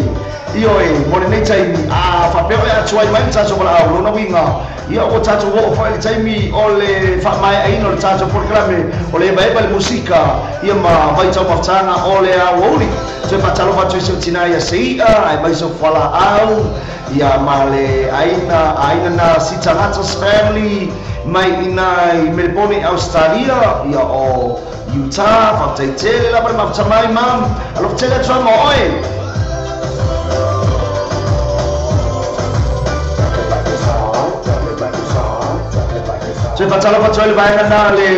Ioe, mo le nei taimi, a whapeo e atu ai mai tātou wala au lona winga. Ia o tātou o whai le taimi o le whaamae aina o le tātou polokalame o le eba eba le musika ia ma vaitau mafutanga o le au ouli. Toe whatalofa atu i se tina ia seia, ai mai so whala au, ia ma le aina, aina na Sitanatas family, mai ina i Melbourne, Australia, ia o Utah, whaptai tele lava le mafuta mai mam, alofa tele atu ai mo oe. Toe whatalofa atu ai le vaega na le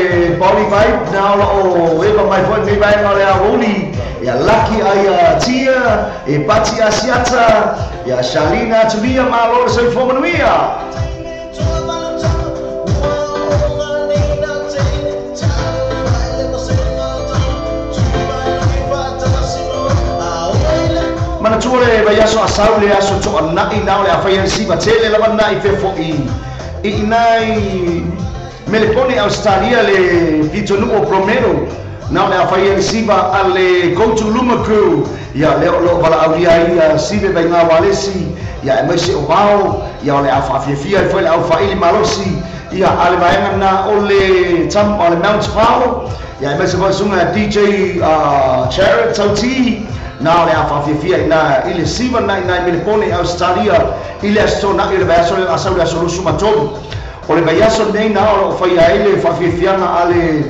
Bali Vibe, na ola o eba mai foi nei vaega o le Aouli, ia Lucky ai a Tia, e Pati Asiata, ia Shalina Atulia, malo le soifua manuia. Manatua le vaiaso asau le aso to'ana'i na o le afai ai siva tele lava na i fefo'i i inai Melepone Australia le pitonu'u o Promero na o le afai ai siva a le Go to Luma Crew ia lea o lo'o valaaulia ai ia sive vaiga walesi ia e maise o vao ia o le a faafiafia ai foi le aufaili malosi ia a le vaega na o le tam o le Mount Pao ia e maise foi suga DJ Jared Tauti na o le a faafiafia ina i le siva na ina i Melepone Australia i le aso tona'i o le vaiaso le asau le aso 23 o le vaiaso nei na o loo faia ai le faafiafiaga a le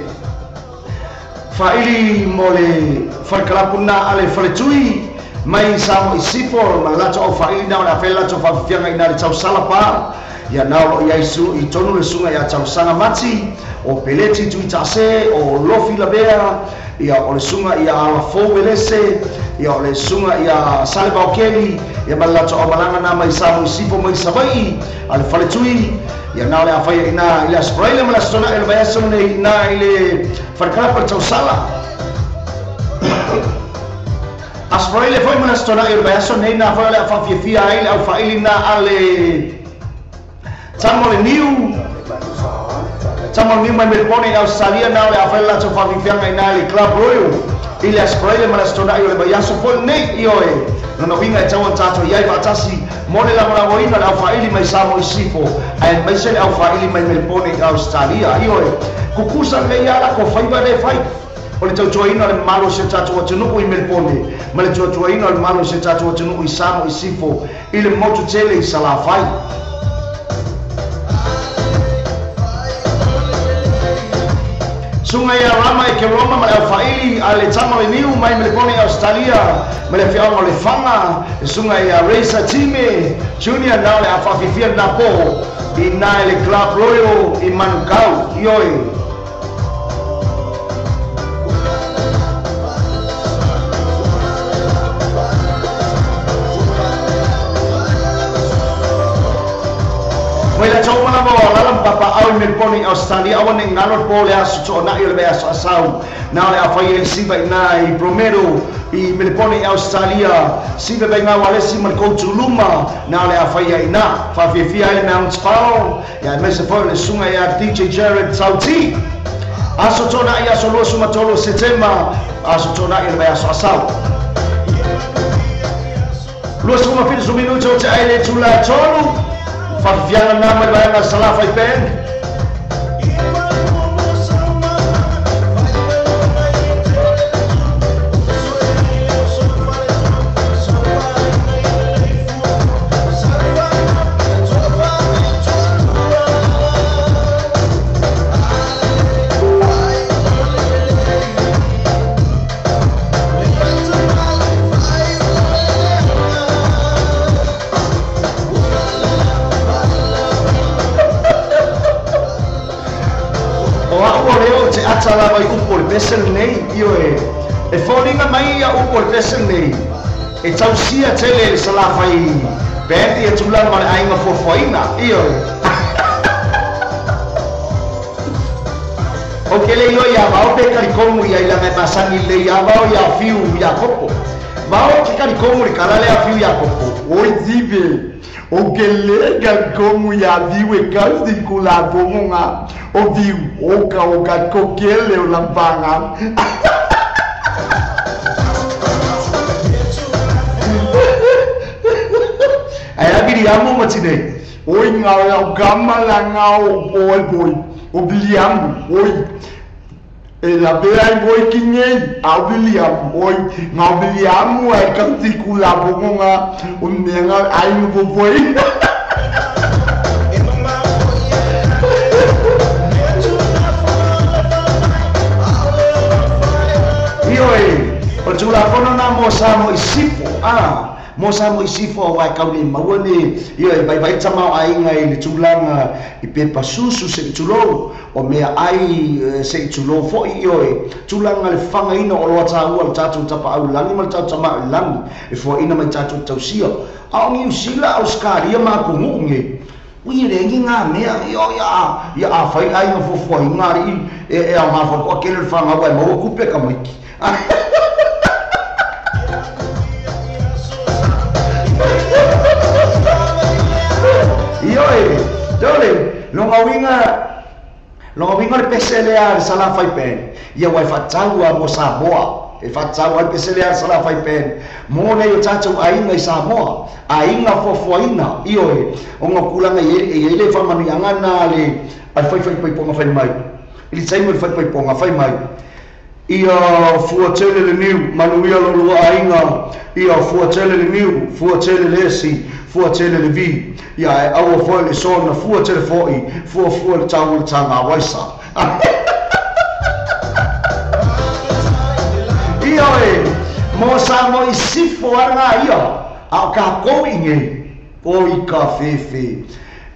faaili mo le falekalapu na a le faletui mai Samo i Sifo ma le latou aufaili na o le afai le latou faafiafiaga ina le tausala pa ia na o loo iai su i tonu le suga ia tausaga mati o Peleti Tuitase o Lofi Lavea ia o le suga ia Alafou Elese ia o le suga ia Sale Baokeli ia ma le latou aumalaga na mai Samo i Sifo mai Savai'i a le faletui ia na o le afaia ina i le aso Faraile ma le aso Tona'i o le vaiaso lenei ina i le falekalapa le tausala aso Faraile foi ma le aso Tona'i o le vaiaso lenei na foi o le a faafiafia ai le aufaili na a le tama o le niu tama o le niu mai Melepone i Australia na o le afai le latou faafiafiaga ina i le Club Royal i le aso Faraile ma le aso Tona'i o le vaiaso foi lenei ioe lona uiga e tau ona tatou iai faatasi mo le lagolagoina le aufaili mai Samo i Sifo ae maise le aufaili mai Melepone i Australia ioe kukusa lelei a lako faiva le fai o le tautuaina o le mamalu o si o tatou atunu'u i Melepone ma le tuatuaina o le mamalu o si o tatou atunu'u i Samo i Sifo i le motu tele i Salafai. Suga ia Rama e ke Roma ma le aufaili a le tama o le niu mai Melepone i Australia ma le afioaga o le Faga e suga ia Reza Time Junior na o le a faafiafia lena po ina i le Club Royal i Manukau ioe. Mai latou uma lava o alala ma papaau i Melepone i Australia aua nei galo le po le aso to'ana'i o le vaiaso asau na o le afai ai le siva ina i Promero i Melepone i Australia siva vaiga walesi ma le Koutuluma na o le afai ai ina faafiafia ai le Mount Pao ia aemaise foi o le suga ia DJ Jared Sauti aso to'ana'i aso 23 o Setema aso to'ana'i o le vaiaso asau 27 minuti o te ai le tula tolu faafiafiaga na mai le vaega Salafai Band. O a'u o lea o te ata lava i upu o le pese lenei ioe e foliga mai ia upu o le pese lenei e tausia tele le Salafai Band ia tulaga ma le aiga fuafuaina ioe. O ke le ioe ia vao pe kalikomu ia ilaga e masani lelei ia vao ia fiu Iakopo vao ke kalikomu le kala lea fiu Iakopo. Oi Zive, o ke le kalikomu ia viu e kausi kula pongonga o viu o ka o ka kokele o lampanga. Ai a Viliamu ma tinei. Oi ngā o kama la ngā o poi poi o Viliamu oi e la pea i moi ki nei a Viliamu oi ngā Viliamu ai kausi kula pongonga o mea ai ngo poi. Ioe, o le tulafono na mo Samo i Sifo a mo Samo i Sifo aua e kau le maua ne ioe vaivai tama o aiga i le tulaga i pepa susu se'i tulou o mea ai se'i tulou fo'i ioe tulaga le fagaina o loa tāua le tatou tapaau lagi ma le tatou tama'u i lagi e foaina mai tatou tausia a o Niusila Auskalia ma atunuu nei ui le ngi ngā mea io ia ia afai aiga fuafuaina ali'i e aogā foi kele le fagau ae maua kupe ka maiki. Tole, longa winga le pese lea le sala fai pen. Ia wai whataua mo Samoa. E whataua le pese lea le sala fai pen. Mō nei o tātou ainga i Samoa. Ainga fuafuaina. Io e. O ngā kulanga i ele whamanu i angana le ai whai whai ponga whai mai. I le taimu le whai ponga whai mai. Ia fua tele le niu, manuia lolua ainga. Ia fua tele le niu, fua tele le esi, fua tele le vi. Ia e aua foe le sona, fua tele foi, fua fua le tau le tanga waisa. Ia e, mo sa mo i sifo anga ia, a o ka kou i ngei, o i ka fefe.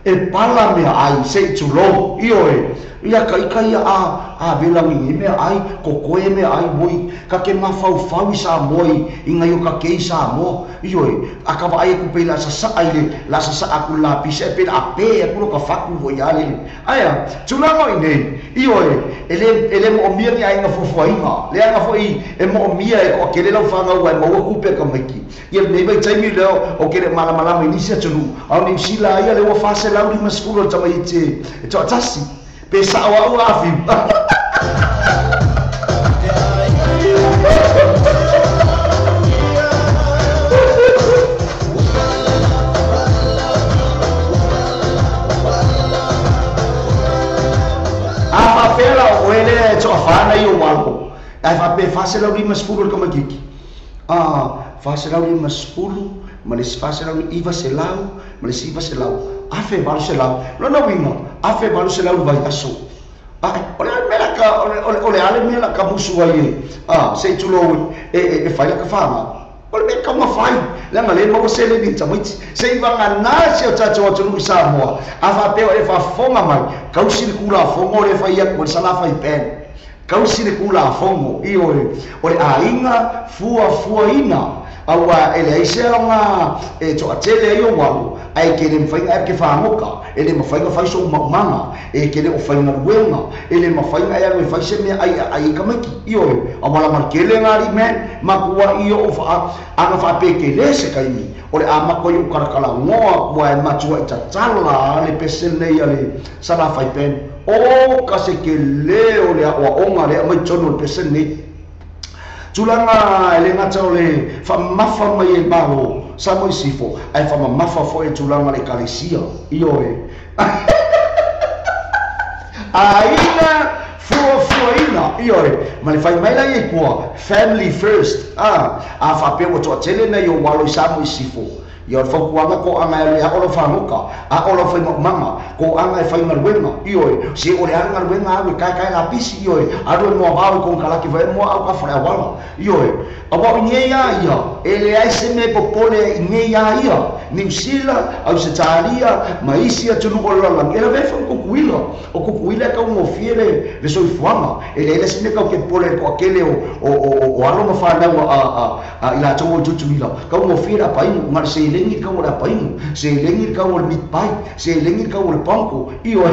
E pala mea ai, se i tulou, io e. Ia ka ika ia a velangi i mea ai, ko koe mea ai moi, ka ke mawhau i Samoa i ngai o ka kei Samoa, io e, a ka waai aku pe la sasa ai le, la sasa aku la pise, pe la ape aku lo ka whaku voi a le. Aia, tūlanga i nei, io e, ele mo o mia ni ai ngā fuafuainga, le anga foi e mo o mia e ko kele lau whangau ai maua kupe ka maiki. Ia nei vai taimi leo o kele malamalama i nisi atunu, au ni usila ia le ua whase lau ni masfuro tama i te, e toa tasi. Pe sa o au afi. A whawhera o ele e toa whana i o walo. Ai whape whase lau lima sfulu le kamakiki. Whase lau lima sfulu, ma le whase lau iwa se lau, ma le siva se lau. Afe valu se lau. Lona winga, afe valu se lau vai aso. O le mea ka, o le ale mea la ka musu ai e. Se i tulou e whai la ka whanga. O le mea ka mawhai. Le nga le maua se le ni tamaiti. Se i wanga nā se o tātou atunu i Samoa. A whapeo e whafonga mai. Kausi le kula fongo le whai aku, le sala whai pen. Kausi le kula fongo. I o le ainga fua fuaina. Aua ele ai se nga e toa tele ai o walu ai ke le mawhainga e ke whangoka e le mawhainga whai so umamanga e ke le o whainga ruenga e le mawhainga e alu e whai se mea ai ai kamaki io e a wala markele ngari men makua io o wha anga whapeke le se kaimi o le amako i o karakala ngoa kua e matua i tatala le pese nei a le sala whai pen o ka se ke le o le a oa onga le a mai tono le pese nei. Tūlanga e le ngata o le whamafa mai e malo, sa moi sifo, ai whamamafa fo e tūlanga le kalesia, io e. Aina fua fuaina, io e. Ma le whai mai lai e kua, family first, a whapeo toa tele nei o walo i sa moi sifo. Ia o le whakuanga ko anga e a olo whangoka, a olo whai manga, ko anga e whai ngaruenga, io e, se o le anga ngaruenga au e kai kai la pisi, io e, aru e moa wau i kong kalaki whai moa au ka whare awala, io e, a wau i ngei a ia, e le ai se me popole i ngei a ia, New Zealand, Australia, ma isi atunu o lalang, e la vefa o kukuila, o kukuila e kau ngofie le soifuaga, e le ele se mea kau ke pole ko akele o alo ma whanau a i latou o tutuila, kau ngofie le apainu, ngare se lengi kau o le apainu, se lengi kau o le meat pie, se lengi kau o le panko, io e.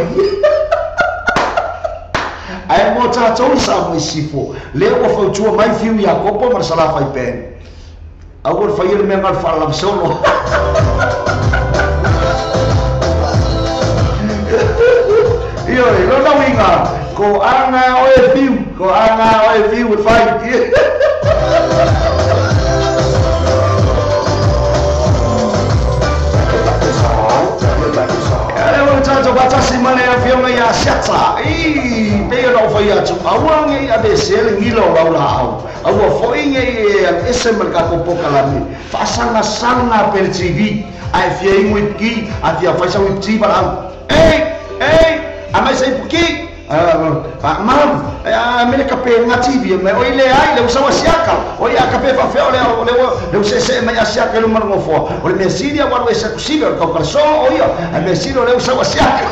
Ae mo tātou sa mo i sifo, lea ua fautua mai fiu i Akopo ma le salafai pen. Au le whai le mea ngā le whaalamasolo. Io e, lona winga, ko anga oe fiu, ko anga oe fiu e whai. Tātou patasi mane a whionga ia siata. I, pēia na o whai atu. Aua ngei a bese le ngila o laula au. Aua foi ngei e ese ma le kako pokalame. Whaasanga sanga pere TV. A e whia ingu ipki, a whia whaisa ipki wala au. Ei, ei, a mai sa ipki. Mam, a mele kape ngā TV, me oi le ai, le usawa siaka. Oi a kape whawhea o le usese mai a siaka le umarango foa. O le mea siri a waru e sa kusive, o le kaukaraso o ia, a mea siri o le usawa siaka.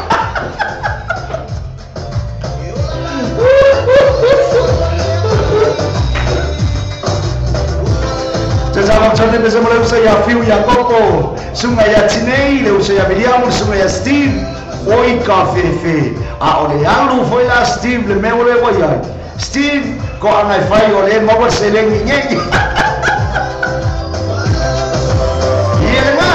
Tētā tōne pese mo le usa ia whiu ia koko, sunga ia tinei, le usa ia Miriam, sunga ia Steve, oi ka whewhe. A o le alu foi la Steve le mea o le wai ai. Steve, ko angai whai o le maua se lengi ngei. Ia le ngā.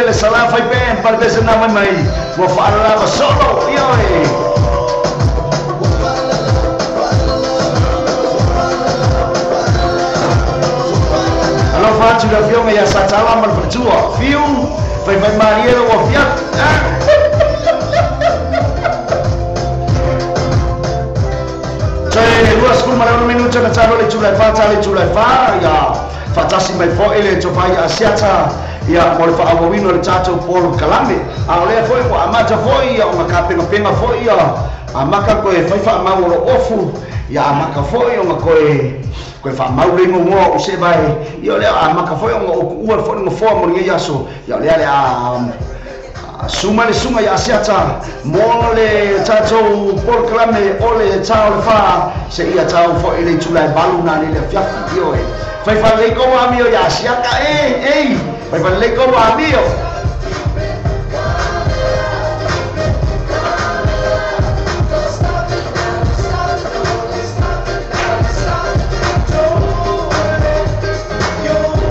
le Salafai Band palapese na mai mai ua faalalava solo ioe. Alofa atu le afioga ia Satala ma le faletua fiu faifai malie ua afiafi. Toe 26 minuta na talo le itula e 4 tala itula e 4 ia faatasi mai foʻi le tofai Asiata ia mo le faaauauina o le tatou polokalame. A o lea foʻi ua amata foʻi ia ona kapegapega foʻi ia amaka koe fai faamau o loo ofu ia amaka foʻi ona koe faamau le igogoa o se vae ia o lea amaka foʻi ona okuua le foʻi gofoa mo lenei aso ia o lea le a suma le suga ia Asiata mo le tatou polokalame o le tā o le fā se ia tau foʻi le itula e 8 na le afiafi ioe. Faifalelei kou amio ia Asiata e faifalelei kou amio.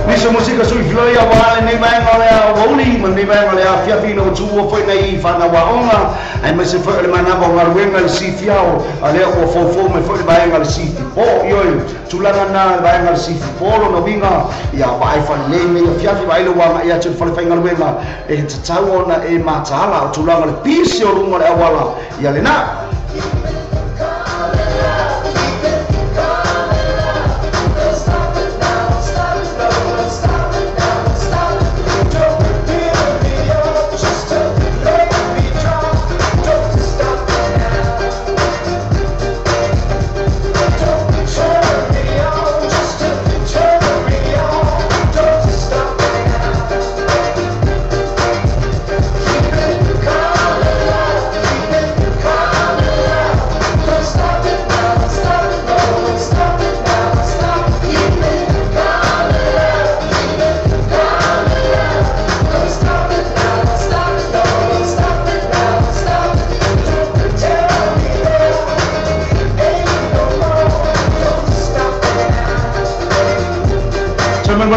Niso musika sui filoia wa le nei vaega o le aoauli ma lenei vaega o le afiafi ina ua tuua foʻi nai fanauaoga ae maise foʻi o le manava o galuega le sifiao a lea ua foufou mai foʻi le vaega le sifipo ioe tulaga na le vaega le sifipo lona uiga ia vaai falelei nei afiafi vaai le uagaʻi atu le falefaigaluega e tatau ona e mataala o tulaga le pisi o luga o le auala ia lena.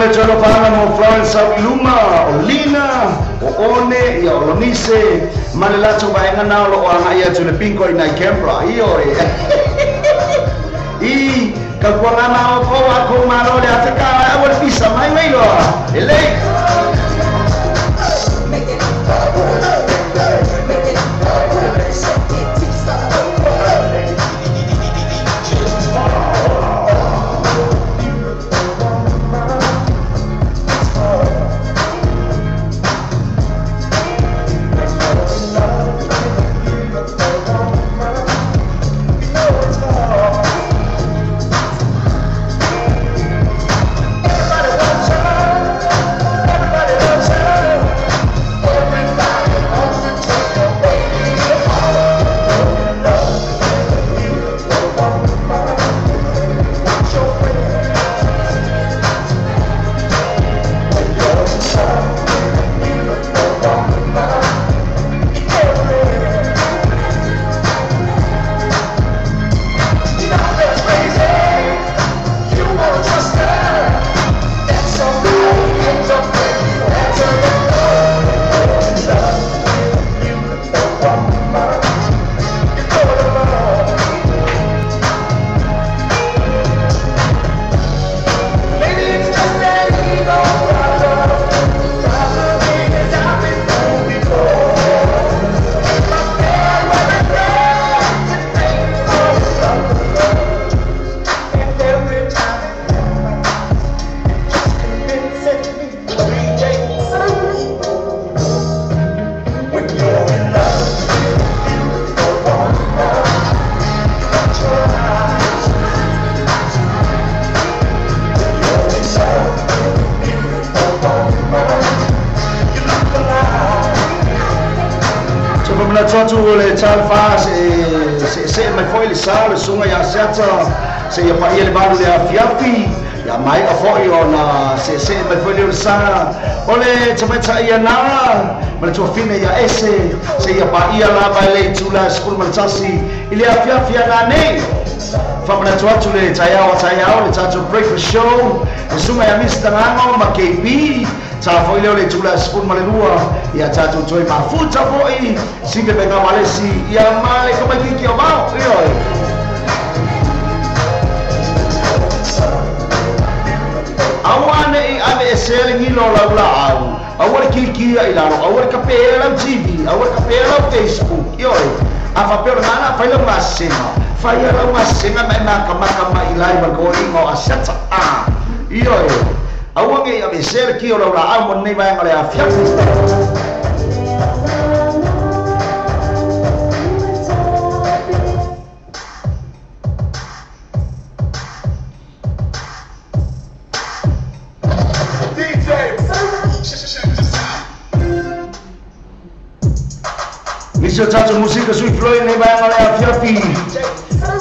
Tolo fa'aga mo Florence Sauiluma o Lina o One ia o Lonise ma le latou vaega na o loo agaʻi atu le pinko i nai Canberra ioe. I kaukuaga ma oukou akou malo le Afrika aua le pisa mai mai loa e lei. Atu le talfa se mai foi le sa le sunga ia Asiata se ia paia le valu le afiafi ia mai a foi ona se mai foi le sa o le tamaita ia nara ma le tuafine ia ese se ia paia lava i le itula 11 i le afiafi ana nei. Whamanatu atu le taiao a taiao le tatou breakfast show. Le sunga ia Mr. Ngango ma KB. Ta foi leo le tula spun ma le lua. Ia tatou toi mafuta foi. Singe benga malesi. Ia male kama kiki o mao. Ioi. Awane i ave e sele ngilo lau la au. Aua le kilikia i lalo, aua le kapea lau TV, aua le kapea lau Facebook. Ioi. A whapeo le ngana, whai lau ngasenga. Whai lau ngasenga mai maka maka mai lai ma ko ingo a seta. Ah. Ioi. Aua nge i ave sele ki o lau la au mo nei mai ngale a fiafi. Nisi o tātou musika sui floi nei vai ngale a fiafi.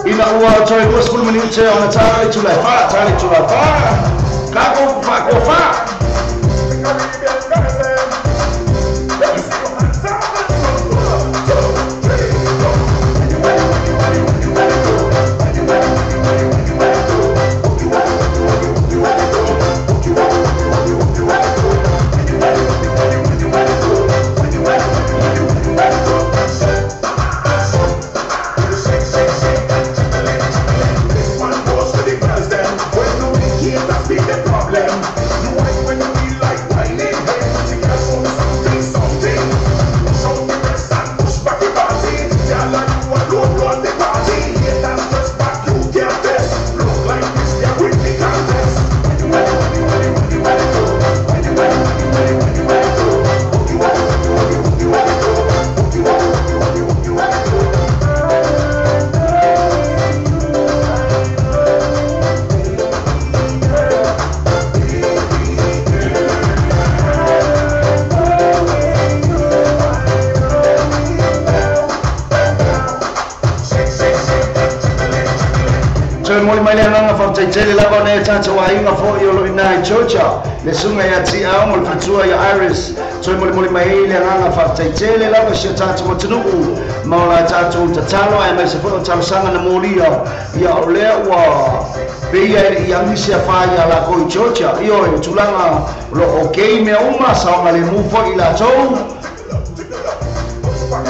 Ina ua toi 20 minute ona tāna le tula wha, tāna le tula wha. Kako wha ko wha. Tele lava nei tātou ainga fo i olo ina i Georgia. Le sunga ia ti au mo le fatua ia Iris. Toi mole mole mai le anganga whaftai tele lava si o tātou atunuu. Maola tātou tatalo ai mai se fo o talosanga na molia. Ia o lea ua peia i angisi a whai a lako i Georgia. Io e tūlanga lo okei mea uma saonga le mufo i lātou.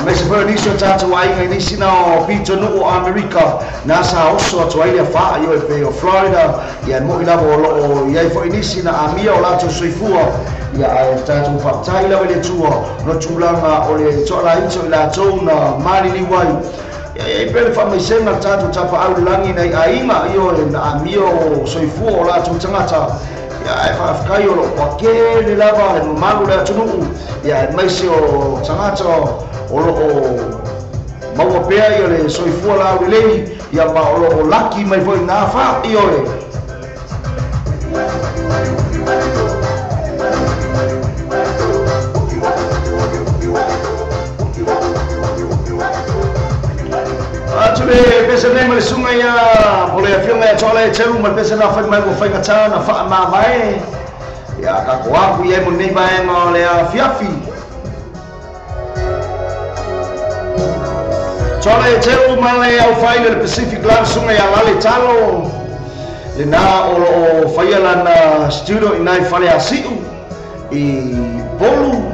Me se foi nisi o tātou ainga i nisi na o pito nuu o Amerika. Nā sa oso atu ai lea whaa i o e pe o Florida. Ia mo i lava o loo i ai foi nisi na amia o lātou soifua. Ia ai tātou whaptai lawa le tua. No tūlanga o le toa ito i lātou na malili wai. Ia i pele whamaisenga tātou tapa au langi nei ainga i o e na amia o soifua o lātou tangata. Ia e whaafkai o loo kwa kele lava le mamalu le atunuu. Ia e maise o tangata o loo maua pea ia le soifua la au lelei. Ia ma o loo laki mai foi nā wha i oe. Atu le pese nei ma le sunga ia po le afionga ia toa le teu ma le pese na whai mai mo whai ngata na wha maa mai. Ia kako aku ia mo nei vaenga o le afiafi. Toa le teu ma le au whai le Pacific Land sunga ia lale talo. Le nā o loo whaia lana studio i nai whale asiu i Polu.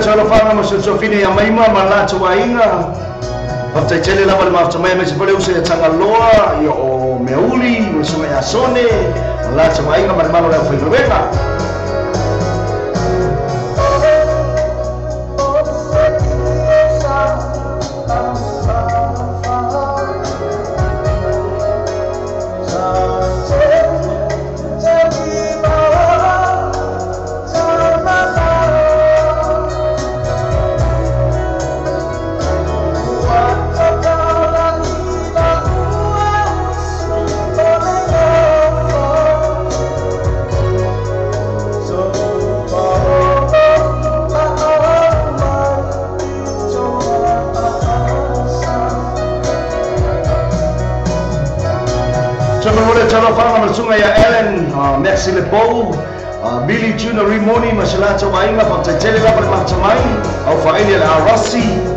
Talo mo se fine ia maima ma la tuainga. Whaftai tele lava le mafta mai me se pole use ia Tangaloa, ia o Meuli, o sunga ia Sone, ma la tuainga ma le malo lea whairuega. Talofaga ma le susuga ia Ellen, Merci Le Pou, Billy Tuna Rimoni ma se latou aiga, faafetai tele lava le mafuta mai, au faaili le Arasi.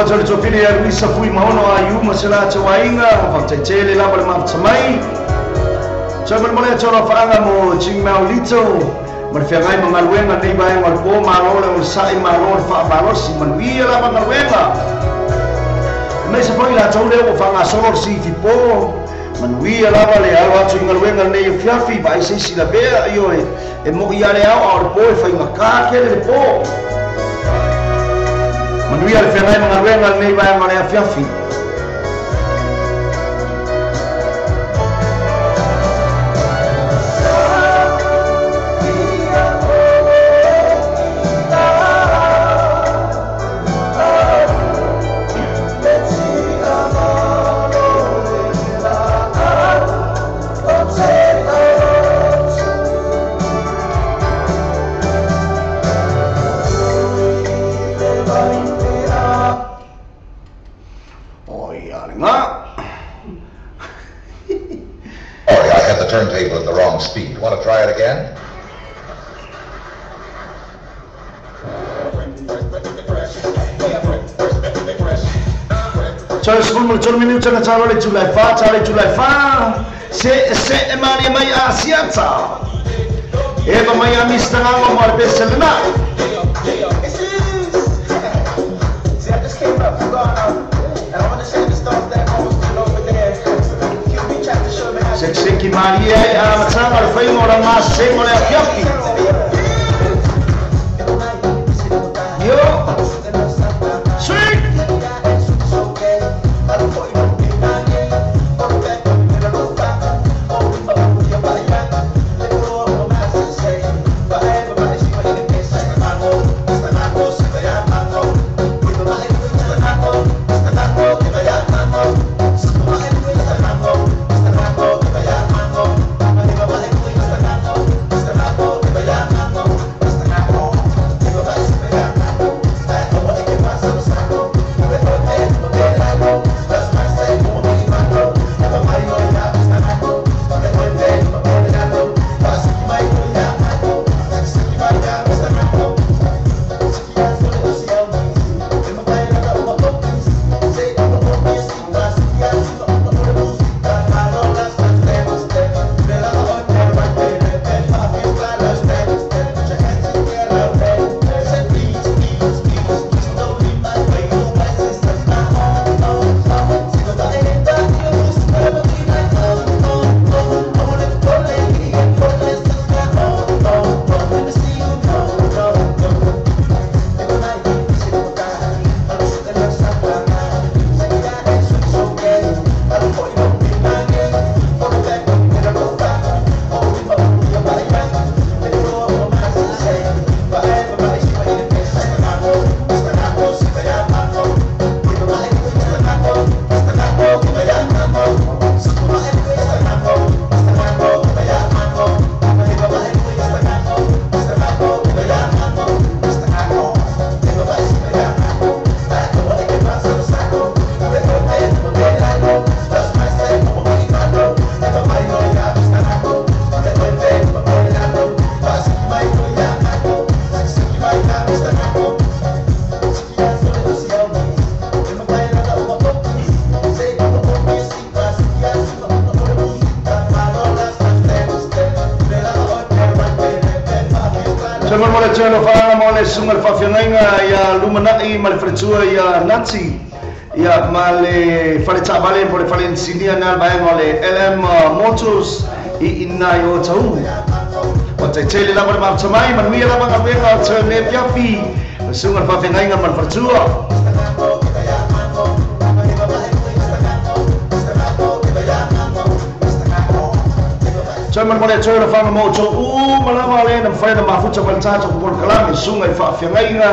Toe tofili ia Luisa Fui Maono a iuma se latou aiga, faafetai tele lava le mafuta mai. Toe molemole atu alofaaga mo Jingmao Lito, ma le feagai ma galuega nei vaega o le po, malo le onosai, malo le faamalosi, manuia lava galuega. Aemaise foi latou lea ua faagasolo le sifipo, manuia lava le alo atu i galuega lenei afiafi, vaai se isi lavea, ioe, e mo'i ia le ao a o le po e faigata tele le po. Manuia le feagai ma galuega lenei vaega o le afiafi. Sorry, I had the turntable at the wrong speed. Want to try it again? Toe sefulu ma le tolu minuta na talo le itula e fa, talo le itula e fa, se se e malie mai Asiata. Eva mai a Mr. Gago mo le pese lena. See, I just came up from Ghana, and I want to share the stuff that I was doing over there. QB tried to show me how to Sekiseki malie ai a matanga le whainga o la masego le afiafi. Yo! Sweet! tolo whaanga mo le sunga le whawhiangainga ia lumanai ma le whaletua ia Nati ia ma le whale taavale po le whale insinia na vaenga o le LM Motors i ina i o tau. O te tele lava le mafuta mai manuia lava galuega o te mea piafi le suga le faafeagaiga ma le faletua. Toe mana mole toe na whanga mō tō ū malama le na mwhai na mafuta ma le tātou polokalame sunga i whaafeagaiga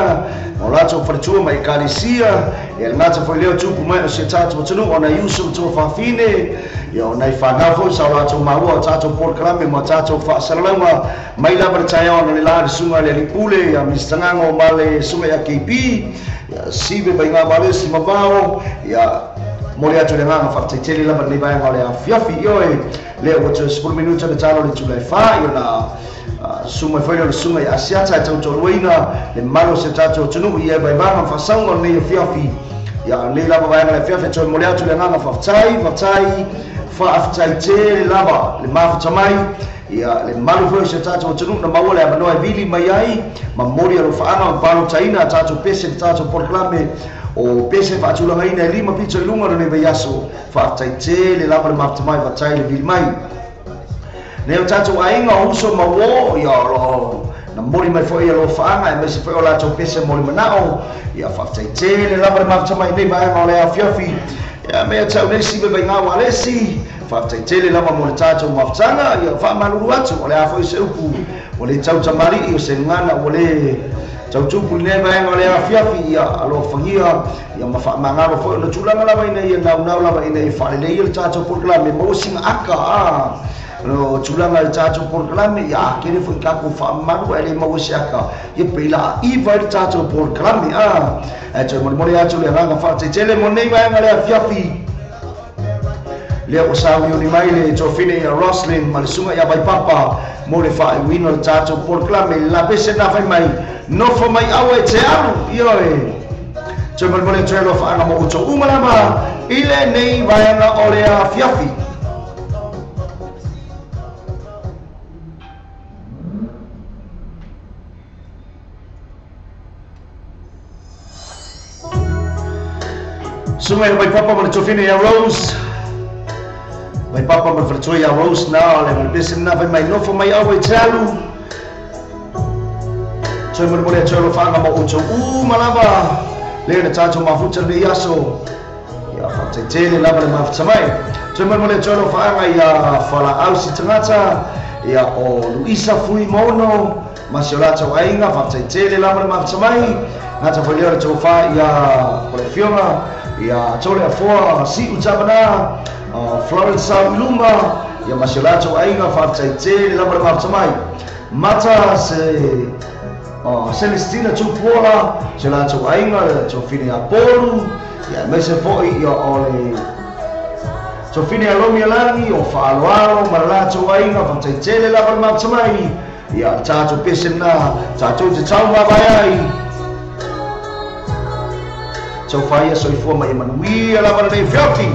o lātou faletua mai Ekalesia e le ngata foi leo tupu mai o se tātou atunuu o nai uso ma tua whawhine ia o nai whanau foi sa o lātou maua o tātou polokalame ma tātou whaasalalauga mai lava le taeao na le la le sunga le alipule ia Mr. Ngango ma le sunga ia KP ia sive mai ngā walesi mavao ia mole atu le nganga whakataitele lava le vaenga o le afiafi ioe lea ua toe 10 minuta le talo le tulai wha ia na suma foi le sunga i Asiata e tautoruaina le malo se tātou atunuu i e vaivanga whasauga o lenei afiafi ia nei lava vaenga le afiafi e toe mole atu le nganga whaftai whaftai whaaftai tele lava le mafuta mai ia le malu foi se tātou atunuu na maua le avanoa e vili mai ai ma mori alofaanga ma palotaina a tātou pese le tātou polokalame o pese faatulagaina e lima pito i luga o lenei vaiaso faafetaitele lava le mafuta mai fatai le vili mai nei o tatou aiga o uso ma uō ia o loo na moli mai foi ia alofaanga e maise foi o latou pese moli manao ia faafetaitele lava le mafuta mai nei vaega o le afiafi ia mea tau nei sive vaigā ualesi faafetaitele lava mo le tatou mafutaga ia faamalulu atu o le a foi se upu ua le tautamali'i o se gagana ua le tautupu lenei vaega o le afiafi ia alofagia ia ma faamagalo foi ona tulaga lava ina ia naunau lava ina ia faaleleia le tatou polokalame maua siga aka a o tulaga le tatou polokalame ia akele foi takou faamamalu ae le maua se aka ia peila aiva ai le tatou polokalame a ae toe molemole atu le agaga faataitele mo lenei vaega le afiafi lea ua sauliuli mai le tofine ia Roslyn ma le suga ia Vaipapa mo le faaiuina o le tatou polokalame le lapese na fai mai nofo mai aua e te alu ioe toe molemole toe alofaanga mo outou uma lava i lenei vaega o le afiafi. Suga ia Vaipapa ma le tofine ia Rose Vaipapa ma le faletua ia Rose na o le pese na fai mai nofo mai aua e te alu toe molemole toe alofaanga mo outou uma lava lea na tatou mafuta lenei aso ia faataitele lava le mafuta mai toe molemole toe alofaanga ia Falaau si tagata ia o Luisa Fui Mono ma si o latou aiga faataitele lava le mafuta mai gata foi lea o le tofa ia o le afioga ia Tole Afoa Si'u Tavana Florence Sauiluma ia ma si o latou aiga faataitele lava le mafuta mai Mata se Celestina Tupuola se latou aiga le tofine ia Polu ia aemaise foi ia o le tofine ia Lomi Alagi o Faaloalo ma le latou aiga faataitele lava le mafuta mai ia tatou pese lena tatou te taumavae ai taufaia soifua ma ia manuia lava lenei fiafi.